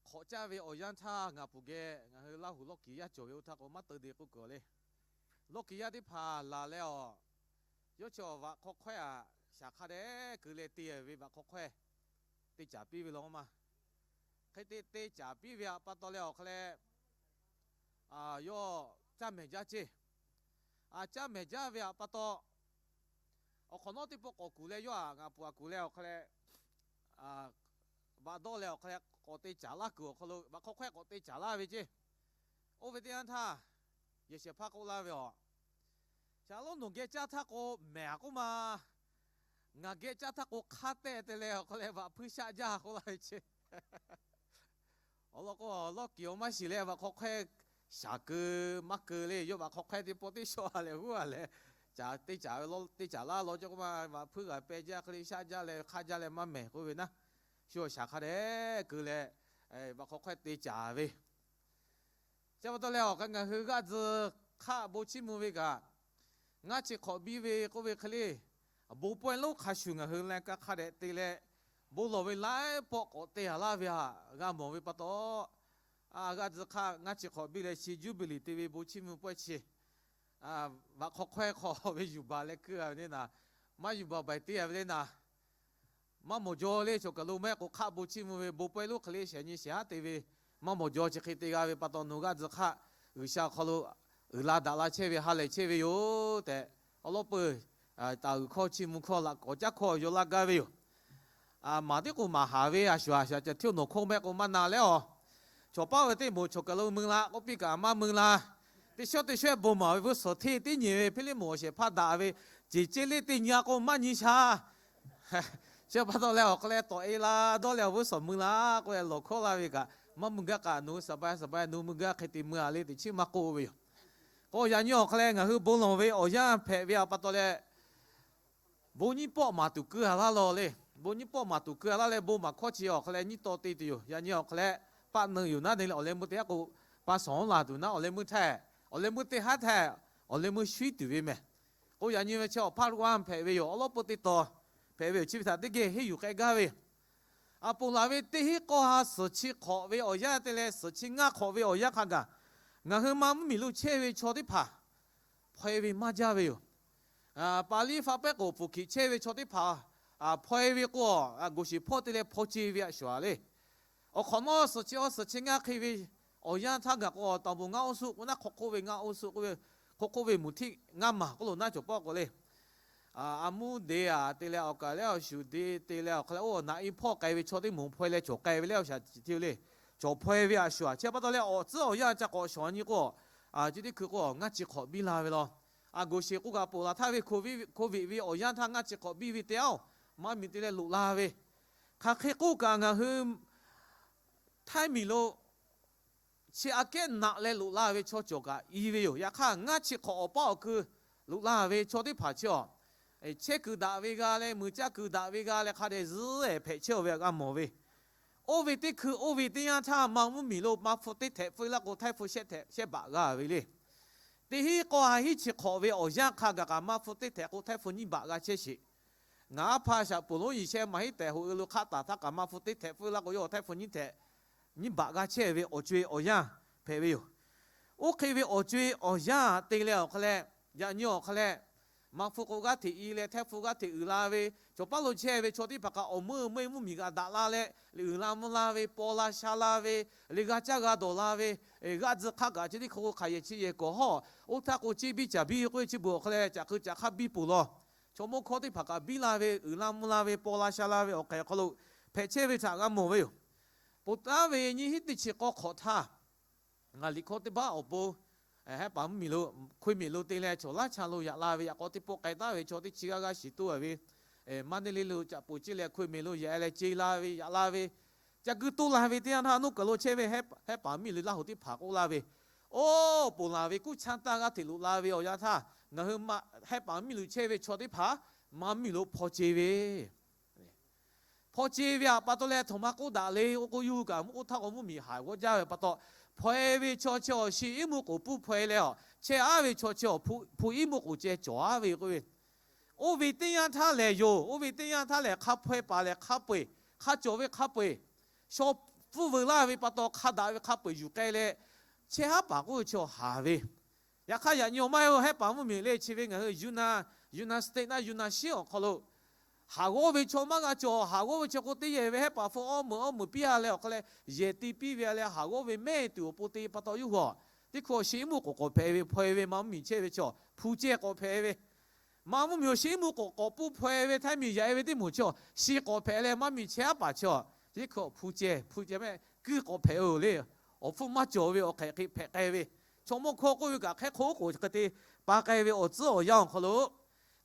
hk'awꞈ caˇ ve awˬ yanˇ htaˇ ngaˬ puˍ geh ngaˬ hui Laˇ huˍ lawˇ kiˍ yaˇ cawˬ ve oˇ htaˇ k'o maˇ teu de k'oˆ kuiˬ le. Lawˇ kiˍ yaˇ teˇ hpaˍ laˬ leh awˬ, yawˇ chi awˬ vaꞈ hk'aw hkawehˇ aꞈ shaˍ hk'a dehꞈ keu leh te ve vaꞈ hk'aw hkawehˇ te caˍ piˇ ve law maˇ. Hk'e te te caˍ piˇ ve aꞈ pa taw leh awˬ hk'a leh, yawˇ caˇ mehˍ jaˇ ceˇ. Caˇ mehˍ jaˇ ve aꞈ pa taw, awˬ hk'awꞈ nawˉ teˇ pawˆ k'awꞈ kuˬ leh yawˇ aꞈ ngaˬ puˍ aꞈ kuˬ leh awˬ hk'a leh, vaꞈ dawˇ leh awˬ hk'a leh k'awꞈ te caˍ laˇ kuiˬ awˬ hk'aw lo vaꞈ hk'aw hkawehˇ k'awꞈ te caˍ laˇ ve ceˇ. Oˇ ve teˇ yanˇ htaˇ, yehˬ shehˍ hpaˇ k'oˆ laˇ ve aˬ, Shaˍ lonˉ nawˬ geh caˇ htaˇ k'o mehˍ aꞈ k'oˆ ma. Ngaˬ geh caˇ htaˇ k'o hk'aˇ tehˆ te leh awˬ hk'a leh vaꞈ hpuiˇ shaˆ jaˇ k'oˆ laˇ ve ceˇ. Awˬ lawn k'o, lawˇ kiˍ awˬ maˇ shiˍ leh vaꞈ hk'aw hkawehˇ shaˍ keu maˇ keu le. Yawˇ vaꞈ hk'aw hkawehˇ teˇ pawˆ teˇ shawˆ a lehˬ huˉ a lehˬ, caˇ te caˍ ve lawˇ teˇ caˍ laˇ law cawˇ k'oˆ ma, vaꞈ hpuiˇ g'a peh jaˇ hk'e le shaˆ jaˇ leh hk'aˇ jaˇ leh maˇ mehˍ k'oˆ ve naˉ, shu awˬ shaˍ hk'a dehꞈ keu leh vaꞈ hk'aw hkawehˇ te caˍ ve Chi pa taw leh awˬ hk'a ngaˬ hui g'aˇ tzuh hk'aˆ bon chiˇ mvuh ve kaꞈ, ngaˇ chi hk'awꞈ biˇ ve k'oˆ ve hk'e le, bon pawehˇ lonˉ hk'a shuˍ ngaˬ hui leh ka hk'a dehꞈ te leh, bon lawˬ ve laiˉ pawˆ k'awꞈ te a laˇ ve htaꞈ g'a mawˬ ve pa taw, g'aˇ tzuh hk'aˆ ngaˇ chi hk'awꞈ biˇ leh chi juˇbiˍliˍ te ve bon chiˇ mvuh pawehˇ chi, vaꞈ hk'aw hkawehˇ hk'aw ve yuˬ baˬ leh keu a ve le naˍ, maˇ yuˬ baˬ baiˬ te a ve le naˍ, maˇ mawˬ jaw le. Chaw kaˬ lo mehˆ k'o hk'aˆ bon chiˇ mvuh ve bon pawehˇ lonˉ hk'e le shehˍ nyi shehˍ haˉ te ve, maˇ mawˬ jaw chi hk'e te g'a ve pa taw nawˬ g'aˇ tzuh hk'aˆ G'uiˬsha awˬ hk'aw lo uiˍ la daꞈ la chehˇ ve ha lehˬ chehˇ ve yoˬ tehꞈ, awˬ lawˉ peuˬ taˍ uiˍ hkawˇ chiˇ mvuh hkawˇ laꞈ k'awꞈ caˉ hkawˇ yaw laˇ gaˇ ve yoˬ. Maˍ tiˉ k'o maˍ haˍ ve a shuˍ a shaˍ ca hteˇ nawˬ hkawˇ mehˆ k'o maˇ na leh awˬ, chaw paˉ ve teˇ moˍ chaw kaˬ lo mui la k'oˆ piˇ kaꞈ maˇ mui la. Teˇ shawˉ teˇ shawˉ bon maˍ ve vuˇ suhˍ hteˇ teˇ nyi ve hpiˇ liˇ moˍ awˬ shehˍ hpaˇ daꞈ ve, ceˬ ceˇ leˇ teˇ nyi a k'o maˇ nyi sha. Chi pa taw leh awˬ hk'a leh tawꞈ e la dawˇ leh awˬ vuˇ suhˍ mui la k'oˆ leh lawˬ hkawˇ laˇ ve kaꞈ maˇ mui gaˇ kaꞈ nawˬ hui saˍ ba saˍ ba nawˬ mui gaˇ hk'e te mui a le teꞈ chiˉ maˇ k'oˆ ve yoˬ. K'o yaꞈ nyi awˬ hk'a leh ngaˬ hui bon lawˬ ve awˬ yanˇ hpehꞈ ve a pa taw leh, bon nyiˇ pawˆ maˍ tuˬ keu a laˇ law le. Bon nyiˇ pawˆ maˍ tuˬ keu a laˇ leh bon maˍ hkawˇ chi awˬ hk'a leh nyiˇ taw te tuˬ yoˬ. Yaꞈ nyi awˬ hk'a leh paˆ neu yoˬ naˉ ne leh awˬ leh meuˇ teˇ haˉ k'o, pa shawˍ laˬ tuˬ naˉ awˬ leh meuˇ htaˇ, awˬ leh meuˇ teˇ haˉ htaˇ, awˬ leh meuˇ shuiˉ tuˬ ve mehˬ. K'o yaꞈ nyi ve chi awˬ part one hpehꞈ ve yoˬ. Awˬ lawˉ peuˬ teˇ taw hpehꞈ ve yoˬ. Chi ve htaꞈ teˇ geh henˇ yuˬ k'ai gaˇ ve yoˬ. A ponˬ laˬ ve teˇ hinˉ k'aw ha suhˍ chi hk'awꞈ ve awˬ yanˇ te leh suhˍ chi ngaˇ hk'awꞈ ve awˬ yanˇ hk'a gaˬ, ngaˬ hui ma mvuhˇmiˬ lo chehˇ ve chaw teˇ hpaˍ hpaw e ve maˇ jaˇ ve yoˬ. Paˍ liˇ faˆ pehˉ k'o pfuhˍ hkiꞈ chehˇ ve chaw teˇ hpaˍ hpaw e ve k'o, goˬ shiˍ hpawˇ te leh hpaw ce ve a shuˍ a le. Awˬ hk'awꞈ nawˉ suhˍ chi awˬ suhˍ chi ngaˇ hk'e ve awˬ yanˇ htaˇ gaˬ k'o, taˍ moˍ ngaˇ oˇ suhˆ k'o naˉ hk'aw hk'oˆ ve ngaˇ oˇ suhˆ k'oˆ ve, hk'aw hk'oˆ ve mvuhˇ htiˆ ngaˇ maˬ k'oˆ lo naˉ cawˬ pawˆ k'o le. A mvuhˇ deˬ a te leh awˬ kaˍ leh awˬ shuˍ deˬ te leh awˬ hk'a leh oˇ naꞈ e hpawˇ k'ai ve chaw teˇ moˍ hpaw e leh cawˬ k'ai ve leh awˬ shaˍ tiꞈ hteˇ le. Cawˬ hpaw e ve a shuˍ a. Chi pa taw leh awˬ tcuhˉ awˬ yanˇ ca k'awꞈ shawˍ nyi k'o, chi teˇ hkui k'o ngaˇ chi hk'awꞈ biˇ la ve law. A goˬ shiˍ k'oˆ kaꞈ ponˬ laˬ htaˇ ve COVID ve awˬ yanˇ htaˇ ngaˇ chi hk'awꞈ biˇ ve te aˉ, maˇ miˬ te leh loꞈ la ve. Hk'aˬ hk'e k'oˆ kaꞈ ngaˬ hui Htaiˇ miˬ lo chi aꞈ kehˉ naꞈ leh loꞈ la ve chaw cawˬ kaꞈ i ve yoˬ. Yaꞈ hk'aˇ ngaˇ chi hk'awꞈ awˬ paˇ awˬ kui loꞈ la ve chaw teˇ hpaˍ chi a, chehˇ kuiˬ daꞈ ve g'a leh muiˬ caˇ kuiˬ daꞈ ve g'a leh hk'a dehꞈ zuhˉ ehˍ hpehꞈ chehˇ ve g'a mawˬ ve. Oˇ ve teˇ hkui oˇ ve teˇ yanˇ htaˇ maˇ mvuhˇmiˬ lo maˇ hpu teˇ htehꞈ feu laˇ k'o Htaiˇ hpu shehˆ htehꞈ shehˆ baꞈ g'a ve le. Teˇ hinˉ k'aw ha hinˉ chi hk'awꞈ ve awˬ yanˇ hk'a gaˬ kaꞈ maˇ hpu teˇ htehꞈ k'o Htaiˇ hpu nyiˇ baꞈ g'a chehˇ sheˍ. Ngaˬ aˉ hpa shaꞈ ponˬ lonˉ yiˬ shehˆ maˬ hiˉ tehꞈ hoꞈ e lo hk'aˆ taˍ htaˇ kaꞈ maˇ hpu teˇ htehꞈ feu laˇ k'o yawˇ Htaiˇ hpu nyiˇ htehꞈ nyiˇ baꞈ g'a chehˇ ve awˬ co e awˬ yanˇ hpehꞈ ve yoˬ. Oˇ hk'e ve awˬ co e awˬ yanˇ te leh awˬ hk'a leh, yaꞈ nyi awˬ hk'a leh, maˇ hpu k'o g'aˇ hteꞈ i leh Htaiˇ hpu g'aˇ hteꞈ uiˍ la ve, cawˬ paˉ lo chehˇ ve chaw teˇ hpaˍ kaꞈ awˬ meuˇ meuˇ mvuhˇmiˬ g'a daꞈ la leh, uiˍ la mvuh la ve, paw la sha la ve, le g'a caˇ g'a dawˬ la ve, g'aˇ tcuhˇ hk'aˆ kaꞈ chi teˇ hkui k'o hk'aˬ yehˬ chi yehˬ kawˬ hawˉ, oˇ htaˇ k'o ceˇ biˇ caˍ biˇ k'oˆ ve chi beuꞈ awˬ hk'a leh caꞈ hk'eu caꞈ hk'aˇ biˇ poˬ law. Chaw mawˇ hkawˇ teˇ hpaˍ kaꞈ biˇ la ve, uiˍ la mvuh la ve, paw la sha la ve awˬ hk'ehꞈ awˬ hk'aw lo hpehꞈ chehˇ ve htaꞈ g'a mawˬ ve yoˬ. Ponˬ taˉ ve nyiˇ hinˉ teˇ chi k'aw hk'awꞈ htaˇ, ngaˬ liꞈ hkawˇ teˇ baˆ awˬ pon, Hehˉ paˍ mvuhˇmiˬ lo, Hkoˇ Miˬ lo te leh chaw laˇ cha lo yaꞈ la ve yaꞈ k'aw teˇ pawˆ k'ai taˉ ve chaw teˇ chi g'aˇ g'aˇ shiˍ toˇ a ve, Maˇ neˇ le lo caꞈ poˬ ceˇ leh Hkoˇ Miˬ lo yaꞈ leh ce la ve yaꞈ la ve, ca guiˇ toˇ la ve teˇ yanˇ htaˇ nuˇ kaˬ lo chehˇ ve Hehˉ paˍ mvuhˇmiˬ lo Laˇ huˍ teˇ hpaˍ k'oˆ la ve, Oˇ, ponˬ laˬ ve kuˇ chaˇ taˇ g'aˇ hteꞈ loꞈ la ve awˬ yanˇ htaˇ ngaˬ hui Hehˉ paˍ mvuhˇmiˬ lo chehˇ ve chaw teˇ hpaˍ maˇ mvuhˇmiˬ lo hpaw ce ve hpaw ce ve aꞈ pa taw leh htawnˍ ma k'oˆ daꞈ le. Oˇ k'o yuˇ kaꞈ mvuhˇ k'oˆ htaˇ k'o mvuhˇmiˬ haiˬ g'awˇ jaˇ ve pa taw, hpaw e ve chaw chi awˬ shi iˉ mvuhˇ k'oˍ pui hpaw e leh a, chehˇ aˉ ve chaw chi awˬ hpu iˉ mvuhˇ k'oˍ ceh cawˬ aˉ ve k'oˆ ve. Oˇ ve teˇ yanˇ htaˇ lehˬ yoˬ. Oˇ ve teˇ yanˇ htaˇ lehˬ hk'a hpaw e paˍ lehˬ hk'a peu eˬ, hk'a cawˬ ve hk'a peu eˬ, shaw pfuhˇ veu laˇ ve pa taw hk'a daꞈ ve hk'a peu-eˬ yuˬ k'ai leh, chehˇ haˉ paˍ k'oˆ ve chaw haˍ ve. Yaꞈ hk'aˇ, yaꞈ nyi awˬ maˇ heˆ-oˬ, hehˉ paˍ mvuhˇmiˬ le chi ve ngaˬ hui Yunnan, United States na Yunnan shiˉ awˬ hk'aw lo haˍ g'awˇ ve chaw maˇ g'a cawˬ. Haˍ g'awˇ ve chaw k'o, teˇ yehˬ ve hehˉ paˍ hpu awˇ meuꞈ awˇ meuꞈ piˇ-a leh awˬ hk'aw leh, yehˬ te piˇ ve-a leh haˍ g'awˇ ve mehˆ tuˬ awˬ pon te pa taw yawˇ hui-a, teˇ hkui awˬ sheˍ iˉ mvuhˇ k'awꞈ k'awꞈ hpehꞈ ve, hpaw-e ve maˇ mvuhˇmiˬ chehˇ ve chaw hpu ceh k'awꞈ hpehꞈ ve. Maˇ mvuhˇmiˬ awˬ sheˍ iˉ mvuhˇ k'awꞈ k'awꞈ pfuhˇ hpaw-e ve, htaiˇ miˬ yaꞈ-e ve teˇ moˍ chaw, shi k'awꞈ hpehꞈ leh maˇ miˬ chehˇ haˉ paˍ chaw, teˇ hkui hpu ceh hpu ceh mehˆ kuiˇ k'awꞈ hpehꞈ-oˬ le. Awˬ hpfuhˇ maˇ cawˬ ve awˬ hk'ehꞈ hk'e hpehꞈ k'ai ve, chaw mawˇ hkawˇ k'oˆ ve kaꞈ hk'e hk'oˆ k'oˍ hk'e te pa k'ai ve awˬ tcuhˉ awˬ yanˇ awˬ hk'aw lo,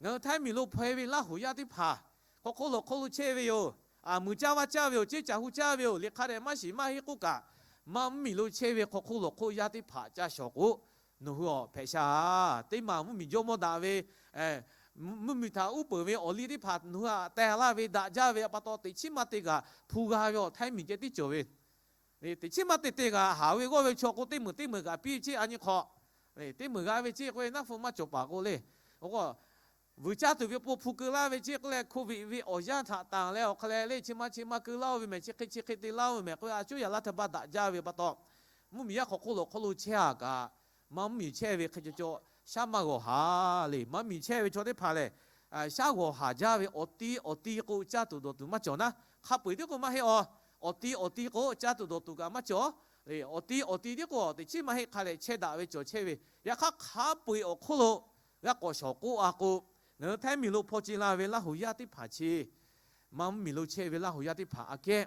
ngaˬ hui htaiˇ miˬ lo hpaw-e ve Laˇ huˍ yaˇ teˇ hpaˍ hk'aw hk'oˆ lawˬ hk'oˆ lo chehˇ ve yoˬ. Aˬ, muiˬ caˇ vaˇ caˇ ve yoˬ, ceˇ caˬ hu caˇ ve yoˬ, liꞈ hk'a dehꞈ maˇ shiˍ maˇ heˆ k'oˆ kaꞈ, maˇ mvuhˇmiˬ lo chehˇ ve hk'aw hk'oˆ lawˬ hk'oˆ yaˇ teˇ hpaˍ ca shawˍ k'o, nawˬ hui-a hpehꞈ sha. Teˇ maˬ mvuhˇmiˬ jawˇmawˇ daꞈ ve, mvuhˇmiˬ htaꞈ uˉ peunˍ ve awˬ liˇ teˇ hpaˍ nawˬ hui-a teh laˇ ve daꞈ jaˇ ve pa taw, teꞈ chiˉ maˇ te kaꞈ hpu g'a ve awˬ htaiˇ miˬ ceh tiˉ cawˬ ve. Teꞈ chiˉ maˇ te te kaꞈ haˍ ve g'awˇ ve chaw k'o, teˇ meunˍ teˇ meunˍ kaꞈ piˇ ve ceˇ a nyi hk'aw, teˇ meunˍ g'a ve ceˇ k'o, naˆ hpu maˇ cawˬ paˍ k'o le. K'o, vuiˬ caˇ tuˬ ve pon hpu keu laˇ ve ceˇ k'oˆ leh, Covid ve awˬ yanˇ htaꞈ tanˬ leh awˬ hk'a leh le, chi ma chi ma keu laˇ-oˬ ve mehˬ, chi hk'e chi hk'e te laˇ-oˬ ve mehˬ k'oˆ ve, a cuˉ yaꞈ laˇ htaˇ baˇ daꞈ jaˇ ve pa taw, mvuhˇmiˬ yaˇ hk'aw hk'oˆ lawˬ hk'oˆ lo chehˇ-a kaꞈ, maˇ mvuhˇmiˬ chehˇ ve hk'e cawˬ cawˬ shaˉ maˇ g'awˬ haˍ le. Maˇ mvuhˇmiˬ chehˇ ve chaw teˇ hpaˍ lehˬ, shaˉ g'awˬ haˍ jaˇ ve awˬ ti awˬ ti k'o caˇ tuˬ dawˬ tuˬ maˇ cawˬ naˉ, hk'a peu-eˬ tiˉ k'o maˇ heˆ-a. Awˬ ti awˬ ti k'o caˇ tuˬ dawˬ tuˬ kaꞈ maˇ cawˬ. Awˬ ti awˬ ti tiˉ k'o teꞈ chiˉ maˇ heˆ hk'a leh chehˇ daꞈ ve cawˬ chehˇ ve. Yaꞈ hk'aˇ, hk'a peu-eˬ awˬ hk'oˆ lo g'a k'awꞈ shawˍ k'oˆ-a k'o, ngaˬ hui htaiˇ miˬ lo hpaw ce la ve Laˇ huˍ yaˇ teˇ hpaˍ chi, maˇ mvuhˇmiˬ lo chehˇ ve Laˇ huˍ yaˇ teˇ hpaˍ aꞈ kehˉ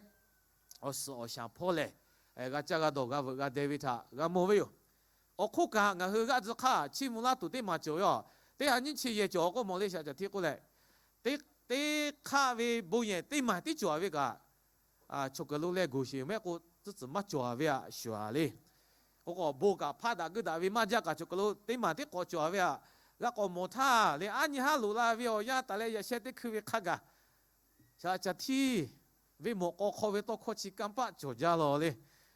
awˬ suhˍ awˬ shaˍ hpawˇ lehˬ, g'a caˇ g'a dawˬ g'a veuꞈ g'a deh ve htaꞈ g'a mawˬ ve yoˬ. Awˬ hk'oˆ kaꞈ ngaˬ hui g'aˇ tcuh hk'aˇ chiˇ mvuh laˇ tuˬ teˇ maˬ cawˬ ve yoˬ. Teˇ ha nyiˇ chi yehˬ cawˬ k'oˆ mawˬ le, shaꞈ caˬ htiˇ k'oˆ leh, teˇ hk'aˆ ve bon yehˬ teˇ maˬ tiˉ cawˬ ve kaꞈ, chaw kuiˬ lo leh goˬ sheˍ mehˆ k'o, tcuhˉ tcuhˬ maˇ cawˬ ve aꞈ shuˍ-a le. K'o k'o bon kaꞈ hpaˇ daꞈ geuˆ daꞈ ve maˇ jaˇ kaꞈ, chaw kuiˬ lo teˇ maˬ tiˉ k'awꞈ cawˬ ve aꞈ g'a k'awꞈ mawˬ htaˇ le, aˉ nyi haˉ loꞈ la ve awˬ yanˇ taˍ leh yaꞈ sheh teˇ hkui ve hk'a gaˬ, shaꞈ caˬ htiˇ ve mawꞈ k'aw hk'aw ve tawˇ hkawˇ chi kanˇ paˆ cawˬ jaˇ lawˬ le.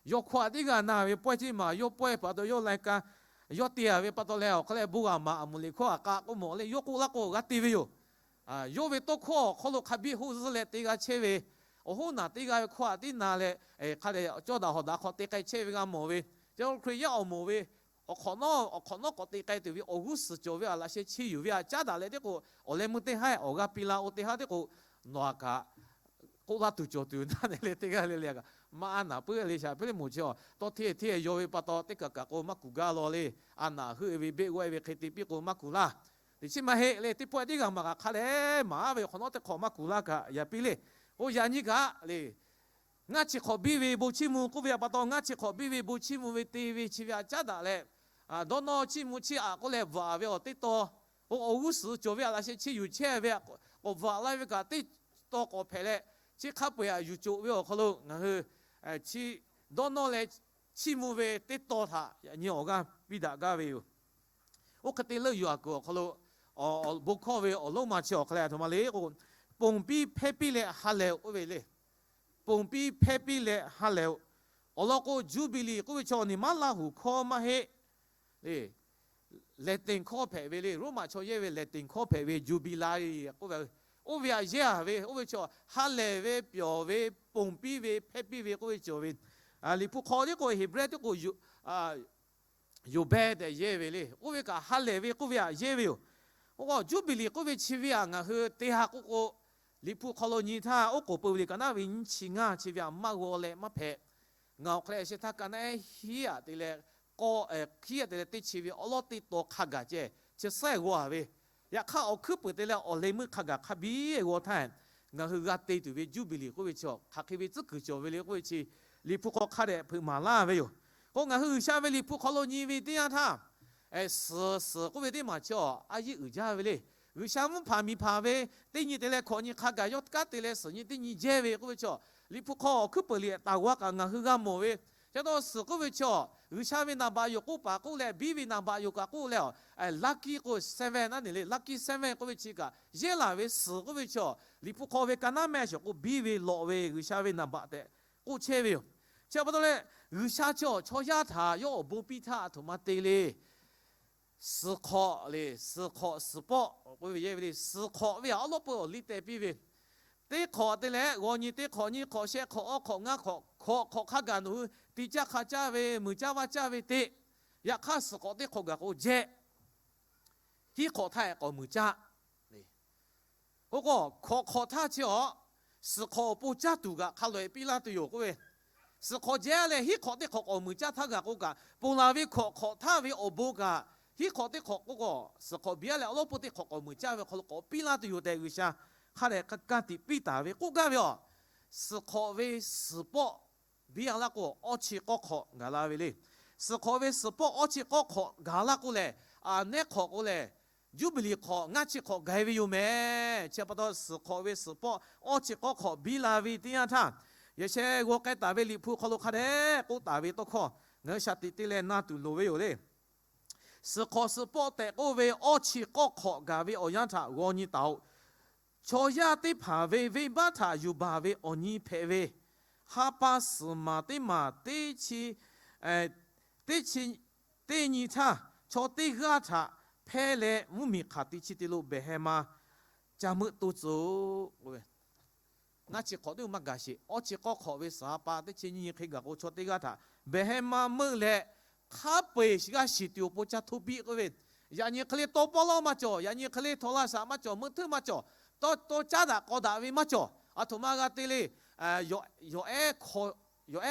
Yawˇ hkawˇ aꞈ teˇ g'aˇ na ve pawehˇ teˇ maˬ, yawˇ pawehˇ pa taw yawˇ lai ka yawˇ te-a ve pa taw leh awˬ hk'a leh bon g'a maˍ aˬ moˍ liꞈ hkawˇ aꞈ k'a k'oˆ mawˬ le, yawˇ k'oˆ laˇ k'o g'a te ve yoˬ. Yawˇ ve tawˇ hkawˇ awˬ hk'aw lo hk'a biˇ hoˆ zuhˇ leh te g'a chehˇ ve, awˬ hoˉ naˬ teˇ g'aˇ ve hkawˇ aꞈ teˇ na leh, hk'a dehꞈ cawˇ daꞈ hawˍ daꞈ hk'aw te k'ai chehˇ ve g'a mawˬ ve, Hkriꞈ yaˇ awˬ moˍ ve awˬ hk'awꞈ nawˉ awˬ hk'awꞈ nawˉ k'awꞈ te k'ai tuˬ ve awˬ g'uˇ suhˍ cawˬ ve aꞈ laꞈ sheh chi yuˬ ve aꞈ caˉ daꞈ leh teˇ k'o, awˬ leh meuˇ teˇ haˉ awˬ g'aˇ piˇ laˇ-oˬ teˇ haˉ teˇ k'o, nawˬ aꞈ kaꞈ k'oˆ laˇ tuˬ cawˬ tuˬ naˆ ne le teˇ g'aˇ le le kaꞈ maˇ aˉ naˍ puiˉ le. Shaˍ piˇ le moˍ chi-a, tawˇ hteˇ hteˇ yaw ve pa taw teˇ kaˬ kaˬ k'o maˇ kuˬ gaˇ lawˬ le. Aˬ naˍ heuˆ ve beˆ g'awˆ-e ve hk'e te piˇ k'o maˇ kuˬ laˇ. Teꞈ chiˉ maˇ heˆ le, teˇ pawehˇ teˇ g'aˇ maˬ kaꞈ hk'a dehꞈ maˍ ve awˬ hk'awꞈ nawˉ teˇ hk'awꞈ maˇ kuˬ laˇ kaꞈ yaꞈ piˇ le. Oˇ yaꞈ nyi kaꞈ le, ngaˇ chi hk'awꞈ biˇ ve bon chiˇ mvuh k'oˆ ve aꞈ pa taw, ngaˇ chi hk'awꞈ biˇ ve bon chiˇ mvuh ve te ve chi ve aꞈ caˉ daꞈ leh, dawˇ nawˇ chiˇ mvuh chiˇ aꞈ k'oˆ leh bvuhꞈ ve awˬ teˇ taw, oˇ awˬ g'uˇ suhˍ cawˬ ve aꞈ laꞈ sheh chi yuˬ chehˇ ve aꞈ k'awꞈ bvuhꞈ la ve kaꞈ teˇ taw k'awꞈ hpehꞈ leh, chi hk'a peu-eˬ aꞈ yuˬ coˬ ve awˬ hk'aw lo ngaˬ hui chi dawˇ nawˇ leh chiˇ mvuh ve teˇ taw htaꞈ yaꞈ nyi awˬ g'aˇ piˇ daꞈ gaˇ ve yoˬ. Oˇ hk'e te leuˆ yuˬ aꞈ kuiˬ awˬ hk'aw lo, bon hkawˇ ve awˬ lonˉ ma chi awˬ hk'a leh a htoꞈ ma le k'o, ponˬ piˇ hpehˇ piˇ leh ha lehˬ-oˬ k'oˆ ve le. Ponˬ piˇ hpehˇ piˇ leh ha lehˬ-oˬ. Awˬ lawn k'o, Juˇbiˍliˍ k'oˆ ve chaw nyi ma Laˇ huˍ hkawˇ maˇ heˆ. Latin hkawˇ hpehꞈ ve le. Roˉmaꞈ chaw yehˇ ve Latin hkawˇ hpehꞈ ve Juˇbiˍliˍ k'oˆ ve, oˇ ve aꞈ yehˇ-a ve, oˇ ve chaw ha lehˬ ve, pyawˬ ve, ponˬ piˇ ve, hpehˇ piˇ ve k'oˆ ve cawˬ ve. Liꞈ hpu hk'aw tiˉ k'o, Heˍbrehˇ tiˉ k'o, Yoˍbehˇ tehꞈ yehˇ ve le. Oˇ ve kaꞈ ha lehˬ ve k'oˆ ve aꞈ yehˇ ve yoˬ. Oˇ k'o, Juˇbiˍliˍ k'oˆ ve chi ve aꞈ ngaˬ hui te ha k'oˆ k'o, Liꞈ hpu hk'aw lo nyi htaˇ, oˉ k'oˍ pui ve liꞈ ka naˉ ve nyiˇ chi ngaˇ chi ve aꞈ maˇ g'aw leh maˇ hpehꞈ. Ngaˬ awˬ hk'aw leh sheh htaˇ ka naˉ hiˉ aꞈ te leh, k'awˇ hkiˉ aꞈ te leh teˇ chi ve awˉ lawˉ teˇ taw hk'a gaˬ ceh chi sehˉ g'aw-a ve. Yaꞈ hk'aˇ, awˬ hkuiˉ peuˬ te leh awˬ leh meuˇ hk'a gaˬ hk'a biˇ g'aw htaˇ, ngaˬ hui g'a te tuˬ ve Juˇbiˍliˍ k'oˆ ve chi hk'aˬ hk'e ve tcuhˉ kuiˬ cawˬ ve le k'oˆ ve chi, Liꞈ hpu hk'aw hk'a dehꞈ hpeuꞈ maˍ laˇ ve yoˬ. K'o, ngaˬ hui G'uiˬsha ve Liꞈ hpu hk'aw lo nyi ve teˇ yanˇ htaˇ, suhˍ suhˍ k'oˆ ve teˇ maˬ chi a, a yiˉ uiˍ jaˇ ve le. G'uiˬsha mvuhˇ hpanˍ miˬ hpanˍ ve teˇ nyi te leh hkawꞈ nyi hk'a gaˬ yawˇ kanˉ te leh suhˍ nyi teˇ nyi jehˇ ve k'oˆ ve chi, Liꞈ hpu hk'aw awˬ hkuiˉ peuˬ liꞈ taˍ g'a kaꞈ ngaˬ hui g'a mawˬ ve. Ca taw suhˍ k'oˆ ve chi, G'uiˬsha ve naˍ baꞈ yoˬ k'oˆ paˍ k'oˆ leh, biˇ ve naˍ baꞈ yoˬ kaꞈ k'oˆ leh, lucky k'o seven naˉ ne le, lucky seven k'oˆ ve chi kaꞈ yehˇ laˬ ve suhˍ k'oˆ ve chi, Liꞈ hpu hk'aw ve ka naˉ meh shawˍ k'o biˇ ve lawꞈ ve G'uiˬsha ve naˍ baꞈ tehꞈ k'oˆ chehˇ ve yoˬ. Chi pa taw leh, G'uiˬsha chi chaw yaˇ htaꞈ yawˇ awˬ bon piˇ htaˇ a htoꞈ ma te le. Suhˍ hk'awꞈ le, suhˍ hk'awꞈ suhˍ pawˆ k'oˆ ve yehˇ ve le. Suhˍ hk'awꞈ ve aꞈ awˉ lawˉ peu awˬ liˇ teh piˇ ve, teˇ hk'awꞈ te leh g'aw nyi teˇ hk'awꞈ nyiˇ hk'awꞈ shehˆ hk'awꞈ awˇ hk'awꞈ ngaˇ hk'awꞈ hkawꞈ hk'awꞈ hk'a gaˬ nawˬ hui te caˇ hk'a caˇ ve mui caˇ vaˇ caˇ ve teꞈ. Yaꞈ hk'aˇ suhˍ hk'awꞈ teˇ hk'awꞈ gaˬ k'o jehˇ. Hiˉ hk'awꞈ htaˇ e k'awꞈ mui caˇ. K'o k'o hkawꞈ hk'awꞈ htaˇ chi awˬ suhˍ hk'awꞈ awˬ pon caˇ tuˬ kaꞈ hk'a lawꞈ e piˇ laˇ tuˬ yoˬ k'oˆ ve, suhˍ hk'awꞈ jehˇ leh hiˉ hk'awꞈ teˇ hk'awꞈ k'awꞈ mui caˇ htaˇ gaˬ k'o kaꞈ, ponˬ laˬ ve hkawꞈ hk'awꞈ htaˇ ve awˬ bon kaꞈ, hiˉ hk'awꞈ teˇ hk'awꞈ k'o k'o suhˍ hk'awꞈ biˇ a leh awˬ lawn pon teˇ hk'awꞈ k'awꞈ mui caˇ ve awˬ hk'aw lo k'awꞈ piˇ laˇ tuˬ yoˬ tehꞈ G'uiˬsha hk'a dehꞈ ka tiꞈ piˇ taˍ ve k'oˆ gaˇ ve a. Suhˍ hk'awꞈ ve suhˍ pawˆ biˇ a laˇ k'o awˇ chi k'awˇ hk'awꞈ gaˬ la ve le. Suhˍ hk'awꞈ ve suhˍ pawˆ awˇ chi k'awˇ hk'awꞈ gaˬ laˇ k'o lehˬ, a nehˉ hk'awꞈ k'o lehˬ, Juˇbiˍliˍ hk'awꞈ ngaˇ chi hk'awꞈ gaˬ e ve yoˬ mehˍ. Chi pa taw suhˍ hk'awꞈ ve suhˍ pawˆ awˇ chi k'awˇ hk'awꞈ biˇ la ve teˇ yanˇ htaˇ, yehˬ sheh g'aw k'ai taˍ ve Liꞈ hpu hk'aw lo hk'a dehꞈ k'oˆ taˍ ve tawˇ hkawˇ ngaˬ hui shaˍ tiꞈ te leh na tuˬ loˍ ve yoˬ le. Suhˍ hk'awꞈ suhˍ pawˆ tehꞈ k'oˆ ve awˇ chi k'awˇ hk'awꞈ gaˬ ve awˬ yanˇ htaꞈ g'aw nyi taˍ-oꞈ. Chaw yaˇ teˇ hpaˍ ve venˇbaˆ htaꞈ yuˬ baˬ ve awˬ nyi hpehꞈ ve, ha pa suhˍ maˬ teˇ maˬ teˇ chi teˇ nyi htaˇ, chaw teˇ g'aˇ htaꞈ hpehˇ leh mvuhˇmiˬ hk'aˬ te chi te lo behˬ heh ma ca meuˆ to tcuh-oꞈ. Ngaˇ chi hk'awꞈ teˇ maˇ gaˬ sheˍ. Awˇ chi k'awˇ hk'awꞈ ve suhˍ ha pa teˇ chi nyi hk'e gaˬ k'o chaw teˇ g'aˇ htaꞈ behˬ heh ma meuˆ leh, hk'a peu-eˬ g'a shiˍ tuˬ awˬ pon ca hto piˇ k'oˆ ve, yaꞈ nyi hk'e le tawˇ pawˆ lawˇ maˇ cawˬ, yaꞈ nyi hk'e le htawnˍ laˇ shaꞈ maˇ cawˬ, meuˆ hteuˆ maˇ cawˬ, tawˇ caˉ daꞈ k'aw daꞈ ve maˇ cawˬ. Aˬ htoꞈ ma g'a te le. Yawˬ ehˉ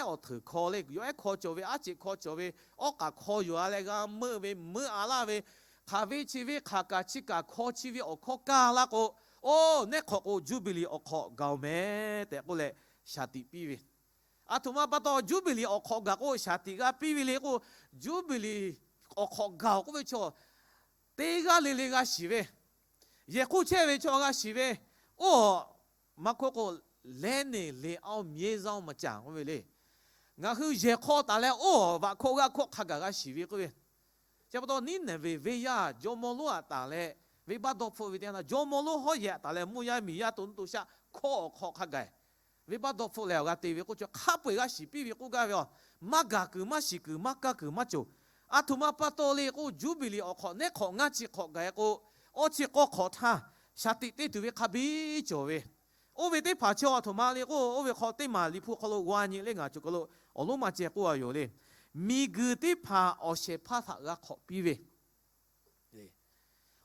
awˬ hteuˍ hkaw le, yawˬ ehˉ hkaw cawˬ ve, aˉ ceꞈ hkaw cawˬ ve, awˉ k'aˍ hkaw yuˬ a leh g'a meuˆ ve meuˆ a laˇ ve, hk'aˬ ve chi ve hk'aˬ kaꞈ chi kaꞈ hkaw chi ve awˬ hkawˇ kaˇ laˇ k'o, oˇ nehˉ hk'awꞈ k'o Juˇbiˍliˍ awˬ hk'awꞈ gaˬ-oˬ mehˍ tehꞈ k'oˆ leh shaˍ tiꞈ piˇ ve. Aˬ htoꞈ ma pa taw Juˇbiˍliˍ awˬ hk'awꞈ gaˬ k'o shaˍ tiꞈ g'a piˇ ve le k'o, Juˇbiˍliˍ awˬ hk'awꞈ gaˬ-oˬ k'oˆ ve chaw teˇ g'aˇ le le g'a shiˍ ve, yehˬ hk'oˆ chehˇ ve chaw g'a shiˍ ve, oˇ maˇ hkawˇ k'o, leh neˬ le aoˇ miˇ zaˇ maˇ caˬ k'oˆ ve le. Ngaˬ hui yehˬ hk'aw taˍ leh oˇ vaꞈ hkawˇ g'aˇ hkawˇ hk'a gaˬ g'a shiˍ ve k'oˆ ve. Chi pa taw Niˇneˍveˍ venˇ yaˇ jawˇmawˇ lonˉ aꞈ taˍ leh venˇbaˆ dawˇ hpfuhˆ ve teˇ yanˇ htaˇ, jawˇmawˇ lonˉ hawˉ yehˬ aꞈ taˍ leh mvuhˇ yaˇ miˬ yaˇ to nuˇ to shaˆ hkawˇ awˬ hk'aw hk'a gaˬ venˇbaˆ dawˇ hpfuhˆ leh awˬ g'a te ve k'oˆ ve, hk'a peu-eˬ g'a shiˍ piˇ ve k'oˆ gaˇ ve a. Maˇ gaˬ kuiˬ maˇ shiˍ kuiˬ maˇ kaˇ kuiˬ maˇ cawˬ. Aˬ htoꞈ ma pa taw le k'o, Juˇbiˍliˍ awˬ hk'awꞈ nehˉ hk'awꞈ ngaˇ chi hk'awꞈ gaˬ k'o, awˇ chi k'awˇ hk'awꞈ htaˇ shaˍ tiꞈ te tuˬ ve hk'a biˇ cawˬ ve. Oˇ ve teˇ hpaˍ chi aˬ htoꞈ ma le k'o, oˇ ve hk'aw teˇ maˬ Liꞈ hpu hk'aw lo g'a nyi leh ngaˬ cawˬ kaˬ lo awˬ lonˉ maˇ ceh k'oˆ a yoˬ le. Miˬguiˬ teˇ hpaˍ awˬ shehˍ hpaˇ htaꞈ g'a hk'awꞈ piˇ ve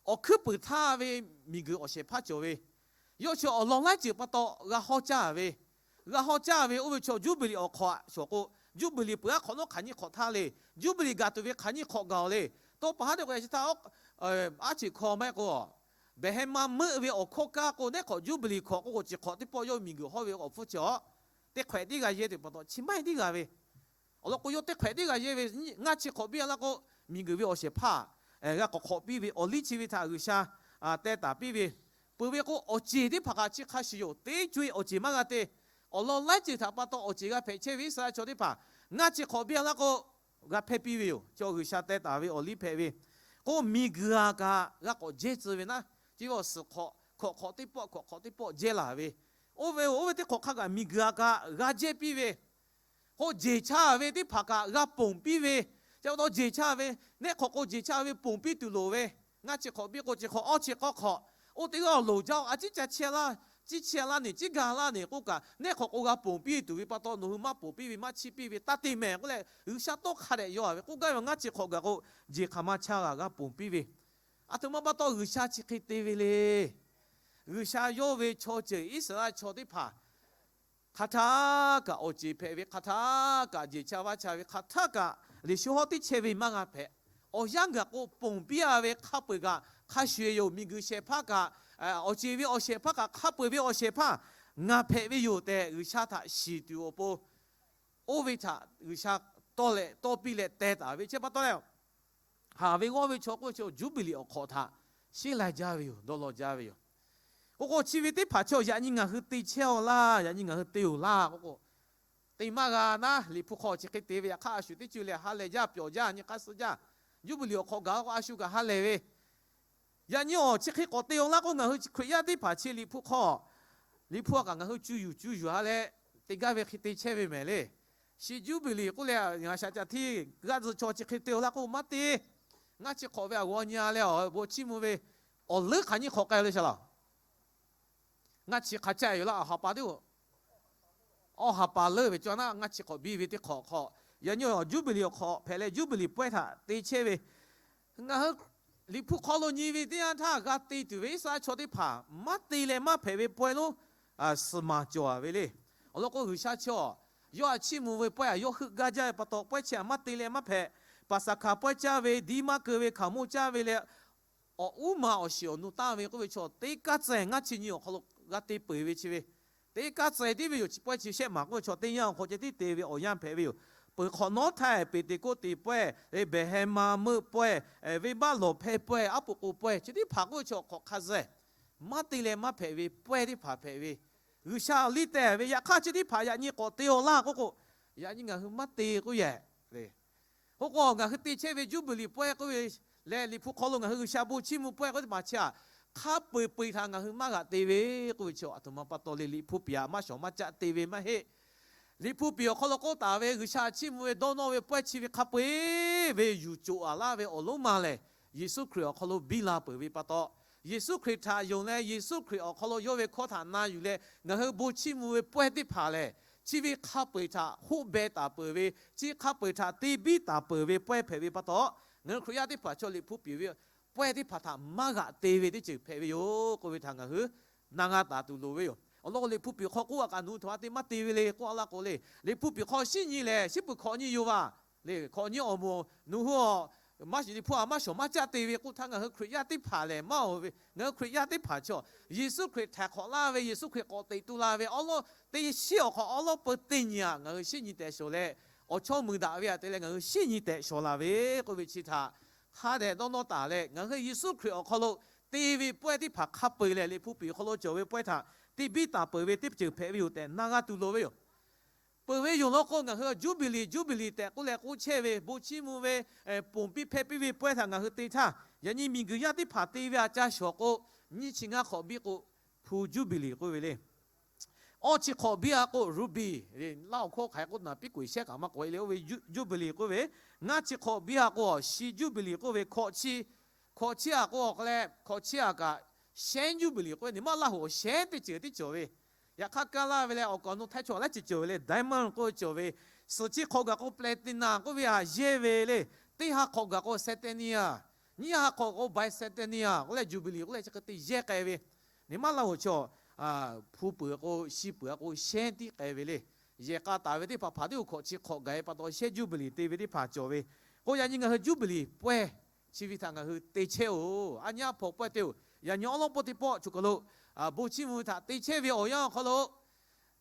awˬ hkuiˉ puiˍ htaˇ ve miˬguiˬ awˬ shehˍ hpaˇ cawˬ ve, yawˇ chi awˬ lawn laiˉ ceuˬ pa taw g'a hawˇ caˇ ve, g'a hawˇ caˇ ve oˇ ve chaw Juˇbiˍliˍ awˬ hk'awꞈ shawˍ k'o, Juˇbiˍliˍ peuˬ aˉ hk'awꞈ nawˉ hk'aˬ nyiˇ hk'awꞈ htaˇ le, Juˇbiˍliˍ gaˬ tuˬ ve hk'aˬ nyiˇ hk'awꞈ gaˬ-oˬ le. Tawˇ pa haˉ teˇ k'o yaꞈ chi htaˇ, aˉ ceꞈ hkaw maˇ heˆ k'o, behˬ heh ma meuˆ ve awˬ hkawˇ kaˇ k'o, nehˉ hk'awꞈ Juˇbiˍliˍ hk'awꞈ k'oˆ k'o, chi hk'awꞈ teˇ pawˆ yawˇ miˬguiˬ hawˇ ve awˬ hpfuhˇ chi a, teˇ hk'awehꞈ tiˉ g'a yehˇ tuˬ pa taw chi maˇ heˆ tiˉ g'a ve. Awˬ lawn k'o, yawˇ teˇ hk'awehꞈ tiˉ g'a yehˇ ve, ngaˇ chi hk'awꞈ biˇ a laˇ k'o, miˬguiˬ ve awˬ shehˍ hpaˇ g'a k'awꞈ hk'awꞈ piˇ ve awˬ liˇ chi ve htaꞈ G'uiˬsha teh taˍ piˇ ve, peuˬ ve k'o, awˬ ceˬ teˇ hpaˍ kaꞈ chi hk'a shuˍ yoˬ. Teˇ co-e awˬ ceˬ maˇ g'a te. Awˬ lawn laiˉ ceuˬ htaꞈ pa taw awˬ ceˬ g'a hpehꞈ chehˇ ve Iˉsaˍreˍlaˆ chaw teˇ hpaˍ ngaˇ chi hk'awꞈ biˇ a laˇ k'o, g'a hpehˇ piˇ ve yoˬ. Chaw G'uiˬsha teh taˍ ve awˬ liˇ hpehꞈ ve k'o, miˬguiˬ a kaꞈ g'a k'awꞈ jehˇ tcuh ve naˉ, chi ve awˬ suhˍ hk'awꞈ hk'awꞈ teˇ pawˆ hk'awꞈ hk'awꞈ teˇ pawˆ jehˇ laˬ ve, oˇ ve oˇ ve teˇ hk'awꞈ hk'a gaˬ miˬguiˬ a kaꞈ g'a jehˇ piˇ ve k'o, jeˬ cha ve teˇ hpaˍ kaꞈ g'a ponˬ piˇ ve. Chi pa taw jeˬ cha ve, nehˉ hk'awꞈ k'o jeˬ cha ve ponˬ piˇ tuˬ loˍ ve, ngaˇ chi hk'awꞈ biˇ k'o chi hk'awꞈ awˇ chi k'awˇ hk'awꞈ, oˇ teˇ g'aˇ awˬ loˍ jaˇ-oˬ, a ciˉ ca chehˇ laˇ, ciˉ chehˇ laˇ neˬ, ciˉ ga laˇ neˬ k'oˆ kaꞈ, nehˉ hk'awꞈ k'o g'a ponˬ piˇ tuˬ ve pa taw, nawˬ hui maˇ ponˬ piˇ ve maˇ chiˇ piˇ ve taˇ te mehˍ k'oˆ leh, G'uiˬsha tawˇ hk'a dehꞈ yaw a ve k'oˆ gaˇ ve, ngaˇ chi hk'awꞈ gaˬ k'o, jeˬ hk'aˬ ma cha g'a g'a ponˬ piˇ ve. Aˬ htoꞈ ma pa taw G'uiˬsha chi hk'e te ve le. G'uiˬsha yawˇ ve chaw ceuˬ Iˉsaˍreˍlaˆ chaw teˇ hpaˍ hk'aˬ htaˇ kaꞈ awˬ ceˬ hpehꞈ ve, hk'aˬ htaˇ kaꞈ jeˬ cha vaˇ cha ve, hk'aˬ htaˇ kaꞈ Liꞈ hpu hawˉ teˇ chehˇ ve maˇ g'a hpehꞈ. Awˬ yanˇ gaˬ k'o ponˬ piˇ a ve hk'a peu-eˬ kaꞈ hk'a shuˍ yoˬ. Miˬguiˬ shehˍ hpaˇ kaꞈ, awˬ ceˬ ve awˬ shehˍ hpaˇ kaꞈ hk'a peu-eˬ ve awˬ shehˍ hpaˇ ngaˬ hpehꞈ ve yoˬ tehꞈ G'uiˬsha htaꞈ shiˍ tuˬ awˬ pon, oˇ ve htaꞈ G'uiˬsha tawˇ leh tawˇ piˇ leh teh taˍ ve chi pa taw leh, haˍ ve g'awˇ ve chaw k'oˆ ve chaw Juˇbiˍliˍ awˬ hk'awꞈ htaꞈ sheˉ lai jaˇ ve yoˬ, dawˇ law jaˇ ve yoˬ. K'o k'o chi ve teˇ hpaˍ chaw yaꞈ nyi ngaˬ hui te chehˇ-aw laˇ, yaꞈ nyi ngaˬ hui te-oˬ laˇ k'oˆ k'o, te maˇ g'a naˉ. Liꞈ hpu hk'aw chi hk'e te ve, yaꞈ hk'aˇ a shu teˇ co-e leh ha lehˬ jaˇ, pyawˬ jaˇ, nyi hk'aˇ suh jaˇ. Juˇbiˍliˍ awˬ hk'awꞈ gaˬ k'o a shu kaꞈ ha lehˬ ve, yaꞈ nyi awˬ chi hk'e k'awꞈ te-aw laˇ k'o, ngaˬ hui Hkriꞈ yaˇ teˇ hpaˍ chi Liꞈ hpu hk'aw, Liꞈ hpu a kaꞈ ngaˬ hui cuˇ yuˬ cuˇ yuˬ a leh, te gaˇ ve hk'e te chehˇ ve mehˍ le. Shi Juˇbiˍliˍ k'oˆ leh ngaˬ shaꞈ ca htiˇ g'aˇ tcuh chaw chi hk'e te-aw laˇ k'o maˇ te. Ngaˇ chi hk'awꞈ ve a g'aw nyi a leh awˬ bon chiˇ mvuh ve awˬ leuˉ hk'aˬ nyiˇ hk'awꞈ k'ai le shaˍ laˬ. Ngaˇ chi hk'a caˇ yoˬ laˇ, awˬ ha pa teˇ-oˬ. Awˬ ha pa leuˇ ve cawˬ naˉ, ngaˇ chi hk'awꞈ biˇ ve teˇ hk'awꞈ hk'aw, yaꞈ nyi awˬ Juˇbiˍliˍ awˬ hk'awꞈ hpehꞈ leh Juˇbiˍliˍ pawehˇ htaꞈ te chehˇ ve, ngaˬ hui Liꞈ hpu hk'aw lo nyi ve teˇ yanˇ htaˇ g'a te tuˬ ve Iˉsaˍreˍlaˆ chaw teˇ hpaˍ maˇ te leh maˇ hpehꞈ ve pawehˇ lonˉ suhˍ maˍ cawˬ ve le. Awˬ lawn k'o, G'uiˬsha chaw yawˇ htaꞈ chiˇ mvuh ve pawehˇ htaꞈ yawˇ heuˆ gaˇ jaˇ ve pa taw, pawehˇ chi htaꞈ maˇ te leh maˇ hpehꞈ, paˍsaˍhkaˍ pawehˇ caˇ ve, diˇ maˇ keu ve, hkaoˍmonˇ caˇ ve leh, awˬ uˉ ma awˬ shiˍ awˬ nu tanˇ ve k'oˆ ve chaw teˇ kaˉ tcuh ngaˇ chi nyi awˬ hk'aw lo g'a te peuˬ ve chi ve, teˇ kaˉ tcuh tiˉ ve yoˬ. Chi pawehˇ chi shehˆ maˍ k'oˆ ve chaw teˇ yanˇ awˬ hk'aw ceh tiˉ te ve awˬ yanˇ hpehꞈ ve yoˬ. Peuˬ hk'awꞈ nawˉ htaˇ Peˍteˍkoˆteˍ pawehˇ, Behˍhehˍmaˍ meuˆ pawehˇ, venˇbaˆ lawˬ hpehˇ pawehˇ, aˉ poꞈ k'o pawehˇ, chi teˇ hpaˍ k'oˆ ve chaw hk'awꞈ hk'a zuhˬ maˇ te leh maˇ hpehꞈ ve pawehˇ teˇ hpaˍ hpehꞈ ve, G'uiˬsha awˬ liˇ tehˬ ve. Yaꞈ hk'aˇ chi teˇ hpaˍ yaꞈ nyi k'awꞈ te-aw laˇ k'oˆ k'o, yaꞈ nyi ngaˬ hui maˇ te k'oˆ yehˬ le. K'oˆ k'o, ngaˬ hui te chehˇ ve Juˇbiˍliˍ pawehˇ k'oˆ ve leh Liꞈ hpu hk'aw lo ngaˬ hui G'uiˬsha bon chiˇ mvuh pawehˇ k'oˆ teˇ hpaˍ chi htaꞈ hk'a peu-eˬ peu-eˬ htaꞈ ngaˬ hui maˇ g'aꞈ te ve k'oˆ ve chi aˬ htoꞈ ma pa taw le. Liꞈ hpu piˍ htaꞈ maˇ shawˍ maˇ caˆ te ve maˇ heˆ. Liꞈ hpu piˍ awˬ hk'aw lo k'oˆ taˍ ve G'uiˬsha chiˇ mvuh ve dawˇ nawˇ ve pawehˇ chi ve hk'a peu-eˬ ve yuˬ coꞈ-a laˇ ve awˬ lonˉ ma lehˬ, Yeˍsuˆ Hkriꞈ awˬ hk'aw lo biˇ la peuˬ ve pa taw, Yeˍsuˆ Hkriꞈ htaꞈ yonˍ leh Yeˍsuˆ Hkriꞈ awˬ hk'aw lo yawˇ ve hkawˇ htaꞈ na yuˬ leh ngaˬ hui bon chiˇ mvuh ve pawehˇ teˇ hpaˍ lehˬ, chi ve hk'a peu-eˬ htaꞈ hoˆ beh taˍ peuˬ ve, chi hk'a peu-eˬ htaꞈ te biˇ taˍ peuˬ ve pawehˇ hpehꞈ ve pa taw, ngaˬ hui Hkriꞈ yaˇ teˇ hpaˍ chaw Liꞈ hpu piˍ ve pawehˇ teˇ hpaˍ htaꞈ maˇ g'aꞈ te ve teˇ ceuˬ hpehꞈ ve yoˬ k'oˆ ve htaꞈ ngaˬ hui na g'a taˍ tuˬ loˍ ve yoˬ. Awˬ lawn k'o, Liꞈ hpu piˍ hk'aw k'oˆ a kaꞈ nawˬ hui htaꞈ te maˇ te ve le k'oˆ a laˇ k'o le, Liꞈ hpu piˍ hk'aw shinˉ nyi lehˬ, shinˉ peuˬ hkawꞈ nyi yoˬ vaˬ le. Hkawꞈ nyi awˬ moˍ nawˬ hui a, maˇ shiˍ Liꞈ hpu a maˇ shawˍ maˇ caˆ te ve k'oˆ htaˇ, ngaˬ hui Hkriꞈ yaˇ teˇ hpaˍ lehˬ maˇ-oˬ ve. Ngaˬ hui Hkriꞈ yaˇ teˇ hpaˍ chaw Yeˍsuˆ Hkriꞈ htaiˍ hk'awꞈ laˇ ve, Yeˍsuˆ Hkriꞈ k'awꞈ teꞈ tu la ve awˉ lawˉ teˇ shinˉ awˬ hk'aw awˉ lawˉ peu teˇ nyi aꞈ ngaˬ hui shinˉ nyi tehꞈ shawˍ leh, awˬ chawˇ mui daꞈ ve aꞈ te leh ngaˬ hui shinˉ nyi tehꞈ shawˍ laˬ ve k'oˆ ve chi htaꞈ hk'a dehꞈ dawˇ nawˇ taˍ leh, ngaˬ hui Yeˍsuˆ Hkriꞈ awˬ hk'aw lo te ve pawehˇ teˇ hpaˍ hk'a peu-eˬ lehˬ, Liꞈ hpu piˍ hk'aw lo cawˬ ve pawehˇ htaꞈ te biˇ taˍ peuˬ ve teˇ ceuˬ hpehꞈ ve yoˬ tehꞈ na g'a tuˬ loˍ ve yoˬ. Peuˬ ve yoˬ lawn k'o, ngaˬ hui Juˇbiˍliˍ, Juˇbiˍliˍ tehꞈ k'oˆ leh k'oˆ chehˇ ve, bon chiˇ mvuh ve, ponˬ piˇ hpehˇ piˇ ve pawehˇ htaꞈ ngaˬ hui te htaˇ, yaꞈ nyi miˬguiˬ yaˇ teˇ hpaˍ te ve aꞈ ca shawˍ k'o, nyiˇ chi ngaˇ hk'awꞈ biˇ k'o, hpu Juˇbiˍliˍ k'oˆ ve le. Awˇ chi hk'awꞈ biˇ a k'o, ruby, laˇ awˬ hkawˇ hk'aˬ hk'e k'oˆ naˍ piˉ k'oꞈ shehˉ kaꞈ maˇ k'oꞈ e le, oˇ ve Juˇbiˍliˍ k'oˆ ve. Ngaˇ chi hk'awꞈ biˇ a k'o, awˬ shi Juˇbiˍliˍ k'oˆ ve. Hkawꞈ chi, hkawꞈ chi a k'o awˬ hk'a leh, hkawꞈ chi a kaꞈ, shehˉ Juˇbiˍliˍ k'oˆ ve. Neˇ maˇ laˇ hoꞈ awˬ shehˉ teˇ ceuˬ tiˉ cawˬ ve. Yaꞈ hk'aˇ kaˇ laˇ ve leh awˬ kaˍ awˬ nu htaiˇ chaw laˉ ceuˬ cawˬ ve le, diamond k'oˆ ve cawˬ ve. Suhˍ chi hk'awꞈ gaˬ k'o, platinum k'oˆ ve a yehˇ ve le. Teˇ ha hk'awꞈ gaˬ k'o, titanium, nyiˇ ha hk'awꞈ k'o, bi-titanium k'oˆ leh, Juˇbiˍliˍ k'oˆ leh chi hk'e te yehˇ k'ai ve. Neˇ maˇ laˇ hoꞈ chaw, hpu peuˬ k'o, shi peuˬ a k'o, shehˉ tiˉ k'ai ve le. Yehˬ k'a taˍ ve teˇ hpaˍ hpaˍ tiˉ o hkawꞈ chi hk'awꞈ gaˬ e pa taw shehˉ Juˇbiˍliˍ te ve teˇ hpaˍ cawˬ ve. K'o yaꞈ nyi ngaˬ hui Juˇbiˍliˍ pawehˇ chi ve htaꞈ ngaˬ hui te chehˇ-oˬ. A nyi a hpawꞈ pawehˇ te-oˬ. Yaꞈ nyi awˉ lawˉ pawehˇ teˇ pawˆ choˬ kaˬ lo bon chiˇ mvuh ve htaꞈ te chehˇ ve awˬ yanˇ awˬ hk'aw lo,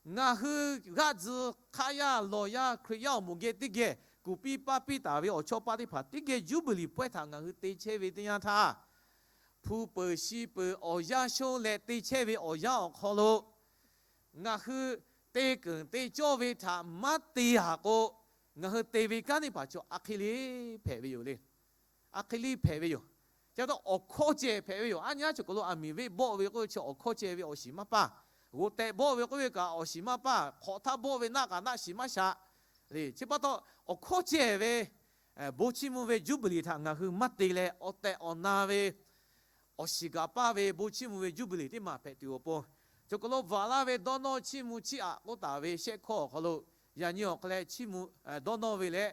ngaˬ hui g'aˇ tzuh hk'aˆ yaˇ lawˬ yaˇ Hkriꞈ yaˇ awˬ moˍ geh teˇ geh kuˬ piˇ paˇ piˇ taˍ ve awˬ chawˇ paˇ teˇ hpaˍ teˇ geh Juˇbiˍliˍ pawehˇ htaꞈ ngaˬ hui te chehˇ ve teˇ yanˇ htaˇ, hpu peuˬ shi peuˬ awˬ yanˇ shonˇ leh te chehˇ ve awˬ yanˇ awˬ hk'aw lo, ngaˬ hui te keunˍ te cawˇ ve htaꞈ maˇ te a k'o, ngaˬ hui te ve kanˉ teˇ hpaˍ chaw a hk'e le hpehꞈ ve yoˬ le. A hk'e le hpehꞈ ve yoˬ. Chi pa taw awˬ hkawˇ ceh hpehꞈ ve yoˬ. A nyi a choˬ kaˬ lo aˬ miˍ venˇ bawˆ ve k'oˆ ve chi awˬ hkawˇ ceh ve awˬ shiˍ maˇ paˇ. G'oˬ tehꞈ bawˆ ve k'oˆ ve kaꞈ awˬ shiˍ maˇ paˇ. Hk'awꞈ htaˇ bawˆ ve naˆ kaꞈ naˆ shiˍ maˇ shaꞈ le. Chi pa taw awˬ hkawˇ ceh ve bon chiˇ mvuh ve Juˇbiˍliˍ htaꞈ ngaˬ hui maˇ te leh, awˬ tehˬ awˬ na ve awˬ shiˍ gaˬ paˇ ve bon chiˇ mvuh ve Juˇbiˍliˍ teˇ maˬ hpehꞈ tuˬ awˬ pon, choˬ kaˬ lo bvuhꞈ laˇ ve dawˇ nawˇ chiˇ mvuh chiˇ aꞈ k'oˆ taˍ ve shehˆ hkawˇ awˬ hk'aw lo, yaꞈ nyi awˬ hk'aw leh dawˇ nawˇ ve leh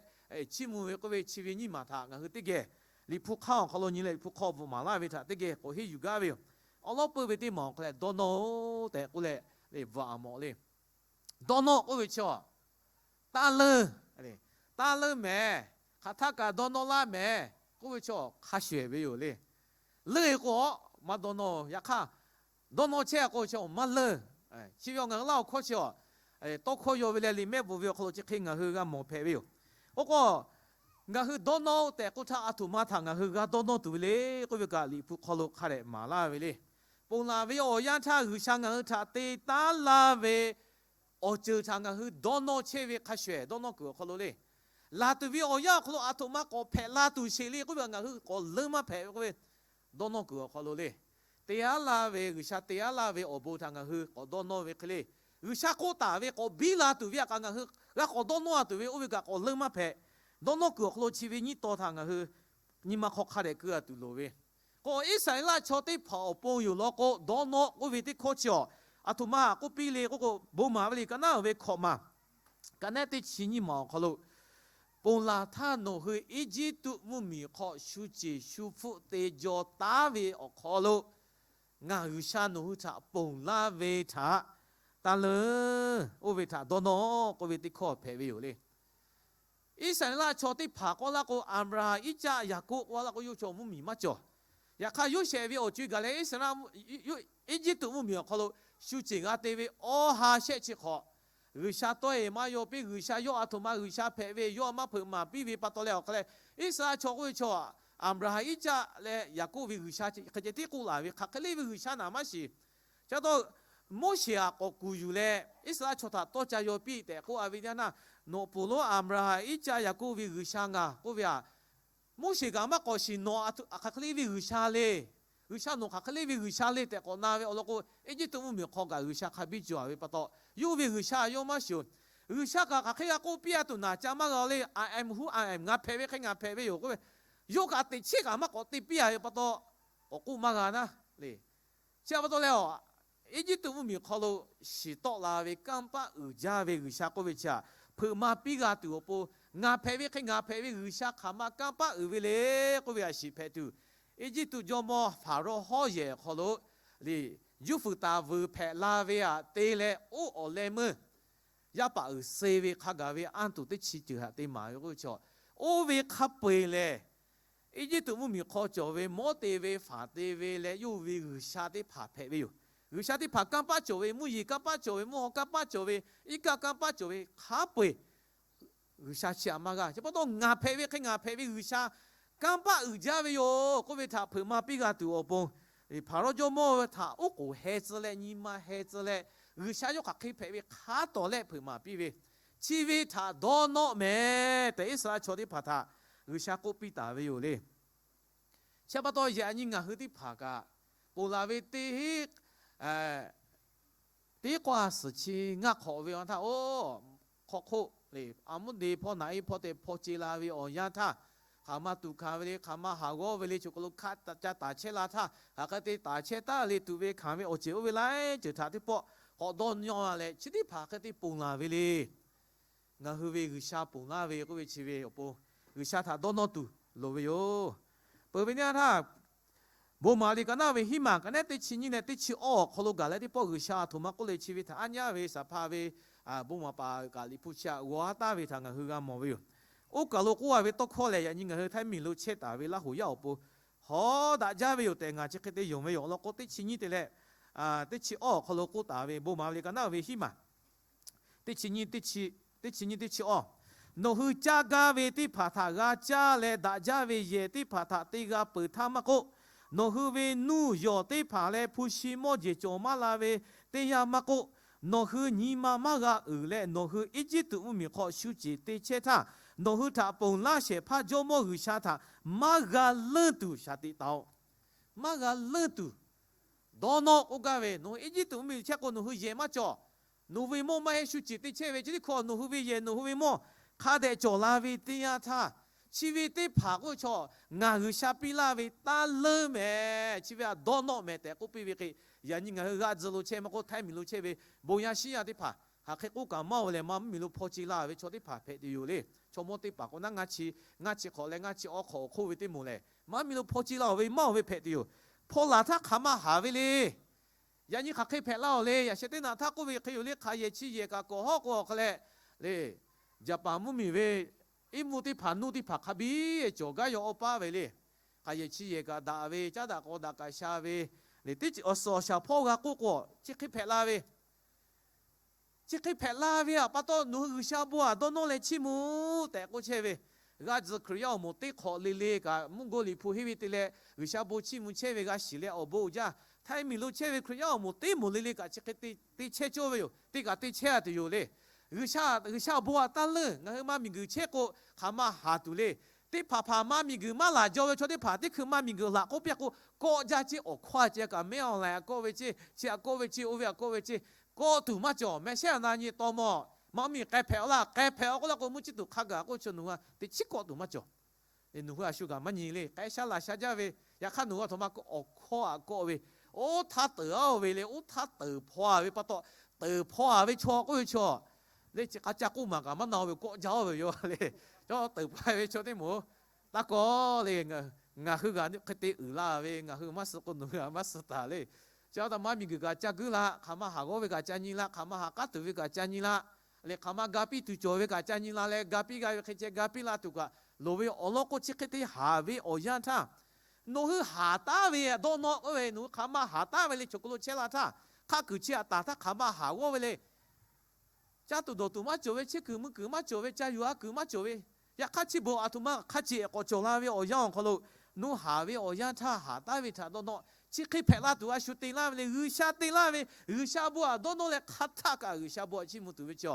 chiˇ mvuh ve k'oˆ ve chi ve nyiˇ maˬ htaꞈ ngaˬ hui teˇ geh Liꞈ hpu hk'aˇ awˬ hk'aw lo nyi leh Liꞈ hpu hk'aw bvuhꞈ maˍ laˇ ve htaꞈ teˇ geh k'awꞈ henˇ yuˬ gaˇ ve yoˬ. Awˉ lawˉ peuˇ ve teˇ maˬ awˬ hk'aw leh dawˇ nawˇ-oˬ tehꞈ k'oˆ leh, bvuhꞈ a mawˬ le. Dawˇ nawˇ k'oˆ ve chaw, taˇ leunˇ, taˇ leunˇ mehˍ, hk'aˬ htaˇ kaꞈ dawˇ nawˇ laˇ mehˍ k'oˆ ve chaw hk'a shuˍ ehˍ ve yoˬ le. Leunˇ e k'o, maˇ dawˇ nawˇ. Yaꞈ hk'aˇ, dawˇ nawˇ chehˇ k'o chaw maˇ leunˇ. Chi ve awˬ ngaˬ hui laˇ awˬ hkawˇ chi a, tawˇ hkawˇ yaw ve leh liꞈ mehˆ bvuhꞈ ve awˬ hk'aw lo chi hk'e ngaˬ hui g'a mawˬ hpehꞈ ve yoˬ. K'o k'o, ngaˬ hui dawˇ nawˇ-oˆ tehꞈ k'oˆ htaˇ, a htoꞈ ma htaꞈ ngaˬ hui g'a dawˇ nawˇ tuˬ ve le k'oˆ ve kaꞈ, Liꞈ hpu hk'aw lo hk'a dehꞈ maˍ laˇ ve le. Ponˬ laˬ ve awˬ yanˇ htaˇ G'uiˬsha ngaˬ hui htaꞈ te taˉ laˇ ve awˬ ceuˬ htaꞈ ngaˬ hui dawˇ nawˇ chehˇ ve hk'a shuˍ ehˍ dawˇ nawˇ kuiˬ awˬ hk'aw lo le. Laˬ tuˬ ve awˬ yanˇ awˬ hk'aw lo a htoꞈ ma k'awꞈ hpehꞈ la tuˬ sheˍ le k'oˆ ve kaꞈ, ngaˬ hui k'awꞈ leunˇ maˇ hpehꞈ ve k'oˆ ve, dawˇ nawˇ kuiˬ awˬ hk'aw lo le. Te aˉ laˇ ve, G'uiˬsha te aˉ laˇ ve awˬ bon htaꞈ ngaˬ hui k'awꞈ dawˇ nawˇ ve hk'e le. G'uiˬsha k'oˆ taˍ ve k'awꞈ biˇ la tuˬ ve a kaꞈ ngaˬ hui g'a k'awꞈ dawˇ nawˇ a tuˬ ve oˇ ve kaꞈ k'awꞈ leunˇ maˇ hpehꞈ. Dawˇ nawˇ kuiˬ awˬ hk'aw lo chi ve nyiˇ taw htaꞈ ngaˬ hui nyi ma hk'aw hk'a dehꞈ keu a tuˬ loˍ ve. K'o, Iˉsaˍreˍlaˆ chaw teˇ hpaˍ awˬ pon yoˬ law k'o, dawˇ nawˇ k'oˆ ve teˇ hkawˇ chi awˬ, aˬ htoꞈ ma k'oˆ piˇ le k'oˆ k'o, Bon maˍ ve liꞈ ka naˉ ve hkawꞈ maˬ, ka naˉ teˇ chi nyiˇ maˬ awˬ hk'aw lo, Ponˬ laˬ htaˇ nawˬ hui Eˇjiˇtuꞈ mvuhˇmiˬ hk'aw shu ceˬ shu hpfuhˆ te jaw taˉ ve awˬ hk'aw lo, ngaˬ G'uiˬsha nawˬ hui htaꞈ ponˬ laˇ ve htaꞈ taˇ leuˉ. Oˇ ve htaꞈ dawˇ nawˇ k'oˆ ve teˇ hkawˇ hpehꞈ ve yoˬ le. Iˉsaˍreˍlaˆ chaw teˇ hpaˍ k'oˆ laˇ k'o, Aˍbraˍhanˍ, Iˉcaˆ, Yaˍkoˆ k'oˆ laˇ k'o, yawˇ chaw mvuhˇmiˬ maˇ cawˬ. Yaꞈ hk'aˇ, Yoˇsehꞈ ve awˬ co-e gaˬ leh Iˉsaˍreˍlaˆ, Eˇjiˇtuꞈ mvuhˇmiˬ awˬ hk'aw lo shu ceˬ g'a te ve awˬ ha shehˆ chi hk'awꞈ, G'uiˬsha tawˆ-e maˇ yaw piˇ. G'uiˬsha yawˇ aˬ htoꞈ ma G'uiˬsha hpehꞈ ve, yawˇ maˇ hpeuꞈ maˍ piˇ ve pa taw leh awˬ hk'aw leh, Iˉsaˍreˍlaˆ chaw k'oˆ ve chaw, Aˍbraˍhanˍ, Iˉcaˆ leh Yaˍkoˆ ve G'uiˬsha hk'e ceh tiˉ k'oˆ laˬ ve, hk'aˬ hk'e le ve G'uiˬsha naˍ maˇ shiˍ. Chi pa taw, Moˉseˍ aꞈ k'awꞈ kuˬ yuˬ leh Iˉsaˍreˍlaˆ chaw htaꞈ tawˇ ca yaw piˇ tehꞈ k'oˆ a ve teˇ yanˇ, nawˬ ponˬ lonˉ Aˍbraˍhanˍ, Iˉcaˆ, Yaˍkoˆ ve G'uiˬsha ngaˬ k'oˆ ve aꞈ, Moˉseˍ kaꞈ maˇ k'awꞈ shiˍ, nawˬ hk'aˬ hk'e le ve G'uiˬsha le, G'uiˬsha nawˬ hk'aˬ hk'e le ve G'uiˬsha le tehꞈ k'awꞈ na ve awˬ lawn k'o, Eˇjiˇtuꞈ mvuhˇmiˬ hk'aw kaꞈ G'uiˬsha hk'a biˇ cawˬ ve pa taw, yawˇ ve G'uiˬsha yawˇ maˇ shiˍ-oˬ. G'uiˬsha kaꞈ hk'aˬ hk'e g'a k'oˆ piˇ a tuˬ naˍ ca maˇ g'a le. I am who I am, ngaˬ hpehꞈ ve hk'e ngaˬ hpehꞈ ve yoˬ k'oˆ ve, yawˇ kaꞈ teꞈ chiˉ kaꞈ maˇ k'awꞈ te piˇ a ve pa taw, k'awꞈ k'oˆ maˇ g'a naˉ le. Chi pa taw leh, Eˇjiˇtuꞈ mvuhˇmiˬ hk'aw lo shiˍ tawˆ la ve kanˇ paˆ uiˍ jaˇ ve G'uiˬsha k'oˆ ve chi aꞈ, hpeuꞈ maˍ piˇ g'a tuˬ awˬ pon, ngaˬ hpehꞈ ve hk'e ngaˬ hpehꞈ ve G'uiˬsha hk'aˬ ma kanˇ paˆ uiˍ ve le k'oˆ ve aꞈ shiˍ hpehꞈ tuˬ, Eˇjiˇtuꞈ jawˇmawˇ Hpaˍrawˇ hawˉ yehˬ awˬ hk'aw lo le, juˇ fuiˍ taˍ vuiˬ hpehꞈ la ve aꞈ te leh, oˇ awˬ leh meuˇ yaˇ paˍ uiˍ suh ve hk'a gaˬ ve anˇ tuˬ teˇ chi ceuˬ htaꞈ te maˍ ve k'oˆ ve chaw, oˇ ve hk'a peu-eˬ lehˬ, Eˇjiˇtuꞈ mvuhˇmiˬ hk'aw cawˬ ve Mawˇ te ve, Faˍ te ve leh yawˇ ve G'uiˬsha teˇ hpaˍ hpehꞈ ve yoˬ. G'uiˬsha teˇ hpaˍ kanˇ paˆ cawˬ ve, mvuhˇ yeˬ kanˇ paˆ cawˬ ve, mvuhˇ haw kanˇ paˆ cawˬ ve, iˉ kaˆ kanˇ paˆ cawˬ ve hk'a peu-eˬ G'uiˬsha chi aꞈ maˇ g'a. Chi pa taw ngaˬ hpehꞈ ve hk'e ngaˬ hpehꞈ ve G'uiˬsha kanˇ paˆ uiˍ jaˇ ve yoˬ k'oˆ ve htaꞈ hpeuꞈ maˍ piˇ g'a tuˬ awˬ pon, Hpaˍrawˇ jawˇmawˇ ve htaꞈ oˉ k'oˍ heh tcuh leh nyi ma heh tcuh leh, G'uiˬsha yawˇ hk'aˬ hk'e hpehꞈ ve hk'a tawˍ leh hpeuꞈ maˍ piˇ ve, chi ve htaꞈ dawˇ nawˆ mehˍ tehꞈ Iˉsaˍreˍlaˆ chaw teˇ hpaˍ htaꞈ G'uiˬsha k'oˆ piˇ taˍ ve yoˬ le. Chi pa taw yaꞈ nyi ngaˬ hui teˇ hpaˍ kaꞈ, ponˬ laˬ ve teˇ teˇ k'awˇ a suhˍ chi ngaˇ hk'awꞈ ve awˬ htaˇ, oˇ hk'aw hk'oˆ le, a muˉ de hpawˇ naꞈ e hpawˇ te hpaw ce la ve awˬ yanˇ htaˇ, hk'aˬ ma tuˬ hkanˍ ve le, hk'aˬ ma haˍ g'awˇ ve le, choˬ kaˬ lo hk'a ca taˍ chehˇ la htaˇ, hk'aˬ hk'e te taˍ chehˇ taˍ le tuˬ ve hkanˍ ve awˬ ceuˬ oˇ ve laiˉ ceuˬ htaꞈ teˇ pawˆ k'awꞈ dawˇ nawˇ leh, chi teˇ hpaˍ hk'e te ponˬ laˬ ve le. Ngaˬ hui ve G'uiˬsha ponˬ laˇ ve k'oˆ ve chi ve awˬ pon, G'uiˬsha htaꞈ dawˇ nawˇ tuˬ loˍ ve yoˬ. Peuˬ ve nyi htaˇ, Bon maˍ liꞈ ka naˉ ve hiˉ maˬ ka naˉ teˇ chi nyiˇ leh teˇ chi awˇ awˬ hk'aw lo gaˬ leh teˇ pawˆ G'uiˬsha aˬ htoꞈ ma k'oˆ le chi ve htaꞈ aˉ nyaˇ ve saˍ hpaˇ ve bon maˍ paˍ kaꞈ liꞈ hpu chi aꞈ g'aw haˉ taˍ ve htaꞈ ngaˬ hui g'a mawˬ ve yoˬ. Oˇ kaˬ lo k'oˆ a ve tawˇ hkawˇ lehˬ, yaꞈ nyi ngaˬ hui Htaiˇ miˬ lo chehˇ taˍ ve Laˇ hoˍ yaˇ awˬ pon hawˉ daꞈ jaˇ ve yoˬ tehꞈ ngaˬ chi hk'e te yonˍ ve yoˬ. Awˬ lawn k'o, teˇ chi nyiˇ te leh teˇ chi awˇ awˬ hk'aw lo k'oˆ taˍ ve, bon maˍ ve liꞈ ka naˉ ve hiˉ maˬ teˇ chi nyiˇ, teˇ chi nyiˇ teˇ chi awˇ, nawˬ hui caˇ gaˇ ve teˇ hpaˍ htaꞈ g'a caˇ leh, daꞈ jaˇ ve yehˬ teˇ hpaˍ htaꞈ te g'a peuˬ htaˇ maˇ k'oˆ, nawˬ hui ve nuˇ yawˬ teˇ hpaˍ leh hpu shi mawˇ jeˬ cawˬ maˇ la ve teˇ yanˇ maˇ k'oˆ, nawˬ hui nyi ma maˇ g'a uiˍ leh, nawˬ hui Eˇjiˇtuꞈ mvuhˇmiˬ hk'aw shu ceˬ te chehˇ htaˇ, nawˬ hui htaꞈ ponˬ laˇ shehˍ hpaˇ Jawˇmawˇ G'uiˬsha htaꞈ maˇ g'a leuˉ tuˬ shaˍ tiꞈ taˍ-oꞈ. Maˇ g'a leuˉ tuˬ dawˇ nawˇ k'oˆ gaˇ ve, nawˬ hui Eˇjiˇtuꞈ mvuhˇmiˬ chehˇ k'o nawˬ hui yehˬ maˇ cawˬ. Nawˬ hui ve mawˇ maˇ heˆ shu ceˬ te chehˇ ve, chi teˇ hkawˇ nawˬ hui ve yehˬ nawˬ hui ve mawˇ hk'a dehꞈ cawˬ la ve teˇ yanˇ htaˇ, chi ve teˇ hpaˍ k'oˆ ve chaw ngaˬ G'uiˬsha piˇ laˇ ve taˇ leuˉ mehˍ, chi ve htaꞈ dawˇ nawˇ mehˍ tehꞈ k'oˆ piˇ ve hk'e, yaꞈ nyi ngaˬ hui g'aˇ tcuh lo chehˇ maˇ k'oˆ, Htaiˇ miˬ lo chehˇ ve bon yaˇ shiˉ yaˇ teˇ hpaˍ hk'aˬ hk'e k'oˆ kaꞈ maˇ-oˬ lehˬ, maˇ mvuhˇmiˬ lo hpaw ce laˇ ve chaw teˇ hpaˍ hpehꞈ tuˬ yoˬ le. Chaw mawˇ teˇ hpaˍ k'o naˉ ngaˇ chi, ngaˇ chi hk'awꞈ leh ngaˇ chi awˇ hk'awꞈ awˬ hk'oˆ ve teˇ moˍ lehˬ, maˇ mvuhˇmiˬ lo hpaw ce laˇ-oˬ ve maˇ-oˬ ve hpehꞈ tuˬ yoˬ. Hpaw laˬ htaˇ hk'aˬ ma haˍ ve le. Yaꞈ nyi hk'aˬ hk'e hpehꞈ laˇ-oˬ le. Yaꞈ sheh teˇ naꞈ htaˇ k'oˆ ve hk'e yoˬ le, hk'aˬ yehˬ chi yehˬ kaꞈ kawꞈ hawˉ k'o awˬ hk'a leh le, Jaˍpaˍ mvuhˇmiˬ ve iˉ mvuhˇ teˇ hpaˍ nuˇ teˇ hpaˍ hk'a biˇ cawˬ gaˇ yaw awˇ paˉ ve le. Hk'aˬ yehˬ chi yehˬ kaꞈ daꞈ ve, caˉ daꞈ k'aw daꞈ kaꞈ sha ve le, teˇ ceuˬ awˬ suhˍ awˬ shaˍ hpawˇ g'a k'oˆ k'o, chi hk'e hpehꞈ la ve Chi hk'e hpehꞈ la ve htaꞈ pa taw, nawˬ hui G'uiˬsha bon htaꞈ dawˇ nawˇ leh chiˇ mvuh tehꞈ k'oˆ chehˇ ve, g'aˇ tzuh Hkriꞈ yaˇ awˬ moˍ teˇ hk'awꞈ le le kaꞈ, mvuhˇ go liꞈ hpu henˇ ve te leh G'uiˬsha bon chiˇ mvuh chehˇ ve g'a shiˍ leh awˬ bon uiˍ jaˇ. Htaiˇ miˬ lo chehˇ ve Hkriꞈ yaˇ awˬ moˍ teˇ moˍ le le kaꞈ chi hk'e te chehˇ cawˇ ve yoˬ. Te kaꞈ te chehˇ a tuˬ yoˬ le. G'uiˬsha, G'uiˬsha awˬ bon htaꞈ taˇ leuˉ. Ngaˬ hui maˇ miˬguiˬ chehˇ k'o, hk'aˬ ma haˍ tuˬ le. Teˇ hpaˍ hpaˍ maˇ miˬguiˬ maˇ laˬ jaw ve chaw teˇ hpaˍ teˇ hkui maˇ miˬguiˬ laˬ k'oˆ piˇ k'o, kawˆ jaˇ ceˇ. Awˬ hkawˇ a ceh kaꞈ mehˉ awˬ laiˬ a kawˆ ve ceˇ, chi a kawˆ ve ceˇ, oˇ ve a kawˆ ve ceˇ, kawˆ tuˬ maˇ cawˬ. Mehˆ shehˉ a na nyi taw mawˬ, maˇ miˬ k'ai hpehꞈ-aw laˇ. K'ai hpehꞈ-aw k'oˆ laˇ k'o, mvuhˇ chi tuˬ hk'a gaˬ k'oˆ chi nawˬ hui teꞈ chiˉ kawˆ tuˬ maˇ cawˬ. Nawˬ hui a shu kaꞈ maˇ nyi le. K'ai sha laˬ sha jaˇ ve, yaꞈ hk'aˇ nawˬ hui a htoꞈ ma k'o awˬ hkawˇ a kawˆ ve, Oˇ htaˇ teuˬ-a ve le, oˇ htaˇ teuˬ hpaw-a ve pa taw, teuˬ hpaw-a ve chaw k'oˆ ve chaw le, chi hk'a ca k'oˆ maˍ kaꞈ maˇ na ve kawˆ jaˇ-oˆ ve yoˬ le. Chaw teuˬ hpaw-e ve chaw teˇ moˍ, taˇ kawˆ le. Ngaˬ hui g'a hk'e te uiˍ la ve, ngaˬ hui maˇ suh k'o nawˬ hui maˇ suh taˍ le. Chi a htaꞈ maˇ miˬguiˬ kaꞈ ca guiˇ la, hk'aˬ ma haˍ g'awˇ ve kaꞈ ca nyi la, hk'aˬ ma haˍ k'aˉ tuˬ ve kaꞈ ca nyi la, leh hk'aˬ ma ga piˇ tuˬ cawˬ ve kaꞈ ca nyi la leh, ga piˇ g'a ve hk'e ceh ga piˇ la tuˬ kaꞈ loˍ ve awˬ lawn k'o, chi hk'e te haˍ ve awˬ yanˇ htaˇ, nawˬ hui haˍ taˉ ve dawˇ nawˇ k'oˆ ve, nawˬ hui hk'aˬ ma haˍ taˉ ve le, choˬ kaˬ lo chehˇ la htaˇ, hk'aˆ kuiˬ chi htaꞈ taˍ htaˇ hk'aˬ ma haˍ g'awˇ ve le. Caˇ tuˬ dawˬ tuˬ maˇ cawˬ ve, chehˇ kuiˬ mvuh kuiˬ maˇ cawˬ ve, ca yuˬ a kuiˬ maˇ cawˬ ve, yaꞈ hk'aˇ chi beuꞈ aˬ htoꞈ ma hk'a ceꞈ k'awꞈ cawˬ la ve awˬ yanˇ awˬ hk'aw lo, nawˬ haˍ ve awˬ yanˇ htaˇ haˍ taˉ ve htaꞈ dawˇ nawˇ. Chi hk'e hpehꞈ la tuˬ a shu te laˇ ve le. G'uiˬsha te laˇ ve, G'uiˬsha bon htaꞈ dawˇ nawˇ leh hk'a htaˆ kaꞈ G'uiˬsha bon htaꞈ chiˇ mvuh tuˬ ve chi,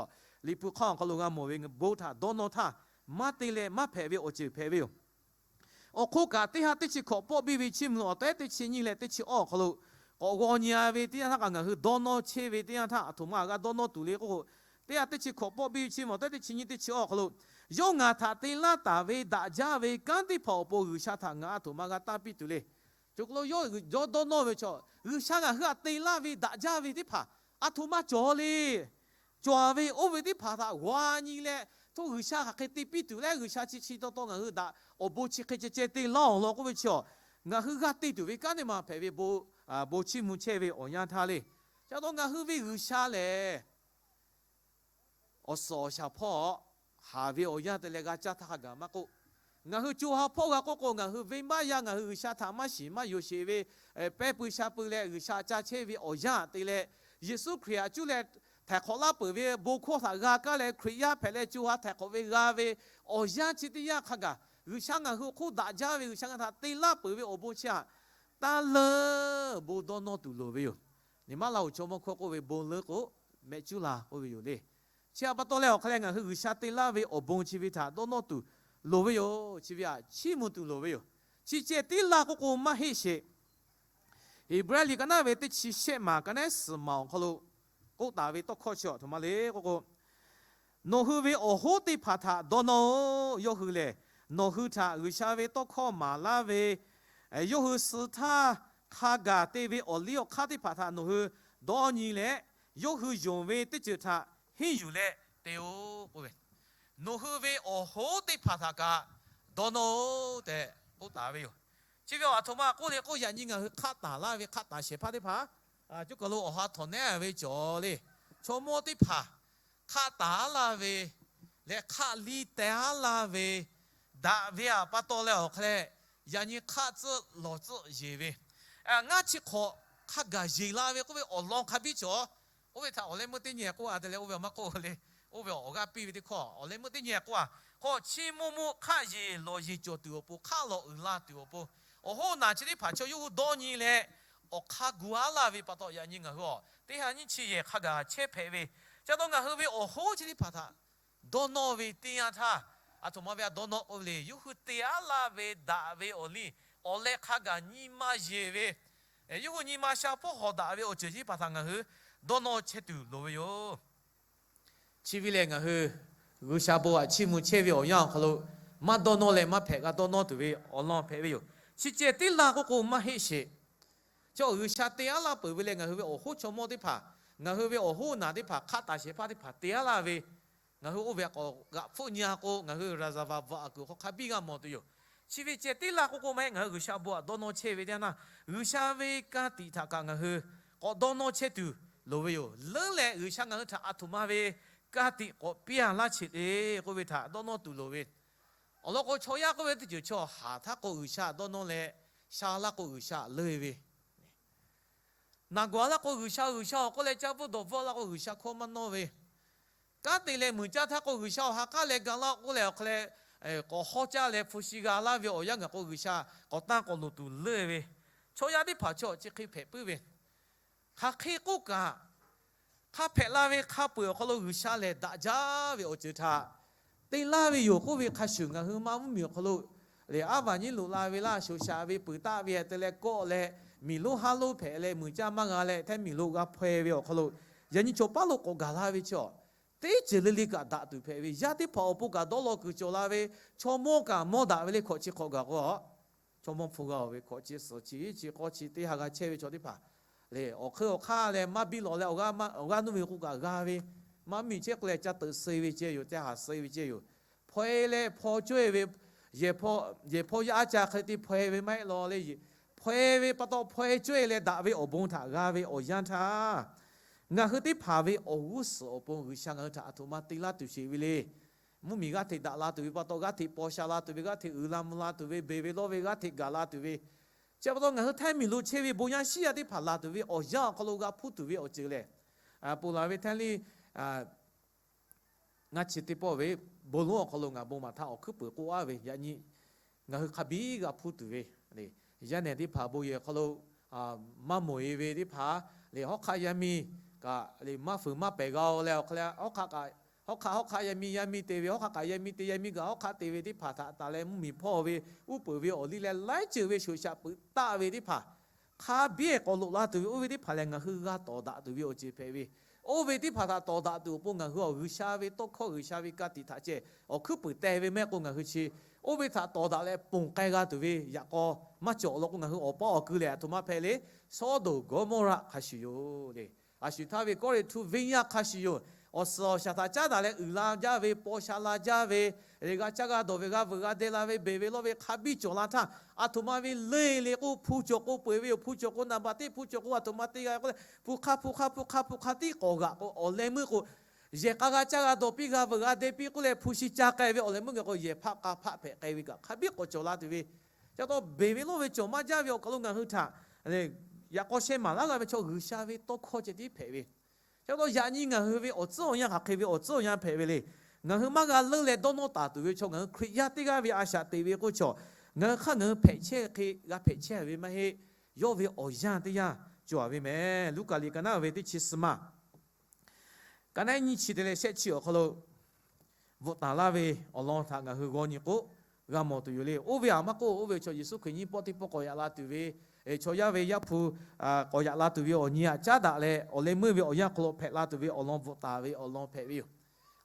Liꞈ hpu hk'aw awˬ hk'aw lo g'a mawˬ ve, bon htaꞈ dawˇ nawˇ htaˇ maˇ te leh maˇ hpehꞈ ve awˬ ceuˬ hpehꞈ ve yoˬ. Awˬ hk'oˆ kaꞈ, teˇ ha teˇ chi hkawꞈ pawˆ biˇ ve chiˇ mvuh awˬ tehˉ teˇ chi nyiˇ leh teˇ chi awˇ awˬ hk'aw lo k'awꞈ g'aw nyi-a ve teˇ yanˇ htaˇ kaꞈ, ngaˬ hui dawˇ nawˇ chehˇ ve teˇ yanˇ htaˇ aˬ htoꞈ ma g'a dawˇ nawˇ tuˬ le k'oˆ k'o, teˇ ha teˇ chi hkawꞈ pawˆ biˇ ve chiˇ mvuh awˬ tehˉ teˇ chi nyiˇ teˇ chi awˇ awˬ hk'aw lo, yawˇ ngaˬ htaꞈ te laˇ taˍ ve daꞈ jaˇ ve kanˉ teˇ hpaˍ awˬ pon G'uiˬsha htaꞈ ngaˬ aˬ htoꞈ ma g'a tanˇ piˇ tuˬ le. Choˬ kaˬ lo yawˇ dawˇ nawˇ ve chaw, G'uiˬsha ngaˬ hui htaꞈ te laˇ ve daꞈ jaˇ ve teˇ hpaˍ aˬ htoꞈ ma cawˬ le. Cawˬ ve oˇ ve teˇ hpaˍ htaꞈ g'a nyi leh, htawˇ G'uiˬsha hk'aˬ hk'e te piˇ tuˬ leh, G'uiˬsha chi chi taw taw ngaˬ hui daꞈ awˬ bon chi hk'e ceh ceh te laˇ awˬ lawn k'oˆ ve chi, ngaˬ hui g'a te tuˬ ve kanˉ teˇ ma hpehꞈ ve bon chiˇ mvuh chehˇ ve awˬ yanˇ htaˇ le. Ca taw ngaˬ hui ve G'uiˬsha lehˬ, awˬ suhˍ awˬ shaˍ hpawˇ haˍ ve awˬ yanˇ te leh g'a caˇ htaˇ hk'a gaˬ maˇ k'oˆ, ngaˬ hui co ha hpawˇ g'a k'oˆ k'o, ngaˬ hui venˇbaˆ yaˇ ngaˬ hui G'uiˬsha htaꞈ maˇ shiˍ maˇ yonˍ sheˍ ve, pehˇ pui sha pui leh G'uiˬsha ca chehˇ ve awˬ yanˇ te leh, Yeˍsuˆ Hkriꞈ htaꞈ cuˇ leh htaiˍ hk'awꞈ laˇ peuˬ ve bon hkawˇ htaꞈ g'a kaˇ leh Hkriꞈ yaˇ hpehꞈ leh co ha htaiˍ hk'awꞈ ve g'a ve awˬ yanˇ chi teˇ yanˇ hk'a gaˬ, G'uiˬsha ngaˬ hui awˬ hk'oˆ daꞈ jaˇ ve, G'uiˬsha ngaˬ htaꞈ te laˇ peuˬ ve awˬ bon chi htaꞈ taˇ leuˉ bon dawˇ nawˇ tuˬ loˍ ve yoˬ. Nyi maˇ la oˬ chaw mawˇ hkawˇ k'oˆ ve, bon leuˉ k'o mehˆ cuˉ la k'oˆ ve yoˬ le. Chi htaꞈ pa taw leh awˬ hk'a leh ngaˬ hui G'uiˬsha te laˇ ve awˬ bon chi ve htaꞈ dawˇ nawˇ tuˬ loˍ ve yoˬ. Chi ve htaꞈ chiˇ mvuh tuˬ loˍ ve yoˬ. Chi ceh tiˉ laˇ k'oˆ k'o maˇ heˆ sheˍ. Heˍbrehˇ liꞈ ka naˉ ve teˇ chi shehˆ maˬ ka naˉ suhˍ maˬ awˬ hk'aw lo k'oˆ taˍ ve tawˇ hkawˇ chi aˬ htoꞈ ma le k'oˆ k'o, nawˬ hui ve awˬ hoˉ teˇ hpaˍ htaꞈ dawˇ nawˇ-oˆ. Yawˇ hui lehˬ, nawˬ hui htaꞈ G'uiˬsha ve tawˇ hkawˇ maˍ laˇ ve, yawˇ hui suh htaˇ hk'a gaˬ te ve awˬ liˇ awˬ hk'aˇ teˇ hpaˍ htaꞈ nawˬ hui dawˇ nyi leh, yawˇ hui yonˍ ve teˇ ceuˬ htaꞈ henˇ yuˬ leh te-o k'oˆ ve, nawˬ hui ve awˬ hoˉ teˇ hpaˍ htaꞈ kaꞈ dawˇ nawˇ-oˆ tehꞈ k'oˆ taˍ ve yoˬ. Chi ve aˬ htoꞈ ma k'oˆ le k'o, yaꞈ nyi ngaˬ hui hk'aˆ taˍ laˇ ve hk'aˆ taˍ shehˍ hpaˇ teˇ hpaˍ, coˇ kaˬ lo awˬ ha htawnˍ nehˉ ve cawˬ le. Chaw mawˇ teˇ hpaˍ hk'aˆ taˍ laˇ ve leh hk'aˆ liˇ teh-a laˇ ve daꞈ ve aꞈ pa taw leh awˬ hk'a leh, yaꞈ nyi hk'aˆ tcuhˆ lawˬ tcuhˆ yeˬ ve, ngaˇ chi hk'awꞈ hk'a gaˬ yeˬ la ve k'oˆ ve awˬ lawn hk'a biˇ cawˬ. Oˇ ve htaꞈ awˬ leh meuˇ teˇ nyi k'oˆ-a te leh, oˇ ve maˇ k'oˆ le. Oˇ ve awˬ g'aˇ piˇ ve teˇ hkawˇ awˬ leh meuˇ teˇ nyi k'oˆ-a. K'o chi mvuhˇ mvuhˇ hk'aˆ yeˬ lawˬ yeˬ cawˬ tuˬ awˬ pon, hk'aˆ lawˬ uiˍ la tuˬ awˬ pon, awˬ hoˉ naˬ chi teˇ hpaˍ chaw yawˇ hui dawˇ nyi leh awˬ hk'aˇ gu-a laˇ ve pa taw, yaꞈ nyi ngaˬ hui a teˇ ha nyiˇ chi yehˬ hk'a gaˬ chehˇ hpehꞈ ve. Ca taw ngaˬ hui ve awˬ hoˉ chi teˇ hpaˍ htaꞈ dawˇ nawˇ ve teˇ yanˇ htaˇ, aˬ htoꞈ ma ve a dawˇ nawˇ k'oˆ ve le, yawˇ hui te-a laˇ ve daꞈ ve awˬ liˇ awˬ leh hk'a gaˬ nyi ma yeˬ ve, yawˇ hui nyi ma sha hpawˇ hawˍ daꞈ ve awˬ ceuˬ chi teˇ hpaˍ htaꞈ ngaˬ hui dawˇ nawˇ chehˇ tuˬ loˍ ve yoˬ. Chi ve lehˬ, ngaˬ hui G'uiˬsha bon htaꞈ chiˇ mvuh chehˇ ve awˬ yanˇ awˬ hk'aw lo maˇ dawˇ nawˇ leh maˇ hpehꞈ g'a dawˇ nawˇ tuˬ ve awˬ lawn hpehꞈ ve yoˬ. Chi ceh tiˉ laˇ k'oˆ k'o maˇ heˆ sheˍ. Chaw G'uiˬsha te-a laˇ peuˬ ve leh, ngaˬ hui ve awˬ hoˉ chaw mawˇ teˇ hpaˍ, ngaˬ hui ve awˬ hoˉ naˬ teˇ hpaˍ, hk'aˆ taˍ shehˍ hpaˇ teˇ hpaˍ te-a laˇ ve, ngaˬ hui oˇ ve htaꞈ k'awꞈ g'aꞈ hpfuhˆ nyi-a k'o, ngaˬ hui raˍzaˍvaˍ bvuhꞈ aꞈ kuiˬ hk'aw hk'a biˇ g'a mawˬ tuˬ yoˬ. Chi ve ceh tiˉ laˇ k'oˆ k'o maˇ heˆ, ngaˬ hui G'uiˬsha bon htaꞈ dawˇ nawˇ chehˇ ve teˇ yanˇ htaˇ, G'uiˬsha ve ka tiꞈ htaꞈ kaꞈ ngaˬ hui k'awꞈ dawˇ nawˇ chehˇ tuˬ loˍ ve yoˬ. Leuˉ leh G'uiˬsha ngaˬ hui htaꞈ aˬ htoꞈ ma ve ka tiꞈ k'awꞈ piˇ-a laˇ che le k'oˆ ve htaꞈ dawˇ nawˇ tuˬ loˍ ve. Awˬ lawn k'o, chaw yaˇ k'oˆ ve teˇ ceuˬ chaw haˍ htaˇ k'o G'uiˬsha dawˇ nawˇ leh, sha laˇ k'o G'uiˬsha leuˇ ve, naˬ gawˬ laˇ k'o G'uiˬsha, G'uiˬsha awˬ k'oˆ leh caˇ bvuhˆ dawˬ bvuhˆ laˇ k'o G'uiˬsha hkawˇ maˇ nawˇ ve, kanˉ te leh muiˬ caˇ htaˇ k'o G'uiˬsha awˬ ha k'aˉ leh ga laˇ k'oˆ leh awˬ hk'a leh, k'awꞈ hawˉ caˇ leh hpu shi g'a laˇ ve awˬ yanˇ gaˬ k'o G'uiˬsha k'awꞈ tanˇ k'awꞈ loˍ tuˬ leuˇ ve, chaw yaˇ teˇ hpaˍ chaw chi hk'e hpehꞈ puiˉ ve. Hk'aˬ hk'e k'oˆ kaꞈ, hk'a hpehꞈ la ve hk'a peu-eˬ awˬ hk'aw lo G'uiˬsha lehˬ daꞈ jaˇ ve awˬ ceuˬ htaꞈ te laˇ ve yoˬ k'oˆ ve hk'a shuˍ, ngaˬ hui maˇ mvuhˇmiˬ awˬ hk'aw lo lehˬ, aˉ vaˬ nyiˉ loꞈ la ve laˇ, shoˍ shaꞈ ve, peuˬ taˆ ve htaꞈ te leh kawˆ leh, miˬ lonˉ haˉ lonˉ hpehꞈ leh muiˬ caˇ maˇ g'a leh hteˇ miˬ lo g'a hpaw-e ve awˬ hk'aw lo, yaꞈ nyi cawˬ paˉ lo k'awꞈ gaˬ la ve chaw, teˇ ceuˬ le le kaꞈ daꞈ tuˬ hpehꞈ ve, yaˇ teˇ hpaˍ awˬ pon kaꞈ dawˇ law kuiˬ cawˬ la ve, chaw mawˇ kaꞈ mawˇ daꞈ ve le, hkawꞈ chi hk'awꞈ gaˬ k'o a chaw mawˇ hpu g'a-oˬ ve hkawꞈ chi suhˍ chi iˉ chi k'awˇ chi teˇ ha g'a chehˇ ve chaw teˇ hpaˍ le, awˬ hk'eun awˬ hk'aˇ leh maˇ biˇ lawꞈ leh awˬ g'aˇ nuˇ ve k'o kaꞈ g'a ve, maˇ miˬ chehˇ k'o leh ca teuꞈ suh ve ceh yoˬ, ca haˍ suh ve ceh yoˬ. Hpaw-e leh hpaw cawehˇ ve, yehˬ hpaw yaˇ aˉ ca hk'e te hpaw-e ve maˇ heˆ law le. Hpaw-e ve pa taw hpaw-e cawehˇ leh daꞈ ve awˬ bon htaꞈ g'a ve awˬ yanˇ htaˇ, ngaˬ hui teˇ hpaˍ ve awˬ g'uˇ suhˍ awˬ pon G'uiˬsha ngaˬ hui htaꞈ aˬ htoꞈ ma te laˇ tuˬ sheˍ ve le. Mvuhˇmiˬ g'aˇ hteꞈ daꞈ la tuˬ ve pa taw, g'aˇ hteꞈ paw sha la tuˬ ve, g'aˇ hteꞈ uiˍ la mvuh la tuˬ ve, beˬ ve lawˇ ve g'aˇ hteꞈ gaˬ la tuˬ ve, chi pa taw ngaˬ hui htaiˇ miˬ lo chehˇ ve bon yaˇ shiˉ yaˇ teˇ hpaˍ laˬ tuˬ ve awˬ yanˇ awˬ hk'aw lo g'a hpuˇ tuˬ ve awˬ ceuˬ lehˬ, ponˬ laˬ ve htaiˇ le, ngaˇ chi teˇ pawˆ ve bon lonˉ awˬ hk'aw lo ngaˬ bon maˍ htaˇ awˬ hkuiˉ peuˍ k'oˆ aˉ ve yaꞈ nyi ngaˬ hui hk'a biˇ g'a hpuˇ tuˬ ve, yaˇ nehˬ teˇ hpaˍ bon yehˬ awˬ hk'aw lo maˇ mawˬ-e ve teˇ hpaˍ le, hawˉ hk'aˆ yaˇ miˇ kaꞈ le maˇ fuiˍ maˇ pehˬ g'a-o leh awˬ hk'aw leh, hawˉ hk'aˆ hawˉ hk'aˆ yaˇ miˇ yaˇ miˇ te ve, hawˉ hk'aˆ kaꞈ yaˇ miˇ te yaˇ miˇ gaˬ hawˉ hk'aˆ te ve teˇ hpaˍ htaꞈ taˍ leh mvuhˇmiˬ hpawˇ ve uˉ peunˍ ve awˬ liˇ leh laiˉ ceuˬ ve shoˍ shaꞈ peuꞈ taˆ ve teˇ hpaˍ hk'a biˇ k'awꞈ loꞈ la tuˬ ve oˇ ve teˇ hpaˍ lehˬ, ngaˬ hui g'a tawˍ daꞈ tuˬ ve awˬ ceuˬ hpehꞈ ve. Oˇ ve teˇ hpaˍ htaꞈ tawˍ daꞈ tuˬ awˬ pon ngaˬ hui awˬ G'uiˬsha ve tawˇ hkawˇ G'uiˬsha ve ka tiꞈ htaꞈ ceh awˬ hkuiˉ peuˍ teh ve mehˆ k'o, ngaˬ hui chi oˇ ve htaꞈ tawˍ daꞈ leh ponˬ k'ai g'a tuˬ ve yaꞈ k'aw maˇ cawˬ law k'o, ngaˬ hui awˬ paˇ awˬ ku lehˬ aˬ htoꞈ ma hpehꞈ le. Sawˉdonˍ Gawˇmawˇraˆ hk'a shuˍ yoˬ le. A shu htaˇ ve Kawˇrenˍhtuˆ venˇ yaˇ hk'a shuˍ yoˬ. Awˬ suhˍ awˬ shaˍ htaꞈ caˉ daꞈ leh uiˍ la jaˇ ve, paw sha la jaˇ ve, g'a caˇ g'a dawˬ ve, g'a veuꞈ g'a deh la ve, beˬ ve lawˇ ve hk'a biˇ cawˬ la htaˇ, aˬ htoꞈ ma ve le le k'o, hpu cawˬ k'o peu-eˬ ve yoˬ. Hpu cawˬ k'o naˍ baꞈ teˇ hpu cawˬ k'o aˬ htoꞈ ma te g'a k'oˆ leh, hpu hk'aˇ hpu hk'aˇ hpu hk'aˇ hpu hk'aˇ tiˉ k'awꞈ g'aꞈ k'o, awˬ leh meuˇ k'o, yehˬ k'a g'a caˇ g'a dawˬ piˇ, g'a veuꞈ g'a deh piˇ k'oˆ leh hpu shi ca k'ai ve awˬ leh meuˇ g'a k'o, yehˬ hpaˆ k'a hpaˆ hpehꞈ k'ai ve kaꞈ hk'a biˇ k'awꞈ cawˬ la tuˬ ve. Chi pa taw beˬ ve lawˇ ve cawˬ maˇ jaˇ ve awˬ hk'aw lo ngaˬ hui htaꞈ yaꞈ k'aw sheh maˍ laˇ g'a ve chaw G'uiˬsha ve tawˇ hkawˇ ceh tiˉ hpehꞈ ve. Chi pa taw yaꞈ nyi ngaˬ hui ve awˬ tcuhˉ awˬ yanˇ hk'aˬ hk'e ve awˬ tcuhˉ awˬ yanˇ hpehꞈ ve le. Ngaˬ hui maˇ g'a leuˇ leh dawˇ nawˇ taˍ tuˬ ve chaw, ngaˬ hui Hkriꞈ yaˇ teˇ g'aˇ ve a shaꞈ teꞈ ve k'oˆ chaw, ngaˬ hui hk'aˇ ngaˬ hui hpehꞈ chehˇ hk'e g'a hpehꞈ chehˇ ve maˇ heˆ. Yawˇ ve awˬ yanˇ teˇ yanˇ cawˬ ve meh. Luˉkaꞈ liꞈ ka naˉ ve teˇ chi suhˍ ma ka naˉ nyiˇ chi te leh shehˆ chi awˬ hk'aw lo bvuhꞈ taˍ laˇ ve awˬ lawn htaꞈ ngaˬ hui g'aw nyi k'o, g'a mawˬ tuˬ yoˬ le. Oˇ ve aꞈ maˇ k'oˆ, oˇ ve chaw Yeˍsuˆ Hkriꞈ nyiˇ pawˆ teˇ pawˆ k'awꞈ yaꞈ la tuˬ ve, chaw yaˇ ve Yaˇ hpu k'awꞈ yaꞈ la tuˬ ve awˬ nyi aꞈ caˉ daꞈ leh awˬ leh meuˇ ve awˬ yanˇ hk'aw lo hpehꞈ la tuˬ ve awˬ lawn bvuhꞈ taˍ ve awˬ lawn hpehꞈ ve yoˬ.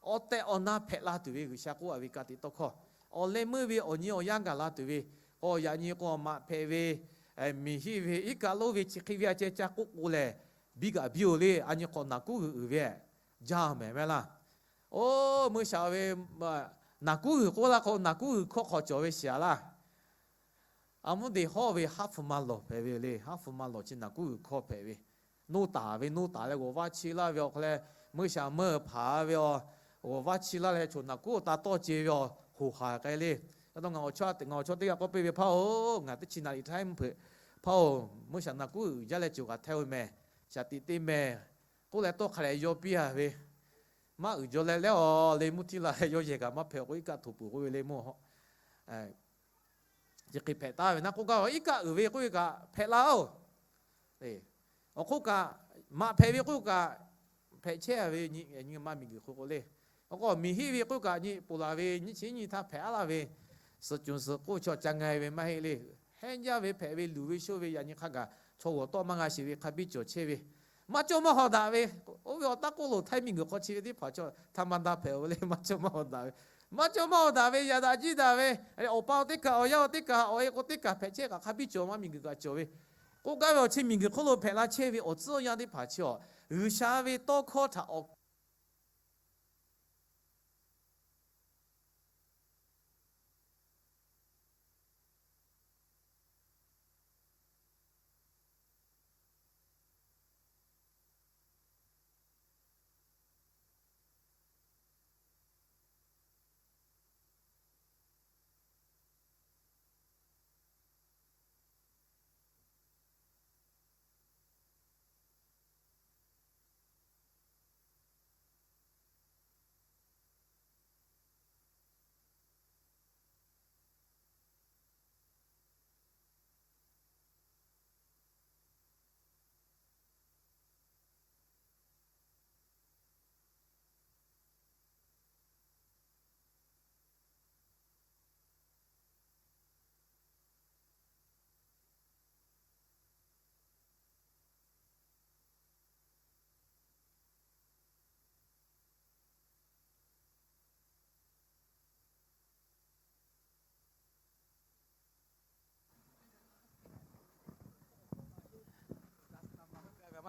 Awˬ tehˬ awˬ na hpehꞈ la tuˬ ve G'uiˬsha k'oˆ-a ve ka tiꞈ tawˇ hkawˇ, awˬ leh meuˇ ve awˬ nyi awˬ yanˇ gaˬ la tuˬ ve, k'o yaꞈ nyi k'o maꞈ hpehꞈ ve, miˬ hiˆ ve iˉ kaˆ lonˉ ve chi hk'e ve a ceh ca k'oˆ k'o lehˬ, biˇ kaꞈ biˇ-oˬ le. A nyi hk'awꞈ naˬ kuˉ g'uiˬ uiˍ ve jaˇ mehˍ mehˍ laˇ. Oˇ meuˇ shaˍ ve naˬ kuˉ g'uiˬ k'oˆ laˇ k'o, naˬ kuˉ g'uiˬ hkawˇ hk'aw cawˬ ve shiˍ-a laˇ. A mvuhˇ deˬ hawˇ ve haˉ hpu ma lawˬ hpehꞈ ve le. Haˉ hpu ma lawˬ chi naˬ kuˉ g'uiˬ hkawˇ hpehꞈ ve. Noˇ taˍ ve, noˇ taˍ leh g'awˬ vaˇ chi laˇ ve awˬ hk'aw leh, meuˇ shaˍ meuˇ hpaˍ ve awˬ g'awˬ vaˇ chi laˇ leh choˬ naˬ kuˉ awˬ ta tawˇ ce ve awˬ hoꞈ haˍ k'ai le. Aˬ, ngaˬ awˬ chawˇ teˇ g'aˇ k'oˆ piˇ ve, Hpaˇ-oˬ, ngaˬ teˇ chi naˬ liꞈ htaˇ mvuhˇ hpeuꞈ, Hpaˇ-oˬ, meuˇ shaˍ naˬ kuˉ uiˍ jaˇ leh coˬ kaꞈ htehˇ-oˬ meh. Shaˍ tiꞈ teˇ meh k'oˆ leh tawˇ hk'a leh yaw piˇ-a ve, maˇ uiˍ jaw leh lehˉ-aˬ, le mvuhˇ htiˇ la leh yawˇ yehˬ kaꞈ maˇ hpehꞈ k'o, iˉ kaˆ htoꞈ peuˬ k'oˆ ve le meuˇ. Chi hk'e hpehꞈ taˍ ve naˉ k'oˆ gaˇ, iˉ kaꞈ uiˍ ve k'oˆ ve kaꞈ hpehꞈ laˇ-oˬ. Awˬ hk'oˆ kaꞈ, maꞈ hpehꞈ ve k'oˆ kaꞈ hpehꞈ chehˇ ve nyi, maˇ miˬguiˬ hk'oˆ k'o le. Awˬ k'o miˬ hiˆ ve k'oˆ kaꞈ nyi ponˬ laˬ ve nyiˇ chi nyiˇ htaˇ hpehꞈ-a laˇ ve, suhˍ cuˬ suhˍ k'oˆ chaw ca nga ve maˇ heˆ le. Hehnˇ jaˇ ve hpehꞈ ve luˬ ve shoˆ ve yaꞈ nyi hk'a gaˬ chaw g'awˬ tawˆ maˇ g'a sheˍ ve hk'a biˇ cawˬ chehˇ ve, maˇ cawˇ maˇ hawˍ daꞈ ve, oˇ ve awˬ taˇ k'oˆ loˬ, htaiˇ miˬguiˬ hk'aw chi ve teˇ hpaˍ chaw htaꞈ ma daꞈ hpehꞈ-oˬ le, maˇ cawˇ maˇ hawˍ daꞈ ve, maˇ cawˇ maˇ hawˍ daꞈ ve, yaꞈ daꞈ jiˇ daꞈ ve, awˬ pa-oˬ teˇ kaˬ, awˬ yaˇ-oˬ teˇ kaˬ, awˬ e k'o teˇ kaˬ hpehꞈ chehˇ kaꞈ hk'a biˇ cawˬ maˇ miˬguiˬ kaꞈ cawˬ ve, k'oˆ gaˇ ve awˬ chi miˬguiˬ hk'oˆ lo hpehꞈ la chehˇ ve awˬ tcuhˉ awˬ yanˇ teˇ hpaˍ chi-a, G'uiˬsha ve tawˇ hkawˇ htaꞈ awˬ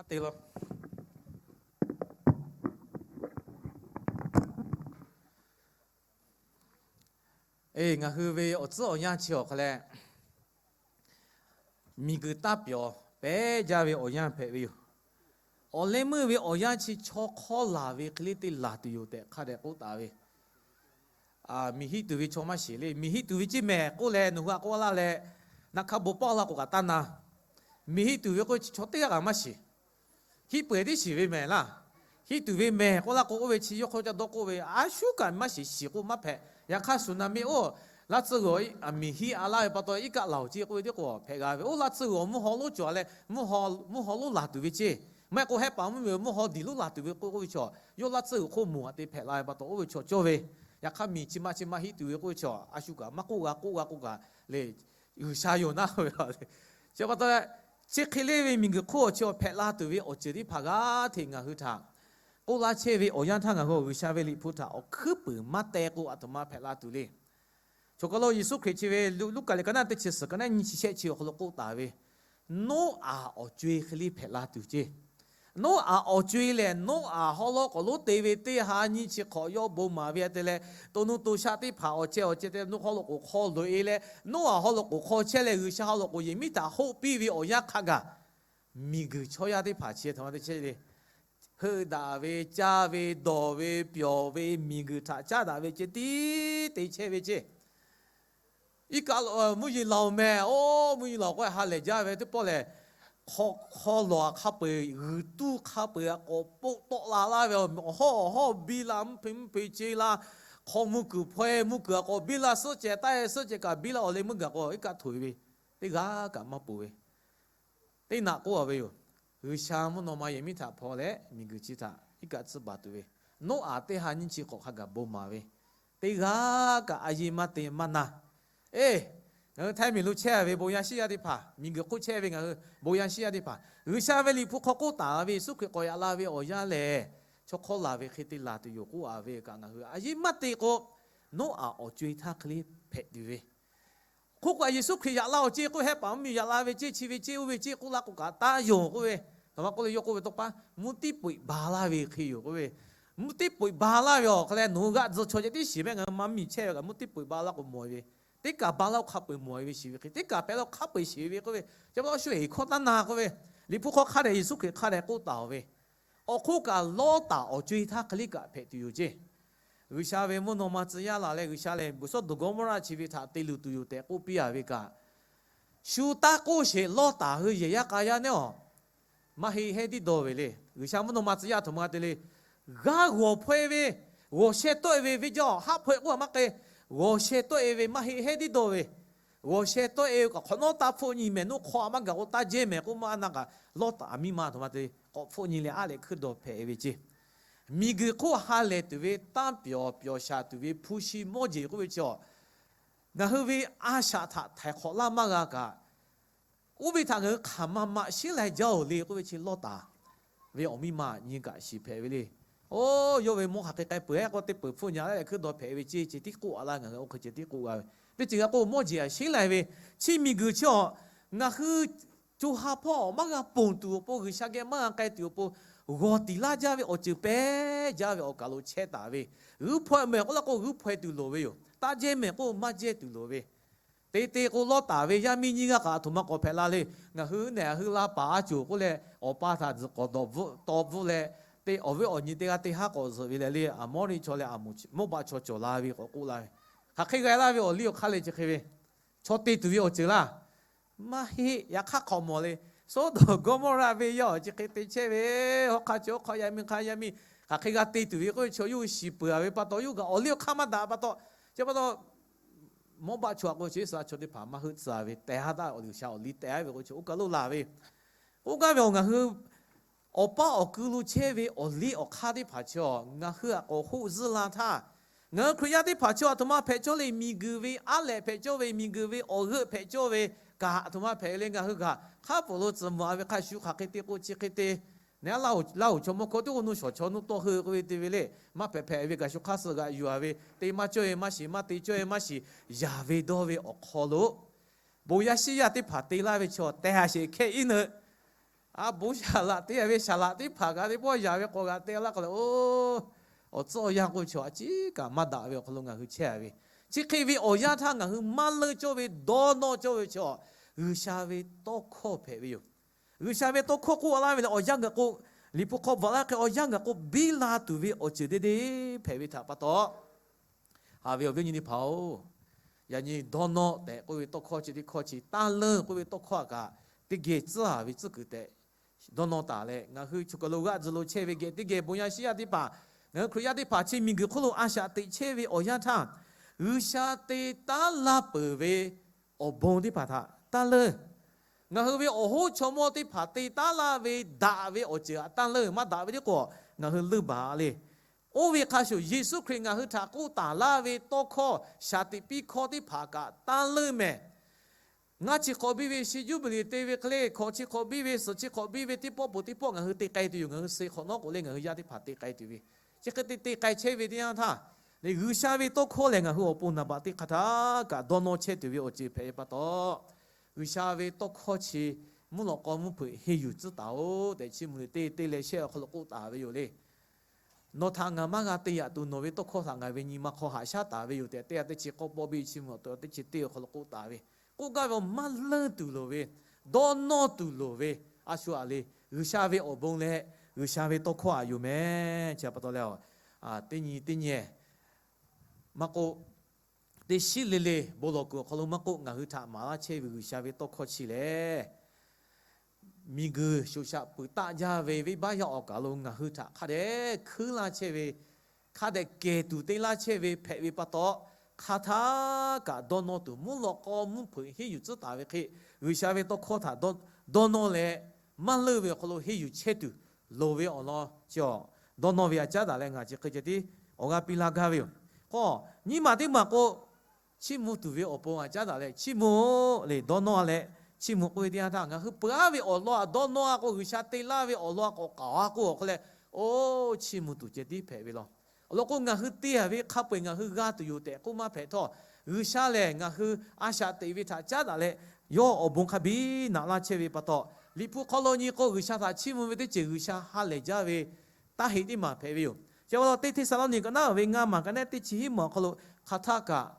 te la. Ngaˬ hui ve awˬ tcuhˉ awˬ yanˇ chi awˬ hk'aw leh, miˬguiˬ taˇ pyawˬ pehˉ jaˇ ve awˬ yanˇ hpehꞈ ve yoˬ. Awˬ leh meuˇ ve awˬ yanˇ chi chaw hk'awˇ laˬ ve hk'e le te laˬ tuˬ yoˬ tehꞈ hk'a dehꞈ k'oˆ taˍ ve. Miˬ hiˆ tuˬ ve chaw maˇ shiˍ le. Miˬ hiˆ tuˬ ve ceˇ mehˍ k'oˆ leh nawˬ hui a k'oˆ laˇ leh, naˆ hkaˇ bon pawˆ laˇ k'o kaꞈ taˇ na. Miˬ hiˆ tuˬ ve k'oˆ ve chi chaw teˇ g'aˇ kaꞈ maˇ shiˍ. Hiˆ peuˬ tiˉ shiˍ ve mehˍ laˇ. Hiˆ tuˬ ve mehˍ k'oˆ laˇ k'o, oˇ ve chi yawˇ hk'aw ca dawˇ k'oˆ ve, a shuˉ kaꞈ maˇ shiˍ, shiˍ k'o maˇ hpehꞈ. Yaꞈ hk'aˇ suˬ naˍ miˇ oˇ laˇ tcuhˇ g'uiˬ miˬ hiˆ a laˇ ve pa taw, iˉ kaˆ laˬ oˬ ceˇ k'oˆ ve teˇ k'o hpehꞈ g'a ve. Oˇ laˇ tcuhˇ g'uiˬ awˬ mvuhˇ haw lonˉ cawˬ leh, mvuhˇ haw lonˉ laˬ tuˬ ve ceˇ. Maˇ heˆ k'o hehˆ paˍ mvuhˇ miˬ mvuhˇ haw diˬ lonˉ laˬ tuˬ ve k'oˆ ve chaw, yawˇ laˇ tcuhˇ g'uiˬ hk'oˆ moˍ aꞈ te hpehꞈ la ve pa taw, oˇ ve chaw cawˇ ve. Yaꞈ hk'aˇ miˬ chi ma chi ma hiˆ tuˬ ve k'oˆ ve chaw a shu kaꞈ maˇ k'oˆ g'a k'oˆ g'a k'oˆ kaꞈ le, G'uiˬsha yoˬ naˉ ve. Chi pa taw, chi hk'e le ve miˬguiˬ hk'oˆ awˬ chi awˬ hpehꞈ la tuˬ ve awˬ ceuˬ teˇ hpaˍ g'aˇ hteꞈ ngaˬ hui htaꞈ k'oˆ laˇ chehˇ ve awˬ yanˇ htaˇ, ngaˬ hui G'uiˬsha ve liꞈ hpu htaꞈ awˬ hkuiˉ puiˍ maˇ teh k'o, aˬ htoꞈ ma hpehꞈ la tuˬ le. Choˬ kaˬ lo Yeˍsuˆ Hkriꞈ chi ve Luˉ-, Luˉkaꞈ liꞈ ka naˆ teˇ chi suhˍ ka naˆ nyiˇ chi shehˆ chi awˬ hk'aw lo k'oˆ taˍ ve, Noˉaꞈ awˬ co-e hk'e le hpehꞈ la tuˬ ceˇ. Noˉaꞈ awˬ co-e lehˬ, Noˉaꞈ hawˉ lawˉ k'awꞈ lonˉ te ve teˇ ha nyiˇ chi hk'awꞈ yawˇ bon maˍ ve te leh, to nuˇ to shaˆ teˇ hpaˍ awˬ ceh awˬ ceh te nuˇ hawˉ lo k'oˍ hk'aw loꞈ-e leh, Noˉaꞈ hawˉ lo k'oˍ hk'aw chehˇ leh G'uiˬsha hawˉ lo k'oˍ yehˬ miˉ htaꞈ hoˆ piˇ ve awˬ yanˇ hk'a gaˬ, miˬguiˬ chaw yaˇ teˇ hpaˍ chi htaꞈ ma te chehˇ le. Heuˆ daꞈ ve, caˇ ve, dawˬ ve, pyawˬ ve, miˬguiˬ htaꞈ caˉ daꞈ ve ceh tiˉ te chehˇ ve ceˇ. Iˉ kaˆ mvuhˇ yeˬ laˬ-oˬ mehˍ, oˇ mvuhˇ yeˬ laˬ k'o ha lehˬ jaˇ ve teˇ pawˆ lehˬ, hk'aw lawˬ hk'a peu-eˬ, g'uiˬ tuˇ hk'a peu-eˬ k'awꞈ poˆ tawˆ la laˇ ve, awˬ hawˉ awˬ hawˉ biˇ la, mvuhˇ hpeꞈ mvuhˇ hpeꞈ ce la, hk'aw mvuhˇ kuiˬ hpaw-e, mvuhˇ kuiˬ a k'awꞈ biˇ la, suhˆ cehˬ taˇ-e, suhˆ cehˬ kaꞈ biˇ la, awˬ leh meuˇ gaˬ k'o iˉ kaˆ htoꞈ ve teˇ g'aˇ kaꞈ maˇ poˬ ve. Teˇ naꞈ k'oˆ a ve yoˬ. G'uiˬsha mvuhˇ naw ma yehˬ miˉ htaꞈ hpaw leh miˬguiˬ chi htaꞈ iˉ kaˆ tcuhˇ baˬ tuˬ ve, Noˉaꞈ teˇ ha nyiˇ chi hk'awꞈ hk'a gaˬ bon maˍ ve, teˇ g'aˇ kaꞈ a yeˇ maˇ te maˇ na. Eˬ, ngaˬ hui Htaiˇ miˬ lo chehˇ ve bon yaˇ shiˉ yaˇ teˇ hpaˍ, miˬguiˬ hk'oˆ chehˇ ve ngaˬ hui bon yaˇ shiˉ yaˇ teˇ hpaˍ, G'uiˬsha ve liꞈ hpu hk'aw k'oˆ taˍ ve Yeˍsuˆ Hkriꞈ k'awꞈ yaꞈ la ve awˬ yanˇ lehˬ, chaw hk'awˇ laˬ ve hk'e te laˬ tuˬ yoˬ k'oˆ a ve kaꞈ ngaˬ hui a yeˇ maˇ te k'o, Noˉaꞈ awˬ co-e htaˇ hk'e le hpehꞈ tuˬ ve, hk'oˆ kaꞈ Yeˍsuˆ Hkriꞈ yaꞈ la awˬ ceˇ k'oˆ, hehˆ paˍ mvuhˇ miˬ yaꞈ la ve ceˇ, chi ve ceˇ, oˇ ve ceˇ k'oˆ laˇ k'o kaꞈ taˇ yonˍ k'oˆ ve, hk'aˬ ma k'oˆ le, yawˇ k'oˆ ve tawˇ paˉ mvuhˇ tiˉ poꞈ-e ba laˇ ve hk'e yoˬ k'oˆ ve. Mvuhˇ tiˉ poꞈ-e ba laˇ ve awˬ hk'a leh nawˬ hui g'aꞈ tcuh chaw ceh tiˉ shiˍ mehˆ, ngaˬ hui maˇ miˬ chehˇ ve kaꞈ mvuhˇ tiˉ poꞈ-e ba laˇ k'o mawˬ-e ve, teˇ kaˬ ba laˇ k'o hk'a peu-eˬ mawˬ-e ve shiˍ ve hk'e, teˇ kaˬ pehꞈ laˇ hk'a peu-eˬ shiˍ ve k'oˆ ve, chi pa taw shu-eˬ hkawˇ taˇ na k'oˆ ve, liꞈ hpu hk'aw hk'a dehꞈ Yeˍsuˆ Hkriꞈ hk'a dehꞈ k'oˆ taˍ-oˬ ve, awˬ hk'oˆ kaꞈ Lawˇtaˍ awˬ co-e htaˇ hk'e le kaꞈ hpehꞈ tuˬ yoˬ ceˇ. G'uiˬsha ve mvuhˇ naw ma tcuh yaˇ laˬ leh G'uiˬsha lehˬ Soˉdonˍ Gawˇmawˇraˆ chi ve htaꞈ te luˬ tuˬ yoˬ tehꞈ k'oˆ piˇ a ve kaꞈ, shu taˇ k'oˆ sheˍ Lawˇtaˍ hui yehˬ yaˇ k'a yaˇ neˉ awˬ maˇ heˆ hehnˇ tiˉ dawˇ ve le. G'uiˬsha mvuhˇ naw ma tcuh yaˇ aˬ htoꞈ ma te le, g'aˇ g'awˬ hpaweh ve, g'awˬ sheh tawˆ-e ve venˇ jaˇ-oˬ, haˆ hpaweh k'oˆ a maˇ k'ai, g'awˬ sheh tawˆ-e ve maˇ heˆ hehnˇ tiˉ dawˇ ve, g'awˬ sheh tawˆ-e ve kaꞈ hk'awꞈ nawˉ taˇ hpfuhˆ nyi mehˍ, noˉ hk'aw a maˇ gaˬ k'o taˇ jehˇ mehˍ k'oˆ maˇ a na kaꞈ, Lawˇtaˍ miˇ ma aˬ htoꞈ ma te k'awꞈ hpfuhˆ nyi leh aˉ leh hkuiˇ dawˬ hpehꞈ ve ceˇ. Miˬguiˬ hk'oˆ ha lehˬ tuˬ ve tanˇ pyawˬ pyawˬ shaˍ tuˬ ve hpu shi mawˇ jeˬ k'oˆ ve chi a, ngaˬ hui ve a shaꞈ htaꞈ htaiˍ hk'awꞈ laˇ maˇ g'a kaꞈ, oˇ ve htaꞈ ngaˬ hui hk'aˬ ma ma sheˉ lai jaˇ-oˬ le k'oˆ ve chi Lawˇtaˍ ve awˬ miˇ ma nyi kaꞈ shiˍ hpehꞈ ve le. Oˇ, yawˇ ve mawˇ hk'aˬ hk'e k'ai peuˬ-eˬ k'o, teˇ peuˬ hpfuhˆ nyi a leh hkuiˇ dawˬ hpehꞈ ve ceˇ, ceh tiˉ k'oˆ a laˇ, ngaˬ hui oˇ hk'e ceh tiˉ k'oˆ g'a ve. Teˇ ceuˬ g'a k'o mawˇ jeˬ a sheˉ lai ve, chi miˬguiˬ chi a, ngaˬ hui co ha hpawˇ maˇ g'a ponˬ tuˬ awˬ pon, G'uiˬsha geh maˇ g'a k'ai tuˬ awˬ pon, g'awˬ tiˍ laˇ jaˇ ve awˬ ceuˬ pehˉ jaˇ ve awˬ kaˬ lo chehˇ taˍ ve, g'uiˇ hpaw-e mehˍ k'oˆ laˇ k'o g'uiˇ hpaw-e tuˬ loˍ ve yoˬ. Taˇ jehˇ mehˍ k'o maˇ jehˇ tuˬ loˍ ve, te te k'o Lawˇtaˍ ve yaˇ miˇ nyiˇ g'aˇ kaꞈ aˬ htoꞈ ma k'awꞈ hpehꞈ la le. Ngaˬ hui neˬ a hui la paˍ a coˬ k'oˆ leh, awˬ pa htaꞈ tzuhꞈ k'awꞈ dawˬ bvuhˆ taw bvuhˆ leh, te awˬ viˉ awˬ nyi teˇ g'aˇ teˇ haˉ k'awꞈ zuhꞈ ve leh le, Aˍmawˇriˆ chaw leh Aˍmoˍ Moˉbaˆ chaw cawˬ la ve k'awꞈ k'oˆ la ve, hk'aˬ hk'e g'a laˇ ve awˬ liˇ awˬ hk'aˇ le chi hk'e ve, chaw te tuˬ ve awˬ ceuˬ laˇ. Maˇ heˆ. Yaꞈ hk'aˇ hk'awꞈ mawˬ le. Soˉdonˍ Gawˇmawˇraˆ venˇ yaˇ awˬ chi hk'e te chehˇ ve, hawˉ hk'aˇ chi hawˉ hk'aˇ yaˇ miˇ hk'aˇ yaˇ miˇ hk'aˬ hk'e g'a te tuˬ ve k'oˆ ve chaw yawˇ hui shiˍ peuˬ a ve pa taw, yawˇ hui kaꞈ awˬ liˇ awˬ hk'aˇ maˇ daꞈ pa taw, chi pa taw Moˉbaˆ chaw a k'o, G'uiˬsha chaw teˇ hpaˍ maˇ heuˆ tcuh ve, tehˬ ha taˇ awˬ liˇ awˬ hk'aˇ awˬ liˇ tehˬ a ve k'o, chi oˇ kaˬ lo laˬ ve, k'oˆ gaˇ ve awˬ ngaˬ hui awˬ paˇ awˬ kui lo chehˇ ve awˬ liˇ awˬ hk'aˇ teˇ hpaˍ chi a, ngaˬ hui a k'awꞈ hoˆ zuhˆ la htaˇ, ngaˬ hui Hkriꞈ yaˇ teˇ hpaˍ chi a htoꞈ ma hpehꞈ cawˇ le, miˬguiˬ ve aˉ lehꞈ hpehꞈ cawˇ ve, miˬguiˬ ve awˬ g'euˆ hpehꞈ cawˇ ve kaꞈ aˬ htoꞈ ma hpehꞈ le. Ngaˬ hui kaꞈ hk'a pfuhˍ lo tcuhˍ mvuhꞈ a ve hk'a shuˍ hk'aˬ hk'e te k'o chi hk'e te, neˬ a laˇ oˬ chaw mawˇ hkawˇ teˇ k'o nuˇ shawˍ chaw nuˇ tawˇ heuˆ k'oˆ ve te ve le, maˇ hpehꞈ hpehꞈ ve kaꞈ shu hk'aˇ suh g'aꞈ yuˬ a ve, te maˇ cawˇ-e maˇ shiˍ, maˇ te cawˇ-e maˇ shiˍ, yaˍ ve dawˇ ve awˬ hk'aw lo bon yaˇ shiˉ yaˇ teˇ hpaˍ te laˇ ve chaw tehˬ a sheˍ hkehˇ iˉ neu A bon shaˍ laꞈ te ve shaˍ laꞈ teˇ hpaˍ kaꞈ teˇ pawˆ yaꞈ ve k'awꞈ g'aꞈ te laˇ k'o leh, oˇ, awˬ tcuhˉ awˬ yanˇ k'o chaw a ciˉ kaꞈ maˇ daꞈ ve awˬ hk'aw lo ngaˬ hui chehˇ ve, chi hk'e ve awˬ yanˇ htaˇ ngaˬ hui maˇ leunˇ cawˇ ve dawˇ nawˇ cawˇ ve chaw, G'uiˬsha ve tawˇ hkawˇ hpehꞈ ve yoˬ. G'uiˬsha ve tawˇ hkawˇ k'oˆ laˇ ve leh awˬ yanˇ gaˬ k'o, Liꞈ hpu hk'aw bvuhꞈ laˇ hk'e awˬ yanˇ gaˬ k'o biˇ la tuˬ ve awˬ ceuˬ deˇ deˇ hpehꞈ ve htaꞈ pa taw, haꞈ ve awˬ viˉ awˬ nyi teˇ hpaˍ-oˬ, yaꞈ nyi dawˇ nawˇ tehꞈ k'oˆ ve tawˇ hkawˇ chi teˇ hkawˇ chi, taˇ leunˇ k'oˆ ve tawˇ hkawˇ a kaꞈ teˇ geh tcuhˉ a ve tcuhˉ kuiˬ tehꞈ dawˇ nawˇ taˍ leh, ngaˬ hui choˬ kaˬ lo g'aˆ tzuhˬ lo chehˇ ve geh teˇ geh bon yaˇ shiˉ yaˇ teˇ hpaˍ, ngaˬ hui Hkriꞈ yaˇ teˇ hpaˍ chi miˬguiˬ hk'oˆ lo a shaꞈ teꞈ chehˇ ve awˬ yanˇ htaˇ, G'uiˬsha te taˉ laˇ peuˬ ve awˬ bon teˇ hpaˍ htaꞈ taˇ leunˇ. Ngaˬ hui ve awˬ hoˉ chaw mawˇ teˇ hpaˍ te taˉ laˇ ve daꞈ ve awˬ ceuˬ htaꞈ taˇ leunˇ. Maˇ daꞈ ve tiˉ k'o ngaˬ hui leunˇ baˬ le. Oˇ ve hk'a shuˍ Yeˍsuˆ Hkriꞈ ngaˬ hui htaꞈ k'oˆ taˍ laˇ ve tawˇ hkawˇ, shaˍ tiꞈ piˇ hkawˇ teˇ hpaˍ kaꞈ taˇ leunˇ mehˍ. Ngaˇ chi hk'awꞈ biˇ ve shi juˇbiˍliˍ te ve hk'e le, hkawꞈ chi hk'awꞈ biˇ ve, suhˍ chi hk'awꞈ biˇ ve teˇ pawˆ peuˬ teˇ pawˆ ngaˬ hui te k'ai tuˬ yoˬ. Ngaˬ hui suh hk'awꞈ nawˉ k'o le ngaˬ hui yaˇ teˇ hpaˍ te k'ai tuˬ ve, chi hk'e te te k'ai chehˇ ve teˇ yanˇ htaˇ, le G'uiˬsha ve tawˇ hkawˇ lehˬ ngaˬ hui awˬ pon naˍ baꞈ teˇ hk'aˇ htaˇ kaꞈ dawˇ nawˇ chehˇ tuˬ ve awˬ ceuˬ hpehꞈ ve pa taw, G'uiˬsha ve tawˇ hkawˇ chi mvuhˇ lawꞈ k'aw mvuhˇ hpeuꞈ henˇ yuˬ tcuhˉ taˍ-oˬ tehꞈ Chiˇ mvuh liꞈ teˇ teˇ leh shehˆ awˬ hk'aw lo k'oˆ taˍ ve yoˬ le. Nawˬ htaꞈ ngaˬ maˇ g'a te yaꞈ tuˬ nawˬ ve tawˇ hkawˇ htaꞈ ngaˬ ve nyi ma hk'aw haꞈ shaˉ taˍ ve yoˬ tehꞈ, teˇ g'aˇ teˇ chi k'awˇ pawˆ biˇ Chiˇ mvuh awˬ to teˇ chi teˇ awˬ hk'aw lo k'oˆ taˍ ve, k'oˆ gaˇ ve, maˇ leunˇ tuˬ loˍ ve, dawˇ nawˇ tuˬ loˍ ve, a shu aꞈ le, G'uiˬsha ve awˬ bon leh G'uiˬsha ve tawˇ hkawˇ aꞈ yoˬ mehˍ. Chi pa taw leh, teˇ nyi teˇ nyi maˇ k'oˆ, teˇ shiˉ le le bon lawˬ kuiˬ awˬ hk'aw lo maˇ k'oˆ, ngaˬ hui htaꞈ maˍ laˇ chehˇ ve G'uiˬsha ve tawˇ hkawˇ chi lehˬ, miˬguiˬ shoˍ shaꞈ peuˬ taˆ jaˇ ve venˇbaˆ yaˇ awˬ kaˍ lo ngaˬ hui htaꞈ hk'a dehꞈ hkuiˉ laˇ chehˇ ve, hk'a dehꞈ kehˬ tuˬ te laˇ chehˇ ve hpehꞈ ve pa taw, hk'aˬ htaˇ kaꞈ dawˇ nawˇ tuˬ mvuhˇ lawꞈ k'aw mvuhˇ hpeuꞈ henˇ yuˬ tcuhˉ taˍ ve hk'e, G'uiˬsha ve tawˇ hkawˇ htaꞈ dawˇ nawˇ leh maˇ leunˇ ve awˬ hk'aw lo henˇ yuˬ chehˇ tuˬ loˍ ve awˬ lawn chi, dawˇ nawˇ ve aꞈ caˉ daꞈ leh ngaˬ chi hk'e ceh tiˉ awˬ g'aˇ piˇ laˇ gaˇ ve yoˬ. K'o, nyiˇ maˬ teˇ maˬ k'o, Chiˇ mvuh tuˬ ve awˬ pon aꞈ caˉ daꞈ leh chiˇ mvuh le dawˇ nawˇ leh, chiˇ mvuh k'oˆ ve teˇ yanˇ htaˇ ngaˬ hui peuˬ aˉ ve awˬ lawn aꞈ dawˇ nawˇ a k'o, G'uiˬsha te laˇ ve awˬ lawn aꞈ k'awꞈ k'aoˍ a k'oˆ awˬ hk'e leh, oˇ chiˇ mvuh tuˬ ceh tiˉ hpehꞈ ve law. Awˬ lawn k'o, ngaˬ hui te a ve hk'a peu-eˬ ngaˬ hui g'a tuˬ yoˬ tehꞈ k'oˆ maˇ hpehꞈ htawˇ, G'uiˬsha lehˬ ngaˬ hui a shaꞈ teꞈ ve htaꞈ caˉ daꞈ leh, yawˇ awˬ bon hk'a biˇ naꞈ laˇ chehˇ ve pa taw, Liꞈ hpu hk'aw lo nyi k'o, G'uiˬsha htaꞈ chiˇ mvuh ve teˇ ceuˬ G'uiˬsha ha lehˬ jaˇ ve taˇ heꞈ teˇ maˬ hpehꞈ ve yoˬ. Chi pa taw, teˇ Hteˇsaˍlawˇniˆ ka naˉ ve ngaˇ maˬ ka nehˉ teˇ chi hiˉ maˬ awˬ hk'aw lo hk'aˬ htaˇ kaꞈ,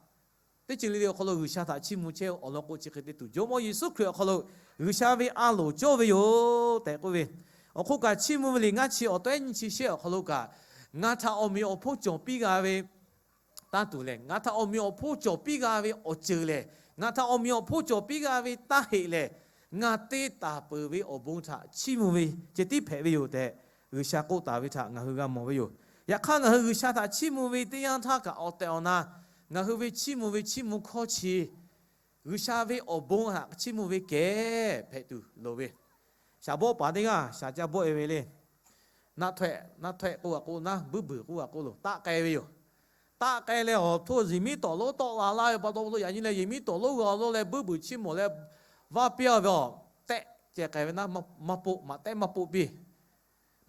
teˇ ceuˬ le le awˬ hk'aw lo G'uiˬsha htaꞈ chiˇ mvuh chehˇ awˬ lawn k'o, chi hk'e te tuˬ Jawˇmawˇ Yeˍsuˆ Hkriꞈ awˬ hk'aw lo G'uiˬsha ve a loˍ cawˇ ve yoˬ tehꞈ k'oˆ ve, awˬ hk'oˆ kaꞈ Chiˇ mvuh ve liꞈ ngaˇ chi awˬ tawehˉ nyiˇ chi shehˆ awˬ hk'aw lo kaꞈ, ngaˬ htaꞈ awˬ meꞈ awˬ hponˇ cawˬ piˇ g'a ve tanˇ tuˬ lehˬ, ngaˬ htaꞈ awˬ meꞈ awˬ hponˇ cawˬ piˇ g'a ve awˬ ceuˬ lehˬ, ngaˬ htaꞈ awˬ meꞈ awˬ hponˇ cawˬ piˇ g'a ve taˇ heꞈ lehˬ, ngaˬ te taˍ peuˬ ve awˬ bon htaꞈ chiˇ mvuh ve ceh tiˉ hpehꞈ ve yoˬ tehꞈ, G'uiˬsha k'oˆ taˍ ve htaꞈ ngaˬ hui g'a mawˬ ve yoˬ. Yaꞈ hk'aˇ, ngaˬ hui G'uiˬsha htaꞈ chiˇ mvuh ve teˇ yanˇ htaˇ kaꞈ awˬ tehˬ awˬ na, ngaˬ hui ve chiˇ mvuh ve chiˇ mvuh hkawˇ chi G'uiˬsha ve awˬ bon htaꞈ chiˇ mvuh ve kehˬ hpehꞈ tuˬ loˍ ve. Shaˍ bawˆ paˍ teˇ g'aˇ shaˍ ca bawˆ e ve le. Naˆ htawehˆ, naˆ htawehˆ k'oˆ g'a k'o, naˆ buiˇ buiˬ k'oˆ g'a k'o loˬ, taˆ k'ai ve yoˬ. Taˆ k'ai leh awˬ htoˇ yehˬ miˉ tawˍ lonˉ tawˆ la laˇ ve pa taw, yaꞈ nyi leh yehˬ miˉ tawˍ lonˉ g'a awˬ lawn leh buiˇ buiˬ chiˇ mawˬ leh vaˇ piˇ a ve awˬ tehˆ ceh k'ai ve naˆ maˇ poˆ, maꞈ tehˉ maˇ poˆ piˇ.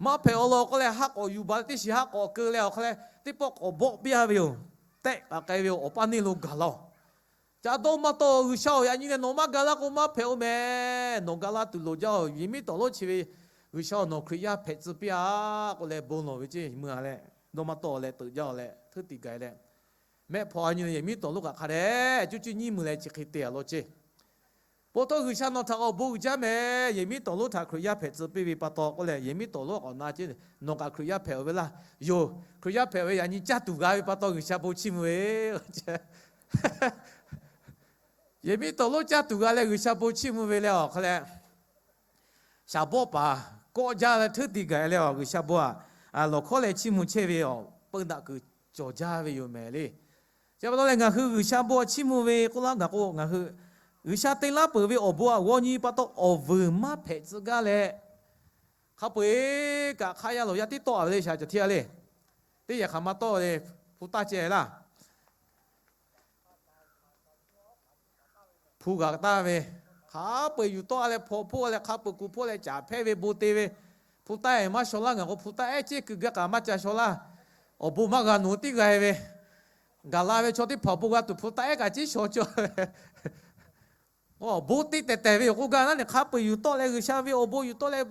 Maˇ hpehꞈ awˬ lawn k'oˆ leh haˆ k'awꞈ yuˬ baˬ leh teˇ shiˍ haˆ k'awꞈ keu leh awˬ hk'aw leh teˇ pawˆ k'awꞈ bawˆ piˇ a ve yoˬ. Tehˆ k'aꞈ k'ai ve yoˬ, awˬ paˇ neˇ lo gaˬ la-oˬ. Ca dawˇ maˇ tawˆ, G'uiˬsha-oˬ, yaꞈ nyi leh nawˬ maˇ ga laˇ k'o maˇ hpehꞈ-oˬ mehˍ. Nawˬ ga laˇ tuˬ loˍ jaˇ-oˬ, yehˬ miˉ tawˍ lonˉ chi ve G'uiˬsha-oˬ, nawˬ Hkriꞈ yaˇ hpehꞈ tcuh piˇ-a k'oˆ leh bon lawˬ ve ceˇ meuˇ a leh, dawˇ maˇ tawˆ leh teuꞈ jaˇ-oˬ leh hteuˇ tiꞈ gaˬ leh, mehˆ hpawˇ a nyi leh yehˬ miˉ tawˍ lonˉ kaꞈ hk'a dehꞈ cuˇ cuˇ nyiˇ meuˇ leh chi hk'e te a law ceˇ. Po htawˇ G'uiˬsha nawˬ htaꞈ awˬ bon uiˍ jaˇ mehˍ, yehˬ miˉ tawˍ lonˉ htaꞈ Hkriꞈ yaˇ hpehꞈ tcuh piˇ ve pa taw k'oˆ leh, yehˬ miˉ tawˍ lonˉ k'awꞈ na ceˇ, nawˬ kaꞈ Hkriꞈ yaˇ hpehꞈ-oˬ ve laˇ. Yoˬ, Hkriꞈ yaˇ hpehꞈ ve yaꞈ nyi caˇ tuˬ g'a ve pa taw G'uiˬsha bon chiˇ mvuh ve yehˬ miˉ tawˍ lonˉ caˇ tuˬ g'a leh G'uiˬsha bon chiˇ mvuh ve leh awˬ hk'aw leh, shaˍ bawˆ paˍ kawˆ jaˇ leh hteuˇ tiꞈ gaˬ leh awˬ G'uiˬsha bon aꞈ lawˬ hkawˉ leh chiˇ mvuh chehˇ ve awˬ peun daꞈ kuiˬ cawˬ jaˇ ve yoˬ mehˍ le. Chi pa taw leh ngaˬ hui G'uiˬsha bon chiˇ mvuh ve k'oˆ laˇ gaˬ k'o, ngaˬ hui G'uiˬsha te laˇ peuˬ ve awˬ bon aꞈ g'aw nyi pa taw awˬ vuiˬ maˇ hpehꞈ tcuh gaˇ leh, hk'a peu-eˬ kaꞈ hk'a yaˇ lawˬ yaˇ tiˉ tawˆ a ve le, shaˍ cawˬ htiˇ a le. Teˇ yehˬ hk'aˬ ma tawˆ le, hpu taˇ ceh laˇ. Hpu g'a taˇ ve, hk'a peu-eˬ yuˬ tawˆ a leh hpaw hpoˆ a leh hk'a peu-eˬ kuˬ hpoˆ leh caˍ hpehˇ ve bon te ve, hpu taˇ ehˉ maˇ shaw laˇ ngaˬ k'o, hpu taˇ ehˉ ceˇ kuiˬ gaˇ kaꞈ maˇ ca shaw laˇ. Awˬ bon maˇ g'a nawˬ hui tiˉ g'a ve, gaˬ la ve chaw teˇ hpaˍ awˬ bon g'a tuˬ hpu taˇ ehˉ kaꞈ ceˇ shaw cawˇ ve. Bon te tehˬ tehˬ ve yoˬ k'oˆ gaˇ naˉ ne, hk'a peu-eˬ yuˬ tawˆ leh G'uiˬsha ve awˬ bon yuˬ tawˆ leh,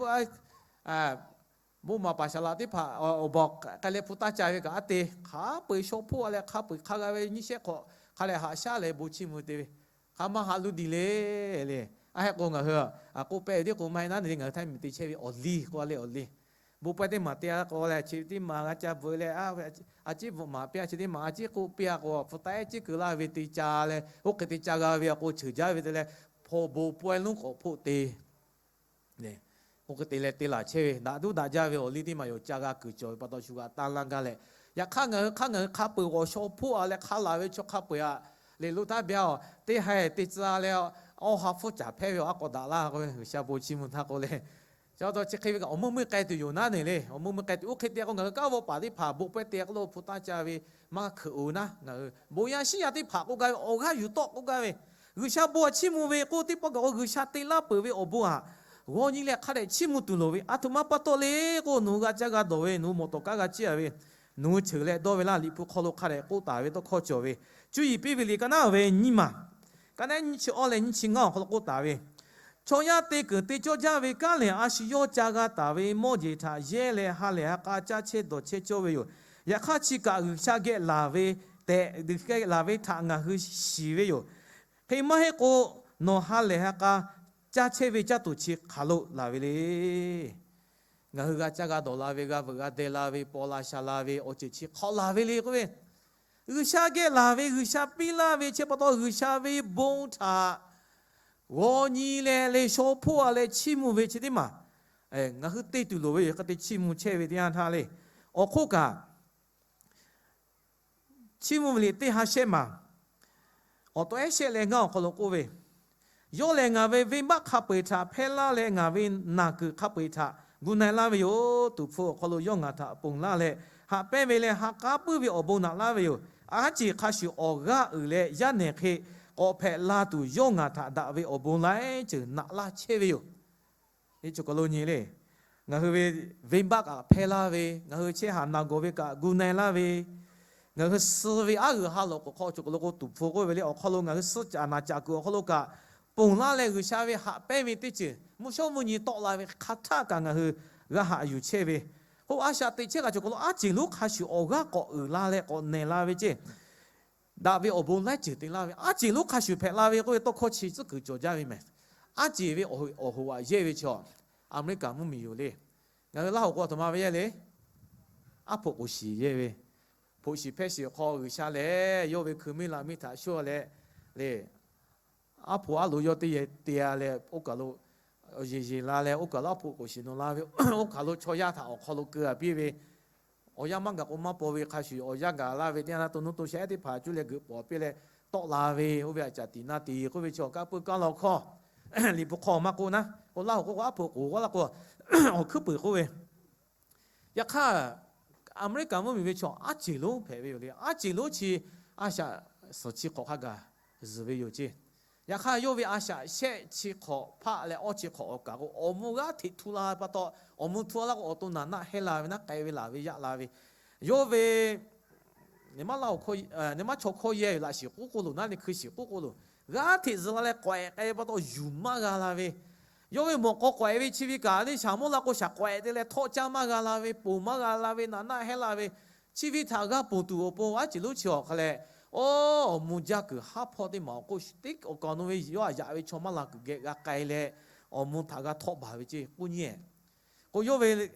bon maˍ paˍ saˍ laꞈ teˇ hpaˍ awˬ bawˬ k'ai leh hpu taˇ ca ve kaꞈ aˉ te, hk'a peu-eˬ shaw hpoˆ a leh hk'a peu-eˬ hk'a g'a ve nyiˇ shehˆ hk'awꞈ hk'a leh haꞈ shaˉ leh bon chiˇ mvuh te ve, hk'a maˇ haꞈ luˇ diˬ le le. Aˉ hehˆ k'o ngaˬ hui a k'oˆ pehˇ ve teˇ k'o maˇ heˆ naˉ ne, ngaˬ hui Htaiˇ miˬ te chehˇ ve awˬ liˇ k'oˆ a le awˬ liˇ. Bon pawehˇ teˇ maˬ te a k'o leh chi teˇ maˬ g'a ca bvuhꞈ leh, a ciˉ bvuhꞈ maˍ piˇ a, chi teˇ maˬ a ciˉ k'oˆ piˇ a k'o, hpu taˇ ehˉ ciˉ keu laˇ ve te ca leh, oˇ hk'e te ca g'a ve a k'o cheuˬ jaˇ ve te leh, hpaw bon pawehˇ lonˉ k'awꞈ hpoˆ te. Oˇ hk'e te leh te laˬ chehˇ ve daꞈ duˉ daꞈ jaˇ ve awˬ liˇ teˇ maˬ yoˬ. Ca g'a kuiˬ cawˬ ve pa taw shu g'a taˇ laˇ gaˇ leh, yaꞈ hk'aˇ ngaˬ hui hk'aˇ ngaˬ hui hk'a peu-eˬ g'awˬ shaw hpoˆ a leh hk'a laˬ ve chaw hk'a peu-eˬ a, leꞈ lo taˇ byaˇ-oˬ, teˇ ha teˇ tcuh leh, awˇ ha hpfuhˇ caˍ hpehˇ ve awˬ a k'awꞈ daꞈ laˇ k'oˆ ve, G'uiˬsha bon chiˇ mvuh htaˇ k'oˆ leh, chi pa taw chi hk'e ve kaꞈ awˬ meuˇ meuˇ k'ai tuˬ yoˬ naˉ ne le. Awˬ meuˇ meuˇ k'ai tuˬ oˇ hk'e te k'o, ngaˬ hui kanˉ vawˇ paˍ teˇ hpaˍ bon pawehˇ te k'o lo hpu taˇ ca ve maˇ hkeuꞈ-oˬ naˉ, ngaˬ hui bon yaˇ shiˉ yaˇ teˇ hpaˍ k'oˆ gaˇ ve awˬ g'aˇ yuˬ tawˆ k'oˆ gaˇ ve, G'uiˬsha bon a chiˇ mvuh ve k'oˆ teˇ pawˆ gaˬ k'o, G'uiˬsha te laˇ peuˬ ve awˬ bon aꞈ g'aw nyi leh hk'a dehꞈ chiˇ mvuh tuˬ loˍ ve, aˬ htoꞈ ma pa taw le k'o, nawˬ hui g'a caˇ g'a dawˬ ve, nawˬ hui mawˬ tawˍ kaˉ g'a ciˇ a ve, nawˬ hui cheuˬ leh dawˇ ve laˇ, Liꞈ hpu hk'aw lo hk'a dehꞈ k'oˆ taˍ ve tawˇ hkawˇ cawˬ ve, cuˇ yiˍ piˇ ve liꞈ ka naˉ ve nyiˇ maˬ, ka naˉ nyiˇ chi awˇ leh nyiˇ chi ngaˇ awˬ hk'aw lo k'oˆ taˍ ve, chaw yaˇ te kuiˬ te cawˇ jaˇ ve kanˉ lehˬ, a shu yawˇ ca g'a taˍ ve mawˇ jeˬ htaꞈ yehˇ leh ha lehˬ ha k'a caˇ chehˇ dawˬ chehˇ cawˇ ve yoˬ. Yaꞈ hk'aˇ chi kaꞈ G'uiˬsha geh laˬ ve tehꞈ, G'uiˬsha geh laˬ ve htaꞈ ngaˬ hui shiˍ ve yoˬ. Hk'e maˇ heˆ k'o, nawˬ ha lehˬ ha k'a caˇ chehˇ ve caˇ tuˬ chi hk'aˬ lo laˬ ve le. Ngaˬ hui g'a caˇ g'a dawˬ la ve, g'a veuꞈ g'a deh la ve, paw la sha la ve awˬ ceuˬ chi hk'aw laˬ ve le k'oˆ ve, G'uiˬsha geh laˬ ve, G'uiˬsha piˇ laˇ ve chi pa taw G'uiˬsha ve bon htaꞈ g'aw nyi leh le shaw hpoˆ a leh chiˇ mvuh ve chi teˇ maˬ ngaˬ hui te tuˬ loˍ ve yoˬ. Hk'e te chiˇ mvuh chehˇ ve teˇ yanˇ htaˇ le, awˬ hk'oˆ kaꞈ Chiˇ mvuh ve liꞈ teˇ ha shehˆ maˬ, awˬ taw ehˉ shehˆ leh ngaˇ awˬ hk'aw lo k'oˆ ve, yawˇ lehˬ ngaˬ ve venˇbaˆ hk'a peu-eˬ htaꞈ hpehˇ laˇ leh, ngaˬ ve naˬ kuiˬ hk'a peu-eˬ htaꞈ gu na-e laˇ ve yoˬ. Tuˍ hpfuh awˬ hk'aw lo yawˇ ngaˬ htaꞈ ponˬ laˇ leh, haꞈ pehnˇ ve leh ha k'aˉ puiˉ ve awˬ bon naꞈ laˇ ve yoˬ. Aˉ ceˬ hk'a shuˍ awˬ g'aˇ uiˍ leh yaˇ nehˬ hk'e k'awꞈ hpehꞈ la tuˬ, yawˇ ngaˬ htaꞈ daꞈ ve awˬ bon laiˉ ceuˬ naꞈ laˇ chehˇ ve yoˬ. Cawˬ kaˬ lo nyi le, ngaˬ hui ve venˇbaˆ kaꞈ hpehˇ laˇ ve, ngaˬ hui chehˇ haˍ naˬ gawˬ ve kaꞈ gu na-e laˇ ve, ngaˬ hui suh ve aˉ g'uiˬ ha lawꞈ k'oˍ hk'aw cawˬ kaˬ lo k'o, tuˍ hpfuh k'oˆ ve le, awˬ hk'aw lo ngaˬ hui suh caꞈ naˬ caꞈ kuiˬ awˬ hk'aw lo kaꞈ ponˬ laˇ leh, G'uiˬsha ve haꞈ pehnˇ ve teˇ ceuˬ mvuhˇ shawˉ mvuhˇ nyi tawˆ la ve hk'a htaˆ kaꞈ ngaˬ hui g'a haꞈ yuˬ chehˇ ve. K'o a shaꞈ teꞈ chehˇ kaꞈ cawˬ kaˬ lo aˉ ceˬ lonˉ hk'a shuˍ awˬ g'aˇ k'awꞈ uiˍ la leh k'awꞈ nehˬ la ve ceˇ. Daꞈ ve awˬ bon laiˉ ceuˬ te laˇ ve, aˉ ceˬ lonˉ hk'a shuˍ hpehꞈ la ve k'oˆ ve tawˇ hkawˇ chi tcuhˉ kuiˬ cawˬ jaˇ ve mehˬ. Aˉ ceˬ ve awˬ hoꞈ awˬ hoꞈ aꞈ yehˇ ve chaw, Aˍmeˍriˆkaˍ mvuhˇmiˬ yoˬ le. Ngaˬ hui Laˇ hoꞈ k'o aˬ htoꞈ ma ve yehˇ le. Aˉ hpoꞈ k'oˍ shiˍ yehˇ ve, hpoꞈ shiˍ hpehˇ shiˍ hk'aw G'uiˬsha lehˬ yawˇ ve hkui miˇ la miˇ htaꞈ shawˇ leh le, aˉ hpoꞈ aˉ loꞈ yawˇ teˇ yehˬ te-a leh, oˇ kaˬ lo yeˬ yeˬ la leh, oˇ kaˬ lo aˉ hpoꞈ k'oˍ shiˍ nawˬ la ve, oˇ kaˬ lo chaw yaˇ htaꞈ awˬ hk'aw lo keu-a piˇ ve, awˬ yanˇ maˇ gaˬ k'o maˇ paw ve hk'a shuˍ, awˬ yanˇ gaˬ laˇ ve teˇ yanˇ htaˇ to nuˇ to sha ehˉ teˇ hpaˍ cuˇ leh geuꞈ pawˍ piˇ leh tawˆ la ve, oˇ ve aꞈ caˍ tiˍ na tiˍ k'oˆ ve chaw, kaˇ puiˉ kaˇ law hkawˇ, Liꞈ hpu hk'aw maˇ k'oˆ naˉ, k'o Laˇ hoꞈ k'oˆ k'o aˉ hpoꞈ k'oˍ g'aˇ la k'o, awˬ hkuiˉ puiˍ k'oˆ ve. Yaꞈ hk'aˇ, Aˍmeˍriˆkaˍ mvuhˇmiˬ ve chaw aˉ ceˬ lonˉ hpehꞈ ve yoˬ le. Aˉ ceˬ lonˉ chi a shaꞈ suhˍ chi hk'awꞈ hk'a gaˬ zuhˬ ve yoˬ ceˇ. Yaꞈ hk'aˇ yawˇ ve a shaꞈ shehˆ chi hk'awꞈ hpaˆ leh awˇ chi hk'awꞈ awˬ kaˬ k'o, awˬ mvuh g'aˇ hteꞈ htu la pa taw, awˬ mvuh htu laˇ k'o, awˬ to naˬ naˆ hehˇ la ve naˉ, k'ai ve laˬ ve yaꞈ la ve, yawˇ ve neˇ maˇ chaw hkawˇ yehˇ ve laꞈ shiˍ k'oˆ k'o loˬ, naˉ ne hkui shiˍ k'oˆ k'o loˬ, g'aˇ hteꞈ zuhˬ la leh k'awehꞈ k'ai pa taw yuˬ maˇ g'a la ve, yawˇ ve mawꞈ k'aw k'awehꞈ ve chi ve kaꞈ le shaˍ mawˇ la k'o shaˍ k'awehꞈ te leh htawˆ caˇ maˇ g'a la ve, ponˬ maˇ g'a la ve, naˬ naˆ hehˇ la ve, chi ve htaꞈ g'a ponˬ tuˬ awˬ pon aˉ ceˬ lonˉ chi awˬ hk'a leh, awˬ mvuh jaˇ kuiˬ haˉ hpawˇ teˇ maˬ awˬ k'oˆ teˇ awˬ kaˬ awˬ nu ve yawˇ aꞈ yaꞈ ve chaw maˇ la kuiˬ geh g'a k'ai leh, awˬ mvuh htaꞈ g'a htawˆ baˬ ve ceˇ k'oˆ nyi. K'o yawˇ ve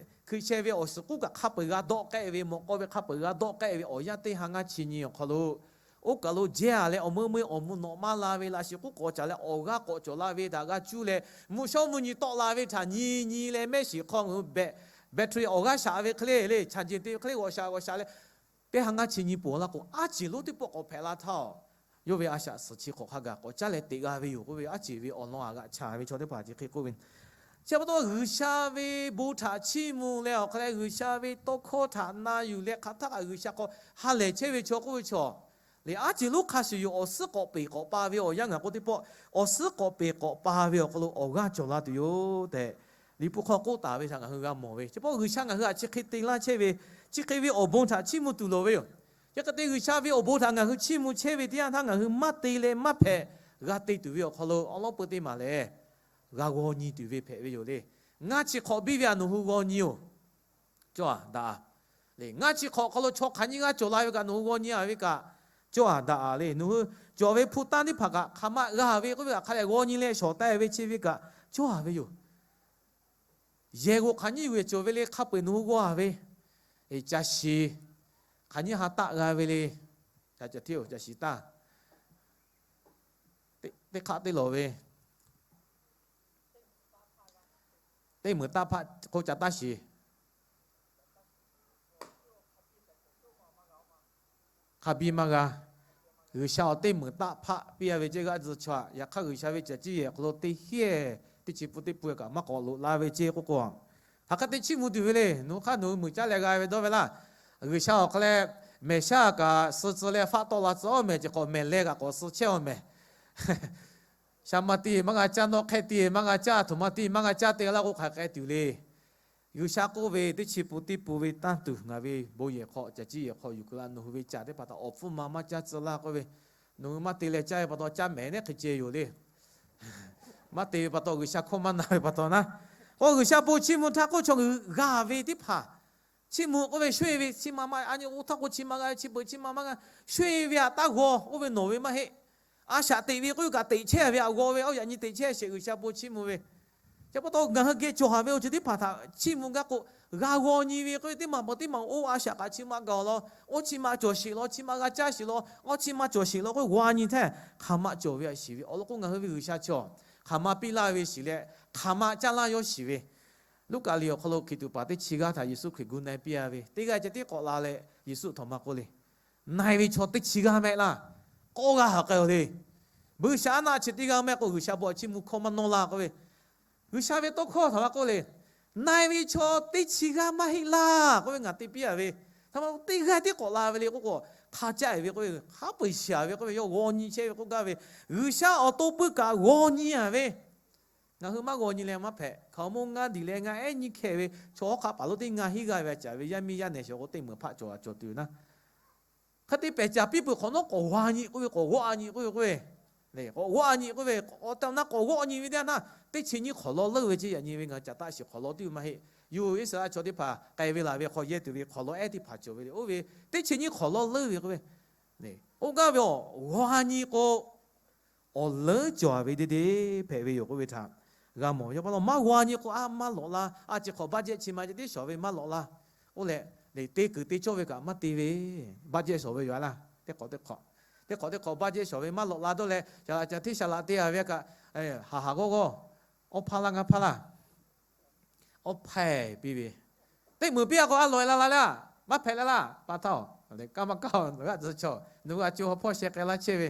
hkui sheh ve awˬ suhˍ k'uˉ kaꞈ hk'a peu-eˬ g'a dawˆ k'ehˆ ve, mawꞈ k'aw ve hk'a peu-eˬ g'a dawˆ k'ehˆ ve awˬ yanˇ teˇ ha ngaˇ chi nyi awˬ hk'aw lo, oˇ kaˬ lo jehˇ-a leh awˬ meuˇ meuˇ awˬ mvuh nawꞈ maˇ la ve, laꞈ shiˍ k'uˉ k'awꞈ caˍ leh awˬ g'aˇ k'awꞈ cawˬ la ve htaꞈ g'a cuˇ leh, mvuhˇ shawˉ mvuhˇ nyi tawˆ la ve htaꞈ nyi nyi leh mehˆ shiˍ hk'aw ngaˬ hui battery awˬ g'aˇ shaꞈ ve hk'e le le, charging te ve hk'e le g'awꞈ shaꞈ g'awꞈ shaꞈ leh, teˇ ha ngaˇ chi nyi ponˬ laˇ k'o, aˉ ceˬ lonˉ teˇ pawˆ k'awꞈ hpehꞈ la htaˇ, yawˇ ve a shaꞈ suhˍ chi hk'awꞈ hk'a gaˬ k'awꞈ caˉ leh teꞈ g'a ve yoˬ k'oˆ ve, aˉ ceˬ ve awˬ lawn aꞈ g'aꞈ chaˍ ve chaw teˇ hpaˍ chi hk'e k'oˆ ve. Chi pa taw G'uiˬsha ve bon htaꞈ chiˇ mvuh leh awˬ hk'a leh G'uiˬsha ve tawˇ hkawˇ htaꞈ na yuˬ leh hk'aˬ htaˆ kaꞈ G'uiˬsha hk'aw ha lehˬ chehˇ ve chaw k'oˆ ve chaw, le aˉ ceˬ lonˉ hk'a shuˍ yoˬ. Awˬ suhˉ k'awꞈ peˬ k'awꞈ pa ve awˬ yanˇ ngaˬ k'oˆ teˇ pawˆ, awˬ suhˉ k'awꞈ peˬ k'awꞈ pa ve awˬ hk'aw lo awˬ g'aˇ cawˬ la tuˬ yoˬ tehꞈ, Liꞈ hpu hk'aw k'oˆ taˍ ve htaꞈ ngaˬ hui g'a mawˬ ve. Chi pawˆ G'uiˬsha ngaˬ hui htaꞈ chi hk'e te laˇ chehˇ ve, chi hk'e ve awˬ bon htaꞈ chiˇ mvuh tuˬ loˍ ve yoˬ. Chi hk'e te G'uiˬsha ve awˬ bon htaꞈ ngaˬ hui chiˇ mvuh chehˇ ve teˇ yanˇ htaˇ ngaˬ hui maˇ te leh maˇ hpehꞈ g'a te tuˬ ve awˬ hk'aw lo awˉ lawˉ peu teˇ maˬ lehˬ, g'a g'aw nyi tuˬ ve hpehꞈ ve yoˬ le. Ngaˇ chi hk'awꞈ biˇ ve htaꞈ nawˬ hui g'aw nyi-oˬ. Cawˇ-a daꞈ-a le. Ngaˇ chi hk'awꞈ hk'aw lo chaw hk'aˬ nyiˇ g'aˇ cawˬ la ve kaꞈ nawˬ hui g'aw nyi-a ve kaꞈ, cawˇ-a daꞈ-a le. Nawˬ hui cawˬ ve hpu tanˇ teˇ hpaˍ kaꞈ hk'aˬ ma g'a ve k'oˆ ve kaꞈ hk'a lehˬ g'aw nyi leh shawˍ taˍ ve chi ve kaꞈ cawˇ-a ve yoˬ. Yehˬ g'oꞈ hk'aˬ nyiˇ g'uiˬ cawˬ ve le hk'a peu-eˬ nawˬ hui g'aw-a ve, caˬ shiˍ hk'aˬ nyiˇ ha taˆ g'a ve le. Caˬ shiˍ taˇ, teˇ hk'aˆ teˇ lawˬ ve, teˇ meunˍ taˆ hpaˆ k'o caˬ taˇ shiˍ. Hk'a biˇ maˇ g'a. G'uiˬsha awˬ teˇ meunˍ taˆ hpaˆ piˇ-a ve ceh g'aˇ tcuh chaw-a. Yaꞈ hk'aˇ G'uiˬsha ve caˬ ciˇ yehˬ awˬ hk'aw lo teˇ hiˉ teˇ chi pun teˇ pun kaꞈ maˇ k'awꞈ loꞈ la ve ceh k'oˆ k'o, hk'aˬ hk'e te chiˇ mvuh tuˬ ve le. Nawˬ hk'aˇ nawˬ hui muiˬ caˉ leh g'a ve dawˇ ve laˇ. G'uiˬsha awˬ hk'aw leh mehˬ shaˉ kaꞈ suh tcuh leh faˆ tawˆ la tcuh-oˬ mehˬ, chi hk'awꞈ mehˬ leh kaꞈ k'awꞈ suh chehˇ-oˬ mehˬ. Sha ma te maˇ g'a caˇ, nawˆ hk'ehˇ te maˇ g'a caˇ, htoꞈ ma te maˇ g'a caˇ te g'a laˇ k'o hk'aˬ hk'e tuˬ le. G'uiˬsha k'oˆ ve, teˇ chi pun teˇ pun ve tanˇ tuˬ ngaˬ ve bon yehˬ hk'aw, caˬ ciˇ yehˬ hk'aw yuˬ kuiˬ la nawˬ hui ve caˬ teˇ hpaˍ htaꞈ awˬ hpfuhˇ ma maˇ caˇ tcuh laˇ k'oˆ ve, nawˬ hui maˇ te leh caˇ ve pa taw caˇ mehˍ neˉ hk'e ceh yoˬ le. Maˇ te ve pa taw G'uiˬsha hkawˇ maˇ na ve pa taw naˉ, k'o G'uiˬsha bon chiˇ mvuh htaˇ k'oˆ chaw ngaˬ hui g'a ve teˇ hpaˍ chiˇ mvuh k'oˆ ve, sho-e ve chi ma maˇ a nyi oˇ htaˇ k'o chi ma g'a ve, chi beuꞈ chi ma maˇ g'a, sho-e ve htaꞈ taˇ g'aw, oˇ ve nawˬ ve maˇ heˆ. A shaꞈ teꞈ ve k'oˆ ve kaꞈ teꞈ chehˇ ve htaꞈ g'aw ve, oˇ yaꞈ nyi teꞈ chehˇ sheˍ G'uiˬsha bon chiˇ mvuh ve. Chi pa taw ngaˬ hui geh cawˬ-a ve awˬ ceuˬ teˇ hpaˍ htaꞈ chiˇ mvuh gaˇ k'o, g'a g'aw nyi ve k'oˆ ve teˇ maˬ peuˬ teˇ maˬ oˇ a shaꞈ kaꞈ chi ma gaˬ-oˬ law, oˇ chi ma cawˬ sheˍ law, chi ma g'a caˇ sheˍ law, oˇ chi ma cawˬ sheˍ law k'oˆ ve g'aw nyi htaˇ, hk'aˬ ma cawˬ ve a shiˍ ve awˬ lawn k'o ngaˬ hui ve G'uiˬsha chaw hk'aˬ ma piˇ laˇ ve shiˍ leh, hk'aˬ ma caˇ laˇ yawˇ shiˍ ve. Luˉkaꞈ liꞈ awˬ hk'aw lo hkiˬ tuꞈ paˍ teˇ chi g'aˇ htaꞈ Yeˍsuˆ Hkriꞈ gu na-e piˇ-a ve teˇ g'aˇ ceh tiˉ k'awꞈ la leh, Yeˍsuˆ htaꞈ maˇ k'oˆ le, Na-e ve chaw teˇ chi g'aˇ mehˆ laˇ. K'awˇ g'aˇ haꞈ k'ai-oˬ le. Buiˇshaˆaˉnaˆ chi teˇ g'aˇ mehˆ k'o G'uiˬsha bon chiˇ mvuh hkawˇ maˇ nawˇ laˇ k'oˆ ve, G'uiˬsha ve tawˇ hkawˇ htaꞈ maˇ k'oˆ le, Na-e ve chaw teˇ chi g'aˇ maˇ heˆ laˇ k'oˆ ve ngaˬ te piˇ-a ve, htaꞈ ma teˇ g'aˇ tiˉ k'awꞈ la ve le k'oˆ k'o, hk'a caˇ-e ve k'oˆ ve, hk'a peu-eˬ shiˍ-a ve k'oˆ ve, yawˇ g'aw nyi chehˇ ve k'oˆ gaˇ ve, G'uiˬsha awˬ to puiˉ kaꞈ g'aw nyi-a ve. Ngaˬ hui maˇ g'aw nyi leh maˇ hpehꞈ. Hkaoˍmonˇ ngaˇ diˬ leh ngaˇ ehˉ nyiˇ hkeh ve chaw hawˉ hk'aˆ paˍ lonˉ teˇ ngaˇ hinˉ g'aˇ ve a caˍ ve yaˇ miˇ yaˇ nehˬ shawˍ k'o teˇ meunˍ hpaˆ cawˬ a cawˬ tuˬ naˉ, hk'e te pehˬ caˍ piˇ peuˬ hk'awꞈ nawˉ k'awꞈ g'aw nyi k'oˆ ve, k'awꞈ g'awˆ-a nyi k'oˆ ve k'oˆ ve, k'awꞈ g'awˆ-a nyi k'oˆ ve, awˬ tehˬ awˬ na k'awꞈ g'awˆ nyi ve teˇ yanˇ htaˇ, teˇ chi nyiˇ hk'awꞈ law leuˉ ve ceˇ yaꞈ nyi ve ngaˬ caˍ taˆ shiˍ hk'awꞈ law tiˉ ve maˇ heˆ. Yuˬ Iˉsaˍreˍlaˆ chaw teˇ hpaˍ k'ai ve laˬ ve hk'aw yehˇ tuˬ ve hk'awꞈ law ehˉ teˇ hpaˍ cawˬ ve le. Oˇ ve teˇ chi nyiˇ hk'awꞈ law leuˉ ve k'oˆ ve, oˇ gaˇ ve awˬ g'aw-a nyi k'o, awˬ leuˉ cawˬ ve deˇ deˇ hpehꞈ ve yoˬ k'oˆ ve htaꞈ g'a mawˬ. Yaꞈ pa taw maˇ g'aw nyi k'o a maˇ lawꞈ la, a chi hk'awꞈ budget chi ma ceh tiˉ shawˍ ve maˇ lawꞈ la. Oˇ leh, te kuiˬ te cawˇ ve kaꞈ maˇ te ve, budget shawˍ ve yoˬ a laˇ. Teˇ hk'awꞈ teˇ hk'awꞈ, teˇ hk'awꞈ teˇ hk'awꞈ budget shawˍ ve maˇ lawꞈ la dawˇ leh, shaˍ laꞈ caˬ hteˇ shaˍ laꞈ te-a ve kaꞈ, haˍ haˍ g'awˇ g'awˇ, awˇ hpaˇ laˇ ngaˇ hpaˇ laˇ, awˇ hpaˇ piˇ ve, teˇ meunˍ piˇ-a k'o a lawꞈ-e la la le, maˇ hpehꞈ la laˇ pa taˇ-oˬ. Kaˇ maˇ kaˇ-oˬ, g'aˇ tcuh chaw nawˬ hui a co ha hpawˇ sheh k'ai laˇ chehˇ ve,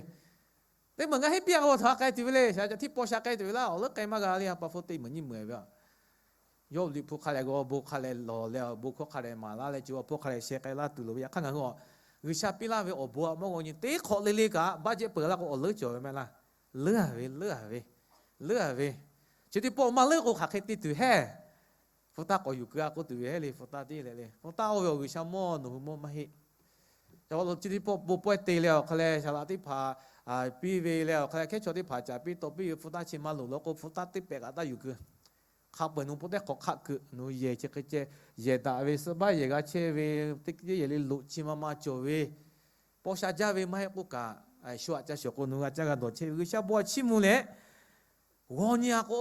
teˇ meunˍ ngaˇ heˆ piˇ-a k'o htaꞈ k'ai tuˬ ve le. Shaˍ laꞈ caˬ hteˇ paw sha k'ai tuˬ ve laˇ, awˬ leuˉ k'ai maˇ g'a le. A pa hpfuhˇ teˇ meunˍ nyiˇ meunˍ ve yawˇ liꞈ hpu hk'a leh g'aw, bon hk'a leh lawˬ leh, awˬ bon hkawˇ hk'a leh maˍ laˇ leh, co ha hpawˇ hk'a leh sheh k'ai laˇ tuˬ loˍ ve. Yaꞈ hk'aˇ ngaˬ hui a, G'uiˬsha piˇ laˇ ve awˬ bon htaꞈ maˇ g'aw nyi, teˇ hk'awꞈ le le kaꞈ budget peuˬ laˇ k'o awˬ leuˉ cawˬ ve mehˆ laˇ. Leuˉ-a ve, leuˉ-a ve, leuˉ-a ve, chi teˇ pawˆ maˇ leuˉ k'o hk'aˬ hk'e te tuˬ heˆ. Hpu taˇ k'awꞈ yuˬ keu-a k'oˆ tuˬ ve heˆ le. Hpu taˇ teˇ leh le, hpu taˇ oˇ ve awˬ G'uiˬsha mawˇ, nawˬ hui mawˇ maˇ heˆ. Chi teˇ pawˆ bon pawehˇ te leh awˬ hk'a leh shaˍ laꞈ teˇ hpaˍ piˇ ve leh awˬ hk'a leh hkehˉ chaw teˇ hpaˍ caˍ piˇ taw piˇ ve hpu taˇ chi maˇ loˍ law k'o, hpu taˇ teˇ pehꞈ kaꞈ taˇ yuˬ keu. Hk'a peu-eˬ nawˬ pon tehˉ hk'awꞈ hk'aˆ keu, nawˬ hui yehˬ chi hk'e ceh yehˬ daꞈ ve, suh baˆ yehˬ g'a chehˇ ve, teˇ yehˬ le loꞈ chi ma ma cawˬ ve, paw sha jaˇ ve maˇ heˆ k'oˆ kaꞈ, shu aꞈ ca shawˍ k'o nawˬ hui a caˇ g'a dawˬ chehˇ ve G'uiˬsha bon htaꞈ chiˇ mvuh leh, g'aw nyi-a k'o,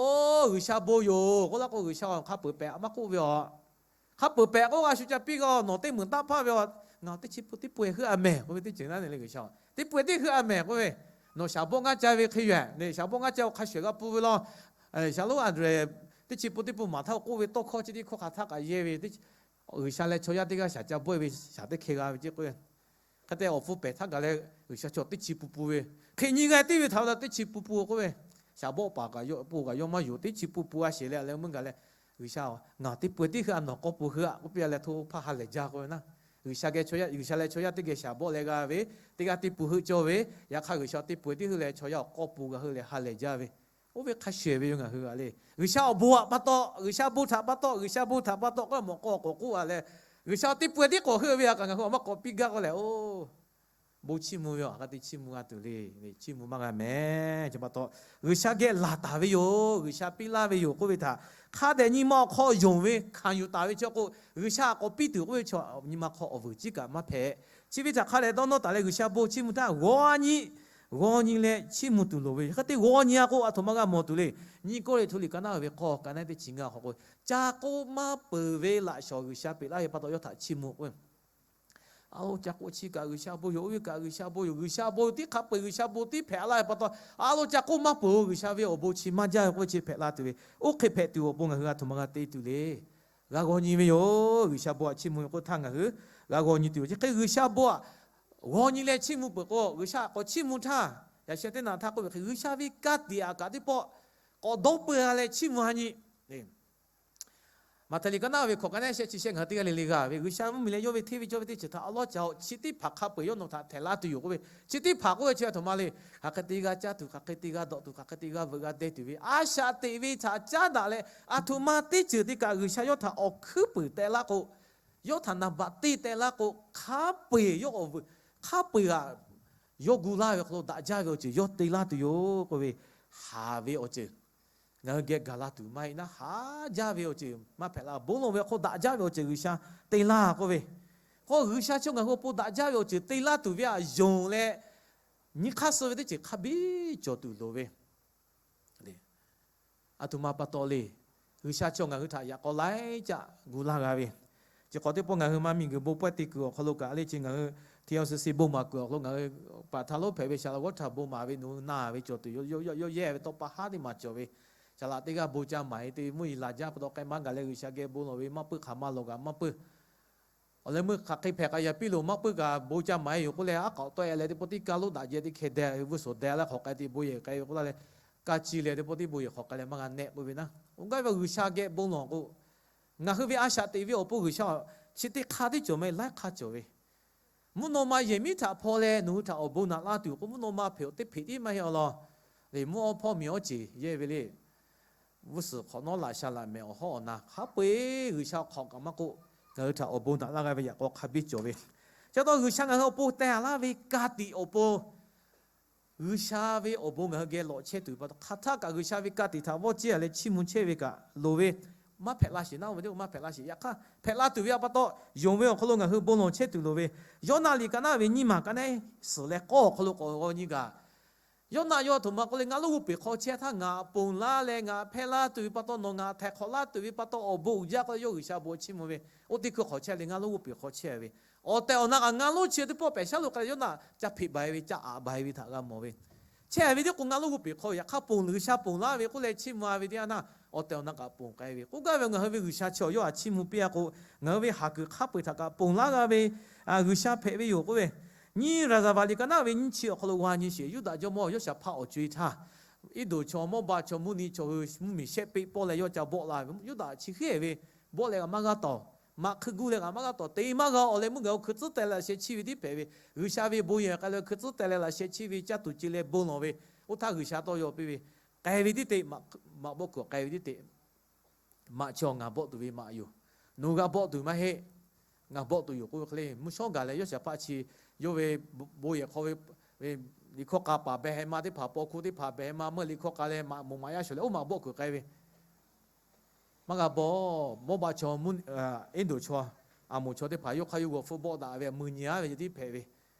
G'uiˬsha bon yoˬ k'oˆ laˇ k'o, G'uiˬsha hk'a peu-eˬ pehꞈ maˇ k'oˆ ve a. Hk'a peu-eˬ pehꞈ k'oˆ g'a shu ca piˇ g'a, nawˬ teˇ meunˍ taˆ hpaˇ ve a, ngaˬ teˇ chi pun teˇ pun-e heuˆ-a mehˬ k'oˆ ve teˇ ceuˬ naˉ ne le G'uiˬsha. Teˇ pun-e teˇ heuˆ-a mehˬ k'oˆ ve, nawˬ shaˍ bawˆ ngaˇ ca ve hk'e yoˬ-a le. Shaˍ bawˆ ngaˇ ca-o hk'a shuˍ g'a pun ve law. Shaˍ lonˉ Anˍdrehˍ teˇ chi pun teˇ pun maˍ htaˇ k'oˆ ve tawˇ hkawˇ chi teˇ hkawˇ hk'aˬ htaˇ kaꞈ yehˇ ve, G'uiˬsha leh chaw yaˇ teˇ g'aˇ shaˍ ca bawˆ-e ve shaˍ teˇ hkeh g'a ve ceˇ k'o, hk'e te awˬ hpu pehˬ htaˇ gaˬ leh G'uiˬsha chaw teˇ chi pun pun ve, hk'e nyi g'a tiˉ ve htaꞈ la teˇ chi pun pun k'oˆ ve, shaˍ bawˆ paˍ kaꞈ yawˇ pun kaꞈ yawˇ maˇ yonˍ, teˇ chi pun pun a sheˍ leh leh meuˇ gaˬ leh, G'uiˬsha-oˬ, ngaˬ teˇ pun-e teˇ heuˆ-a, nawˬ k'awˇ pun heuˆ-a k'oˆ piˇ-a leh hto hpaˇ ha lehˬ jaˇ k'oˆ ve naˉ. G'uiˬsha geh chaw yaˇ, G'uiˬsha leh chaw yaˇ teˇ geh shaˍ bawˆ leh g'a ve, teˇ g'aˇ teˇ pun heuˆ cawˇ ve, yaꞈ hk'aˇ G'uiˬsha teˇ pun-e teˇ heuˆ leh chaw yaˇ awˬ k'awˇ pun g'a heuˆ leh ha lehˬ jaˇ ve, oˇ ve hk'a shuˍ ve yoˬ. Ngaˬ hui a le, G'uiˬsha awˬ bon htaꞈ pa taw, G'uiˬsha bon htaꞈ pa taw, G'uiˬsha bon htaꞈ pa taw k'oˆ mawˬ k'o k'awꞈ k'oˆ-a leh, G'uiˬsha teˇ pun-e tiˉ k'awꞈ heuˆ ve a kaꞈ ngaˬ hui awˬ maˇ k'awꞈ piˇ gaˇ k'oˆ leh, oˇ Bon chiˇ mvuh ve awˬ hk'aˬ hk'e te chiˇ mvuh g'a tuˬ le. Chiˇ mvuh maˇ g'a mehˍ. Chi pa taw, G'uiˬsha geh laˬ taˍ ve yoˬ, G'uiˬsha piˇ laˇ ve yoˬ k'oˆ ve htaꞈ hk'a dehꞈ nyi ma awˬ hk'aw yonˍ ve hkanˍ yuˬ taˍ ve chi k'o, G'uiˬsha k'awꞈ piˇ tuˬ k'oˆ ve chaw nyi ma hk'aw awˬ vuiˬ ciˉ kaꞈ maˇ hpehꞈ. Chi ve htaꞈ hk'a dehꞈ dawˇ nawˇ taˍ leh G'uiˬsha bon chiˇ mvuh htaˇ g'aw nyi, g'aw nyi leh chiˇ mvuh tuˬ loˍ ve. Hk'e te g'aw nyi a k'o, aˬ htoꞈ ma g'a mawˬ tuˬ le. Nyiˇ Kawˇrenˍhtuˆ liꞈ ka naˉ ve k'awˇ, ka naˉ teˇ chi ngaˇ awˬ hk'aw k'o, ca k'oˆ maˇ peuˬ ve laꞈ shawˍ G'uiˬsha peꞈ laˇ ve pa taw yawˇ htaꞈ chiˇ mvuh k'o, a lo ca k'oˆ chi kaꞈ G'uiˬsha bon yoˬ, oˇ ve kaꞈ G'uiˬsha bon yoˬ, G'uiˬsha bon tiˉ hk'a peu-eˬ G'uiˬsha bon tiˉ hpehꞈ laˇ ve pa taw, a lo ca k'oˆ maˇ peuˬ-oˬ, G'uiˬsha ve awˬ bon chi maˇ jaˇ ve k'oˆ ve chi hpehꞈ la tuˬ ve. Oˇ hk'e hpehꞈ tuˬ awˬ pon ngaˬ hui aˬ htoꞈ ma g'a te tuˬ le. G'a g'aw nyi ve yoˬ. G'uiˬsha bon htaꞈ chiˇ mvuh ve k'oˆ htaˇ ngaˬ hui g'a g'aw nyi tuˬ yoˬ. Chi hk'e G'uiˬsha bon htaꞈ g'aw nyi leh chiˇ mvuh peuˬ k'o, G'uiˬsha k'awꞈ chiˇ mvuh htaˇ, yaꞈ sheh teˇ naꞈ htaˇ k'oˆ ve hk'e, G'uiˬsha ve ka tiꞈ aꞈ kaꞈ teˇ pawˆ k'awꞈ dawˇ peu-a leh chiˇ mvuh ha nyi. Maꞈhtehˍ liꞈ ka naˉ ve hkawꞈ ka naˉ shehˆ chi shehˆ ngaˬ hui teˇ g'aˇ le le g'a ve, G'uiˬsha mvuhˇmiˬ leh yawˇ ve hteˇ ve cawˇ ve teˇ ceuˬ htaꞈ awˉ lawˉ ca-oˬ. Chi teˇ hpaˍ hk'a peu-eˬ yawˇ nawˬ htaꞈ htehꞈ laˇ tuˬ yoˬ k'oˆ ve. Chi teˇ hpaˍ k'oˆ ve chi aˬ htoꞈ ma le. Hk'aˬ hk'e te g'a caˇ tuˬ, hk'aˬ hk'e te g'a dawꞈ tuˬ, hk'aˬ hk'e te g'a veuꞈ g'a deh tuˬ ve a shaꞈ teꞈ ve htaꞈ caˉ daꞈ leh, aˬ htoꞈ ma teˇ ceuˬ te kaꞈ G'uiˬsha yawˇ htaꞈ awˬ hkuiˉ puiˍ teh laˇ k'o, yawˇ htaꞈ naˍ baꞈ te teh laˇ k'o, hk'a peu-eˬ yawˇ awˬ vuiˬ, hk'a peu-eˬ aꞈ yawˇ gu laˇ ve awˬ hk'aw lo daꞈ jaˇ ve awˬ ceuˬ yawˇ te laˇ tuˬ yoˬ k'oˆ ve, haˍ ve awˬ ceuˬ ngaˬ hui geh gaˬ la tuˬ maˇ heˆ naˉ, haˍ jaˇ ve awˬ ceuˬ maˇ hpehꞈ la. Bon lawˬ ve awˬ hk'aw daꞈ jaˇ ve awˬ ceuˬ G'uiˬsha te laˇ k'oˆ ve, k'o G'uiˬsha chi ngaˬ hui awˬ pon daꞈ jaˇ ve awˬ ceuˬ te laˇ tuˬ ve aꞈ yonˍ leh, nyi hk'aˇ suh ve teˇ ceuˬ hk'a biˇ cawˬ tuˬ loˍ ve. Aˬ htoꞈ ma pa taw le. G'uiˬsha chi ngaˬ hui htaꞈ yaꞈ k'aw laiˉ caˆ gu laˇ g'a ve. Chi hk'awꞈ teˇ pawˆ ngaˬ hui maˇ miˬguiˬ bon pawehˇ te kuiˬ awˬ hk'aw lo kaꞈ le, chi ngaˬ hui T L C C bon maˍ kuiˬ awˬ hk'aw lo ngaˬ hui paˍ htaˇ lonˉ hpehꞈ ve Shaˍlonˍ g'awˇ htaꞈ bon maˍ ve nawˬ hui na ve cawˬ tuˬ yoˬ. Yawˇ yehˇ ve tawˇ pa haˉ teˇ maˬ cawˬ ve. Shaˍlaꞈ teˇ g'aˇ bon ca maˍ-e te mvuhˇ yeˬ laˬ jaˇ pa taw k'ai maˇ gaˬ leh G'uiˬsha geh bon lawˬ ve maˇ puiˉ hk'aˬ ma lawˬ kaꞈ maˇ puiˉ. Awˬ leh meuˇ hk'aˬ hk'e hpehꞈ k'ai yaꞈ piˇ loˬ maˇ puiˉ kaꞈ bon ca maˍ-e yoˬ k'oˆ leh aˉ k'aoˍ tawˆ-e leh teˇ pawˆ tiˉ kaˇ lonˉ daꞈ jehˇ teˇ hkeh deh ve vuiˇ suhˍ deh leh hk'awꞈ k'ai te bon yehˬ k'ai ve k'oˆ laˇ leh, kaˇ ci leh teˇ pawˆ tiˉ bon yehˬ hk'awꞈ k'ai leh maˇ g'a nehˆ k'oˆ ve naˉ. Oˇ gaˇ ve G'uiˬsha geh bon lawˬ k'o, ngaˬ hui ve a shaꞈ teꞈ ve awˬ pon G'uiˬsha chi teˇ hk'aˇ tiˉ cawˬ meh laiˉ hk'aˇ cawˬ ve. Mvuhˇ naw ma yehˬ miˉ htaꞈ hpaw leh nawˬ hui htaꞈ awˬ bon naꞈ laˇ tuˬ k'o, mvuhˇ naw ma hpeꞈ-oˬ teˇ hpeꞈ tiˉ maˇ heˆ awˬ lawn. Leh mvuhˇ awˇ hpawˇ miˬ awˇ ceˬ yehˇ ve le. Vuiˇ suhˍ hk'awꞈ nawˉ laꞈ sha laꞈ mehˍ awˬ hawˉ awˬ na hk'a peu-eˬ G'uiˬsha awˬ hk'awꞈ kaꞈ maˇ k'oˆ, ngaˬ hui htaꞈ awˬ bon naꞈ laˇ g'a ve yaꞈ k'aw hk'a biˇ cawˬ ve. Chi pa taw G'uiˬsha ngaˬ hui awˬ pon teh laˇ ve ka tiꞈ awˬ pon, G'uiˬsha ve awˬ bon ngaˬ hui geh lawꞈ chehˇ tuˬ pa taw, hk'aˬ htaˇ kaꞈ G'uiˬsha ve ka tiꞈ htaꞈ vawˇ ciˇ-a leh chiˇ mvuh chehˇ ve kaꞈ loˍ ve. Maˇ hpehꞈ la sheˍ naˉ, oˇ ve teˇ maˇ hpehꞈ la sheˍ. Yaꞈ hk'aˇ hpehꞈ la tuˬ ve pa taw, yonˍ ve awˬ hk'aw lo ngaˬ hui bon lawˬ chehˇ tuˬ loˍ ve. Yawˇnaˆ liꞈ ka naˉ ve nyiˇ maˬ ka naˉ suhˍ leh k'awˇ awˬ hk'aw lo k'awꞈ g'aw nyi gaˬ. Yawˇnaˆ yawˇ aˬ htoꞈ ma k'oˆ le, Ngaˬ lonˉ g'oˇ peˬ hk'aw chehˇ htaˇ ngaˬ ponˬ laˇ leh ngaˬ hpehˇ laˇ tuˬ ve pa taw, nawˬ ngaˬ htaiˍ hk'awꞈ laˇ tuˬ ve pa taw awˬ bon uiˍ jaˇ k'oˆ leh yawˇ G'uiˬsha bon chiˇ mvuh ve. Oˇ teˇ hkui hk'awꞈ chehˇ le, ngaˬ lonˉ g'oˇ peˬ hk'aw chehˇ ve. Awˬ tehˬ awˬ na kaꞈ ngaˬ lonˉ chi teˇ pawˆ pehˬ shaˉ lo k'ai leh yawˇnaˆ ca hpeꞈ baˬ-e ve, ca aꞈ baˬ-e ve htaꞈ g'a mawˬ ve. Chehˇ ve teˇ k'o ngaˬ lonˉ g'oˇ peˬ hk'aw yaꞈ hk'aˇ ponˬ G'uiˬsha ponˬ laˇ ve k'oˆ leh chiˇ mvuh-a ve teˇ yanˇ naˆ, awˬ tehˬ awˬ na kaꞈ ponˬ k'ai ve. K'oˆ gaˇ ve ngaˬ hui ve G'uiˬsha chi awˬ yawˇ htaꞈ chiˇ mvuh piˇ-a k'o, ngaˬ hui ve haˍ kuiˬ hk'a peu-eˬ htaꞈ kaꞈ ponˬ laˇ g'a ve G'uiˬsha hpehꞈ ve yoˬ k'oˆ ve. Nyiˇ Raˍzaˍvaˍ liꞈ ka naˉ ve nyiˇ chi awˬ hk'aw lo g'a nyi sheˍ. Yuˇdaꞈ jawˇmawˇ Yoˇshaˍhpaˆ awˬ co-e htaˇ, Iˉdonˍ chaw, Mawˇbaˆ chaw, Mvuhˇniˆ chaw hui mvuhˇmiˬ shehˆ peˆ pawˆ leh yawˇ ca bawˆ la ve. Yuˇdaꞈ chi hk'e ve bawˆ leh kaꞈ maˇ g'a tawˍ, maꞈ hkui gu leh kaꞈ maˇ g'a tawˍ, te maˇ g'a. Awˬ leh meuˇ gaˬ-o hkui tcuhˉ teh leh laꞈ sheh chiˇ ve tiˉ hpehꞈ ve. G'uiˬsha ve bon yehˬ k'ai leh hkui tcuhˉ teh leh laꞈ sheh chiˇ ve caˇ tuˬ ce leh bon lawˬ ve. Oˇ htaˇ G'uiˬsha tawˇ yaw piˇ ve, K'ai ve tiˉ te, maꞈ bawˆ kuiˬ k'ai ve tiˉ te. Maꞈ chaw ngaˬ bawˆ tuˬ ve maꞈ yoˬ. Nawˬ g'a bawˆ tuˬ maˇ heˆ. Ngaˬ bawˆ tuˬ yoˬ k'oˆ ve hk'e le, mvuhˇ shawˉ gaˬ leh Yoˇshaˍhpaˆ chi yawˇ ve bon yehˬ hk'aw ve liꞈ hkawˇ k'a paˍ behˬ heh ma teˇ hpaˍ, paw hkuˇ teˇ hpaˍ behˬ heh ma, meuˇ liꞈ hkawˇ k'a leh maꞈ moˍ maꞈ yaˇ shawˍ leh oˇ maꞈ bawˆ kuiˬ k'ai ve. Maˇ g'a bawˆ. Mawˇbaˆ chaw, Iˉdonˍ chaw, Aˍmoˍ chaw teˇ hpaˍ yawˇ hk'aˇ yawˇ g'aw hpfuhˇ bawˆ daꞈ ve, mui nyi-a ve yehˬ tiˉ hpehꞈ ve.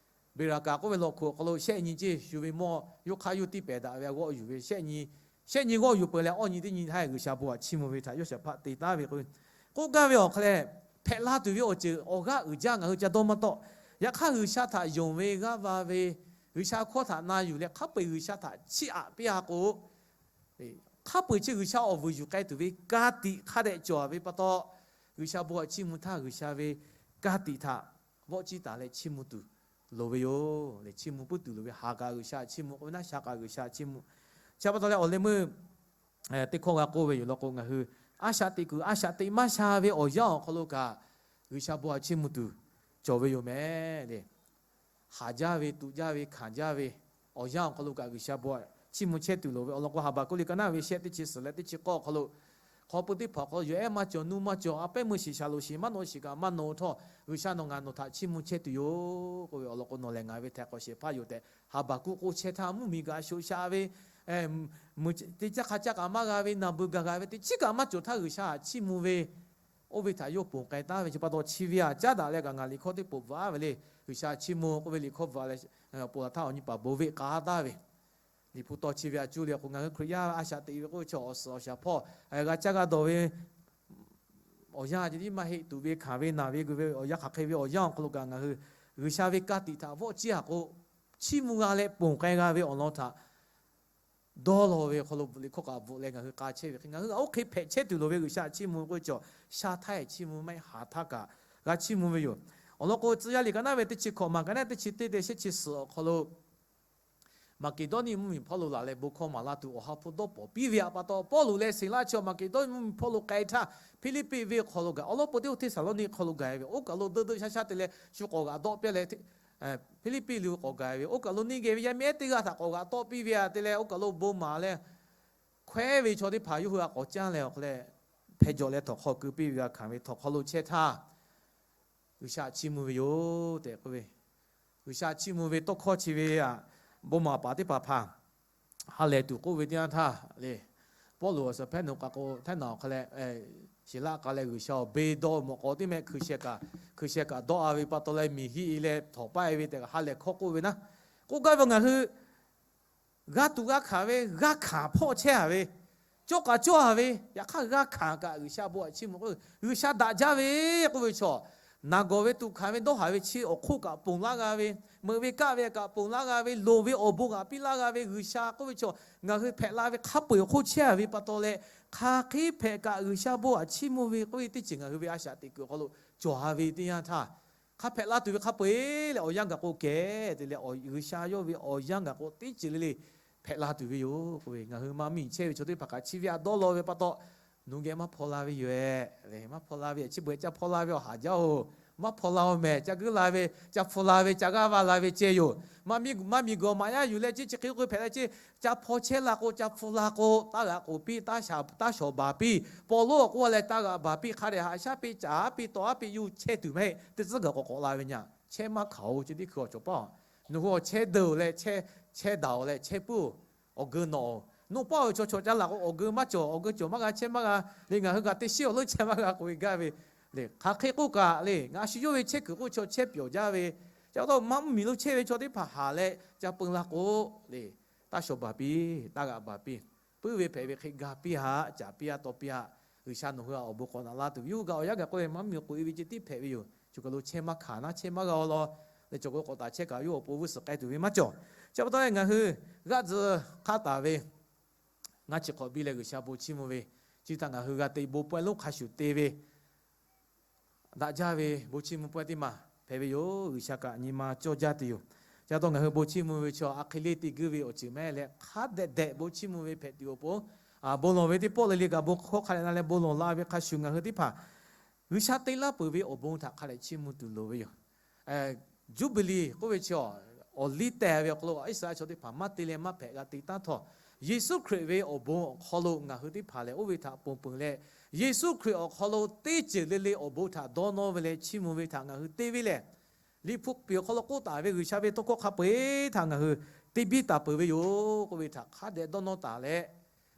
Beˍraˍkaˍ k'oˆ ve law hkuꞈ awˬ hk'aw lo shehˆ nyi ceˇ shuˍ ve mawˇ yawˇ hk'aˇ yawˇ tiˉ pehˍ daꞈ ve, g'awˆ yuˬ ve, shehˆ nyi, shehˆ nyi g'awˆ yuˬ peuˬ leh awˇ nyi teˇ nyi htaˇ G'uiˬsha bon htaꞈ chiˇ mvuh ve htaꞈ Yoˇshaˍhpaˆ te taˉ ve k'o, k'oˆ gaˇ ve awˬ hk'aw leh, hpehꞈ la tuˬ ve awˬ ceuˬ awˬ g'aˇ uiˍ jaˇ ngaˬ hui ca dawˇ maˇ tawˆ. Yaꞈ hk'aˇ G'uiˬsha htaꞈ yonˍ ve g'aˇ va ve, G'uiˬsha hkawˇ htaꞈ na yuˬ leh hk'a peu-eˬ G'uiˬsha htaꞈ chiˇ aꞈ piˇ-a k'o, hk'a peu-eˬ chi G'uiˬsha awˬ vuiˬ yuˬ k'ai tuˬ ve ka tiꞈ hk'a dehꞈ cawˬ ve pa taw, G'uiˬsha bon htaꞈ chiˇ mvuh htaˇ G'uiˬsha ve ka tiꞈ htaꞈ vawˆ ciˇ taˍ leh chiˇ mvuh tuˬ loˍ ve yoˬ. Leh chiˇ mvuh puiˉ tuˬ loˍ ve. Haˍ kaꞈ G'uiˬsha chiˇ mvuh k'oˆ ve naˉ, sha kaꞈ G'uiˬsha chiˇ mvuh. Chi pa taw leh awˬ leh meuˇ teˇ hkawˇ g'a k'oˆ ve yoˬ law k'o, ngaˬ hui a shaꞈ teꞈ kuiˬ a shaꞈ teꞈ maˇ sha ve awˬ yanˇ awˬ hk'aw lo kaꞈ G'uiˬsha bon htaꞈ chiˇ mvuh tuˬ cawˬ ve yoˬ meh le. Haˍ jaˇ ve, tuꞈ jaˇ ve, hkanˍ jaˇ ve awˬ yanˇ awˬ hk'aw lo kaꞈ G'uiˬsha bon htaꞈ chiˇ mvuh chehˇ tuˬ loˍ ve awˬ lawn k'o, Haˍbaˍkuˆ liꞈ ka naˉ ve shehˆ teˇ chi suhˍ leh teˇ chi k'awˇ awˬ hk'aw lo hk'aw pui teˇ hpaˍ hk'aw yawˬ ehˉ maˇ cawˬ, nuˇ maˇ cawˬ, a pehˉ meuˇ shiˍ shaˍ loˍ shiˍ maˇ nawꞈ shiˍ kaꞈ maˇ nawꞈ htawˇ, G'uiˬsha nawˬ ngaˬ nawˬ htaꞈ chiˇ mvuh chehˇ tuˬ yoˬ k'oˆ ve awˬ lawn k'o, nawˬ lehˬ ngaˬ ve htaiˍ hk'awꞈ shehˍ hpaˇ yoˬ tehꞈ Haˍbaˍkuˆ k'oˆ chehˇ htaˇ, mvuhˇmiˬ kaꞈ shoꞈ sha ve, teˇ caˇ hk'a caˇ kaꞈ maˇ g'a ve, naˬ beuˬ gaˬ g'a ve teˇ chiˉ kaꞈ maˇ cawˬ htaˇ G'uiˬsha htaꞈ chiˇ mvuh ve, oˇ ve htaꞈ yawˇ ponˬ k'ai taˉ ve chi pa taw chi ve aꞈ caˉ daꞈ leh kaꞈ ngaˬ liꞈ hkawˇ teˇ poꞈ bvuhꞈ aˉ ve le. G'uiˬsha chiˇ mvuh k'oˆ ve liꞈ hkawˇ bvuhꞈ leh, ponˬ laˬ htaˇ awˬ nyi paˍ bon ve k'aˉ taˍ ve, Liꞈ hpu taw chi ve aꞈ cuˇ leh k'o, ngaˬ hui Hkriꞈ yaˇ a shaꞈ teꞈ ve k'oˆ ve chaw awˬ suhˍ awˬ shaˍ hpawˇ g'a caˇ g'a dawˬ ve awˬ yanˇ ceh tiˉ maˇ heˆ. Tuꞈ ve hkanˍ ve naˬ ve g'uiˬ ve awˬ yanˇ hk'aˬ hk'e ve awˬ yanˇ awˬ hk'aw lo kaꞈ ngaˬ hui G'uiˬsha ve ka tiꞈ htaꞈ vawˆ ciˇ a k'o, chiˇ mvuh g'a leh ponˬ k'ai g'a ve awˬ lawn htaꞈ dawˇ law ve awˬ hk'aw lo liꞈ hkawˇ kaꞈ bvuhꞈ leh ngaˬ hui k'a chehˇ ve hk'e, ngaˬ hui oˇ hk'e hpehꞈ chehˇ tuˬ loˍ ve G'uiˬsha chiˇ mvuh k'oˆ ve chaw, sha htaˇ chiˇ mvuh maˇ heˆ, haˍ htaˇ kaꞈ g'a chiˇ mvuh ve yoˬ. Awˬ lawn k'o, Tcuh yaˇ liꞈ ka naˉ ve teˇ chi hkawꞈ maˬ ka naˉ teˇ chi teˇ te shehˆ chi suhˍ awˬ hk'aw lo Maˍkeˍdawˇniˆ mvuhˇmiˬ hpawˇ lo laˬ leh bon hkawˇ maˍ laˇ tuˬ Awˬ ha hpu dawˇ pawˍ piˇ ve aꞈ pa taw, Pawˇluꞈ leh Siˍlaˆ chi Maˍkeˍdawˇniˆ mvuhˇmiˬ hpawˇ lo k'ai htaˇ, Hpiˇliˇpiˆ venˇ hk'aw lo gaˬ, awˬ lawn po teˇ oˇ Hteˇsaˍlawˇniˆ hk'aw lo gaˬ ve, oˇ kaˬ lo deu deu sha sha te leh shu k'awꞈ g'aꞈ dawˆ piˇ leh, Hpiˇliˇpiˆ liꞈ k'awꞈ gaˬ ve, oˇ kaˬ lo neˇ geh ve yaˇ miˇ ehˉ teˇ g'aˇ htaꞈ k'awꞈ g'aꞈ dawˆ piˇ ve aꞈ te leh, oˇ kaˬ lo bon maˍ leh hkawehˉ ve chaw teˇ hpaˍ yawˇ hui a k'awꞈ caˇ leh awˬ hk'aw leh hpeh jawꞈ leh htawnˍ hk'aw keu piˇ ve g'a hkanˍ ve htawnˍ hk'aw lo chehˇ htaˇ, G'uiˬsha chiˇ mvuh ve yoˬ tehꞈ k'oˆ ve, G'uiˬsha chiˇ mvuh ve tawˇ hkawˇ chi ve aꞈ, bon maˍ paˍ teˇ hpaˍ hpaˍ ha lehˬ tuˬ k'oˆ ve teˇ yanˇ htaˇ le, Pawˇluꞈ awˬ suhˍ hpehꞈ nawˬ k'a k'o, hteˇ naˬ awˬ hk'a leh, Siˍlaˆ k'a leh G'uiˬsha awˬ be dawˇ mawꞈ k'aw teˇ mehˆ hkui sheh kaꞈ, hkui sheh kaꞈ dawˇ a ve pa taw leh miˬ hiˆ e leh htawnˍ paˇ e ve tehꞈ ha lehˬ hkawˇ k'oˆ ve naˉ. K'oˆ gaˇ ve ngaˬ hui g'a tuꞈ g'a hkanˍ ve, g'a hkanˍ hpawˇ chehˇ a ve, cawˇ k'a cawˇ a ve, yaꞈ hk'aˇ g'a hkanˍ kaꞈ G'uiˬsha bon aꞈ chiˇ mvuh k'o, G'uiˬsha daꞈ jaˇ ve k'oˆ ve chaw, naˬ gawˬ ve tuꞈ hkanˍ ve dawˇ haˍ ve chi awˬ hk'oˆ kaꞈ ponˬ laˇ g'a ve, meuꞈ ve kaˆ ve kaꞈ ponˬ laˇ g'a ve, loˍ ve awˬ bon kaꞈ piˇ laˇ g'a ve G'uiˬsha k'oˆ ve chaw, ngaˬ hui hpehꞈ la ve hk'a peu-eˬ awˬ hk'oˆ chehˇ a ve pa taw leh, hk'aˬ hk'e hpehꞈ kaꞈ G'uiˬsha bon aꞈ chiˇ mvuh ve k'oˆ ve teˇ ceuˬ ngaˬ hui ve a shaꞈ teꞈ kuiˬ awˬ hk'aw lo cawˬ a ve teˇ yanˇ htaˇ, hk'a hpehꞈ la tuˬ ve hk'a peu-eˬ leh awˬ yanˇ gaˬ k'o kehˬ te leh, G'uiˬsha yawˇ ve awˬ yanˇ gaˬ k'o teˇ ceuˬ le le hpehꞈ la tuˬ ve yoˬ k'oˆ ve, ngaˬ hui maˇ miˬ chehˇ ve chaw teˇ hpaˍ kaꞈ chi ve aꞈ dawˇ law ve pa taw, nawˬ geh maˇ hpaw la ve yoˬ eh. Maˇ hpaw la ve aꞈ chi beuꞈ ca hpaw la ve awˬ haˍ jaˇ oˬ. Maˇ hpaw la-oˬ mehˬ, ca guiˇ la ve, ca hpu la ve, ca g'aˇ va la ve ceh yoˬ. Maˇ miˬ gawˬ maꞈ yaˇ yuˬ leh ceˇ, chi hk'e k'oˆ hpehꞈ la ceˇ, ca hpaw chehˇ la k'o, ca hpu la k'o, taˇ g'aꞈ k'oˍ piˇ, taˇ shawˍ baˬ piˇ, paw lonˉ awˬ k'oˆ a leh taˇ g'aꞈ baˬ piˇ, hk'a dehꞈ haꞈ shaˉ piˇ, caˍ haˉ piˇ, tawˍ haˉ piˇ, yuˇ chehˇ tuˬ maˇ heˆ. Teˇ tcuhˉ gaˬ k'awꞈ k'awꞈ la ve nyi, chehˇ maˇ hkanˍ-oˬ. Chi teˇ hkui awˬ cawˬ paˇ, nawˬ hui awˬ chehˇ deuˬ leh, chehˇ daꞈ-oˬ leh chehˇ puiˉ-oˬ. Awˬ geu nawꞈ-oˬ. Nawˬ paˇ ve chaw chaw ca laˬ k'o, awˬ geu maˇ cawˬ, awˬ geu cawˬ maˇ g'a, chehˇ maˇ g'a le. Ngaˬ hui kaꞈ teˇ shiˉ awˬ leuˉ chehˇ maˇ g'a k'oꞈ e gaˇ ve le. Hk'aˬ hk'e k'oˆ kaꞈ le, ngaˬ shu yawˇ ve chehˇ kuiˬ k'oˆ chaw chehˇ pyawˬ jaˇ ve, ca taw maˇ mvuhˇmiˬ lo chehˇ ve chaw teˇ hpaˍ haˍ leh ca peu la k'o le, taˇ shawˍ baˬ piˇ, taˇ g'aꞈ baˬ piˇ, puiˉ ve hpehꞈ ve hk'e ga piˇ haꞈ, caˍ piˇ haꞈ, taw piˇ haꞈ. G'uiˬsha nawˬ hui awˬ bon k'awꞈ naꞈ la tuˬ ve yoˬ. G'a awˬ yanˇ gaˬ k'oˆ ve maˇ mvuhˇmiˬ k'oꞈ e ve ceh tiˉ hpehꞈ ve yoˬ. Chi kaˬ lo chehˇ maˇ hkanˍ naˉ, chehˇ maˇ g'a-oˬ law. Leh cawˬ k'o k'awꞈ taˍ chehˇ kaꞈ yawˇ awˬ pon vuiˇ suhˍ k'ai tuˬ ve maˇ cawˬ. Chi pa taw leh ngaˬ hui g'aˆ tzuhꞈ hk'aˇ taˍ ve, ngaˇ chi hk'awꞈ biˇ leh G'uiˬsha bon chiˇ mvuh ve, chi htaꞈ ngaˬ hui g'a te bon pawehˇ lonˉ hk'a shuˍ te ve, daꞈ jaˇ ve bon chiˇ mvuh pawehˇ teˇ maˬ hpehꞈ ve yoˬ. G'uiˬsha kaꞈ nyi ma cawˇ jaˇ tuˬ yoˬ. Chi pa taw ngaˬ hui bon chiˇ mvuh ve chaw a hk'e le te guiˇ ve awˬ ceuˬ meh leh hk'a dehꞈ dehꞈ bon chiˇ mvuh ve hpehꞈ tuˬ awˬ pon, bon lawˬ ve teˇ pawˆ le le kaꞈ bon hkawˇ hk'a dehꞈ na leh bon lawˬ la ve hk'a shuˍ ngaˬ hui teˇ hpaˍ G'uiˬsha te laˇ peuˬ ve awˬ bon htaꞈ hk'a dehꞈ chiˇ mvuh tuˬ loˍ ve yoˬ. Juˇbiˍliˍ k'oˆ ve chi awˬ liˇ teh ve awˬ hk'aw lo Iˉsaˍreˍlaˆ chaw teˇ hpaˍ maˇ te leh maˇ hpehꞈ g'a te taˉ htawˇ, Yeˍsuˆ Hkriꞈ ve awˬ bon awˬ hk'aw lo ngaˬ hui teˇ hpaˍ lehˬ oˇ ve htaꞈ ponˬ peuˬ leh, Yeˍsuˆ Hkriꞈ awˬ hk'aw lo teˇ ceuˬ le le awˬ bon htaꞈ dawˇ nawˇ ve leh chiˇ mvuh ve htaꞈ ngaˬ hui te ve lehˬ, Liꞈ hpu piˍ awˬ hk'aw lo k'oˆ taˍ ve G'uiˬsha ve tawˇ hkawˇ hk'a peu-eˬ htaꞈ ngaˬ hui te biˇ taˍ peuˬ ve yoˬ k'oˆ ve htaꞈ hk'a dehꞈ dawˇ nawˇ taˍ leh,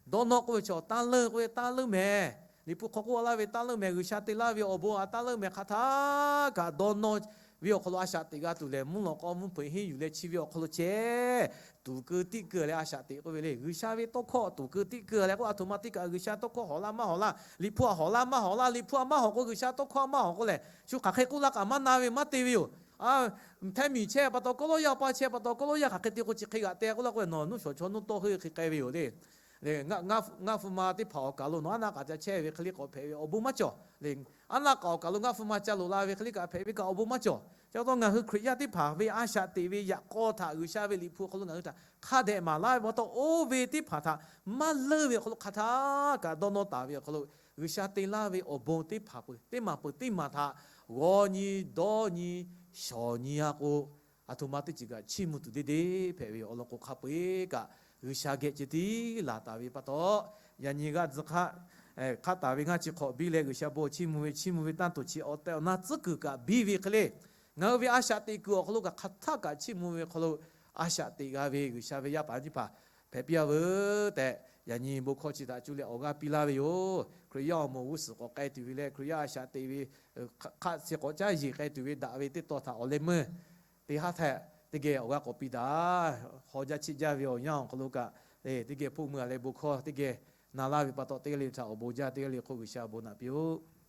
dawˇ nawˇ k'oˆ ve chaw taˇ leuˆ k'oˆ ve taˇ leuˆ mehˍ. Liꞈ hpu hk'aw k'oˆ laˇ ve taˇ leuˆ mehˍ, G'uiˬsha te laˇ ve awˬ bon a taˇ leuˆ mehˍ hk'aˬ htaˇ kaꞈ dawˇ nawˇ ve awˬ hk'aw lo a shaꞈ teꞈ g'a tuˬ lehˬ, mvuhˇ lawꞈ k'aw mvuhˇ hpeuꞈ henˇ yuˬ leh chi ve awˬ hk'aw lo ceh tuˍ keu tiˆ keu leh a shaꞈ teꞈ k'oˆ ve le. G'uiˬsha ve tawˇ hkawˇ tuˍ keu tiˆ keu leh k'o, a htoꞈ ma teˇ kaꞈ G'uiˬsha tawˇ hkawˇ hawꞈ laˇ maˇ hawꞈ laˇ, Liꞈ hpu a hawꞈ laˇ maˇ hawꞈ laˇ, Liꞈ hpu a maˇ hawꞈ k'o G'uiˬsha tawˇ hkawˇ a maˇ hawꞈ k'oˆ lehˬ, shu hk'aˬ hk'e k'oˆ laˇ kaꞈ maˇ na ve maˇ te ve yoˬ. Hpehˇ miˬ chehˇ pa taw kawˆ lawˇ yaˇ, awˬ pa chehˇ pa taw kawˆ lawˇ yaˇ, hk'aˬ hk'e te k'o chi hk'e g'aꞈ te k'oˆ laˇ k'o, nawˬ nuˇ shawˍ chaw nuˇ tawˇ heuˆ hk'e k'ai ve yoˬ le. Ngaˇ hpu ma teˇ hpaˍ awˬ kaˬ lo nawˬ aˉ naˆ k'aꞈ ca chehˇ ve hk'e le k'awꞈ hpehꞈ ve awˬ bon maˇ cawˬ le. Aˉ naˆ k'aꞈ awˬ kaˬ lo ngaˇ hpu ma ca loꞈ la ve hk'e le kaꞈ hpehꞈ ve kaꞈ awˬ bon maˇ cawˬ. Chi pa taw ngaˬ hui Hkriꞈ yaˇ teˇ hpaˍ ve a shaꞈ teꞈ ve yaꞈ k'aw htaꞈ G'uiˬsha ve Liꞈ hpu awˬ hk'aw lo ngaˬ hui htaꞈ hk'a dehꞈ maˍ laˇ ve pa taw, oˇ ve teˇ hpaˍ htaꞈ maˇ leuˆ ve awˬ hk'aw lo hk'aˬ htaˇ kaꞈ dawˇ nawˇ taˍ ve awˬ hk'aw lo, G'uiˬsha te laˇ ve awˬ bon teˇ hpaˍ peuˬ teˇ maˬ peuˬ teˇ maˬ htaꞈ g'aw nyi, dawˇ nyi, shawˍ nyi a k'o, a htoꞈ ma teˇ ceuˬ kaꞈ chiˇ mvuh tuˬ deˇ deˇ hpehꞈ ve yoˬ. Awˬ lawn k'o hk'a peu-eˬ kaꞈ G'uiˬsha geh ceh tiˉ laˬ taˍ ve pa taw, yaꞈ nyi g'aˇ tcuh hk'aˇ hk'aˆ taˍ ve ngaˇ chi hk'awꞈ biˇ leh G'uiˬsha bon chiˇ mvuh ve, chiˇ mvuh ve tanˇ tuˬ chi awˬ tehˬ awˬ na tcuhˉ kuiˬ kaꞈ biˇ ve hk'e le, ngaˬ hui ve a shaꞈ teꞈ kuiˬ awˬ hk'aw lo kaꞈ hk'aˬ htaˆ kaꞈ chiˇ mvuh ve hk'aw lo a shaꞈ teꞈ g'a ve G'uiˬsha ve yaˇ paˍ nyiˇ hpaˍ hpehꞈ piˇ-a veuˬ tehꞈ, yaꞈ nyi bon hkawˇ chi htaꞈ cuˇ leh awˬ g'aˇ piˇ laˇ ve yoˬ. Hkriꞈ yaˇ awˬ moˍ g'uˇ suhˍ k'awꞈ k'ai tuˬ ve leh, Hkriꞈ yaˇ a shaꞈ teꞈ ve hk'aˆ chi k'awꞈ caˉ yeˬ k'ai tuˬ ve daꞈ ve teˇ tawn htaꞈ awˬ leh meuˇ teˇ haˉ htaꞈ teˇ geh awˬ g'aˇ k'awꞈ piˇ daꞈ. Haw jaˇ cheˆ jaˇ ve awˬ yanˇ awˬ hk'aw lo kaꞈ, teˇ geh hpoˆ meuˇ a leh bon hkawˇ teˇ geh na laˇ ve pa taw, teˇ g'aˇ le htaꞈ awˬ bon jaˇ, teˇ g'aˇ le hk'oˆ G'uiˬsha bon naꞈ piˇ-oˆ.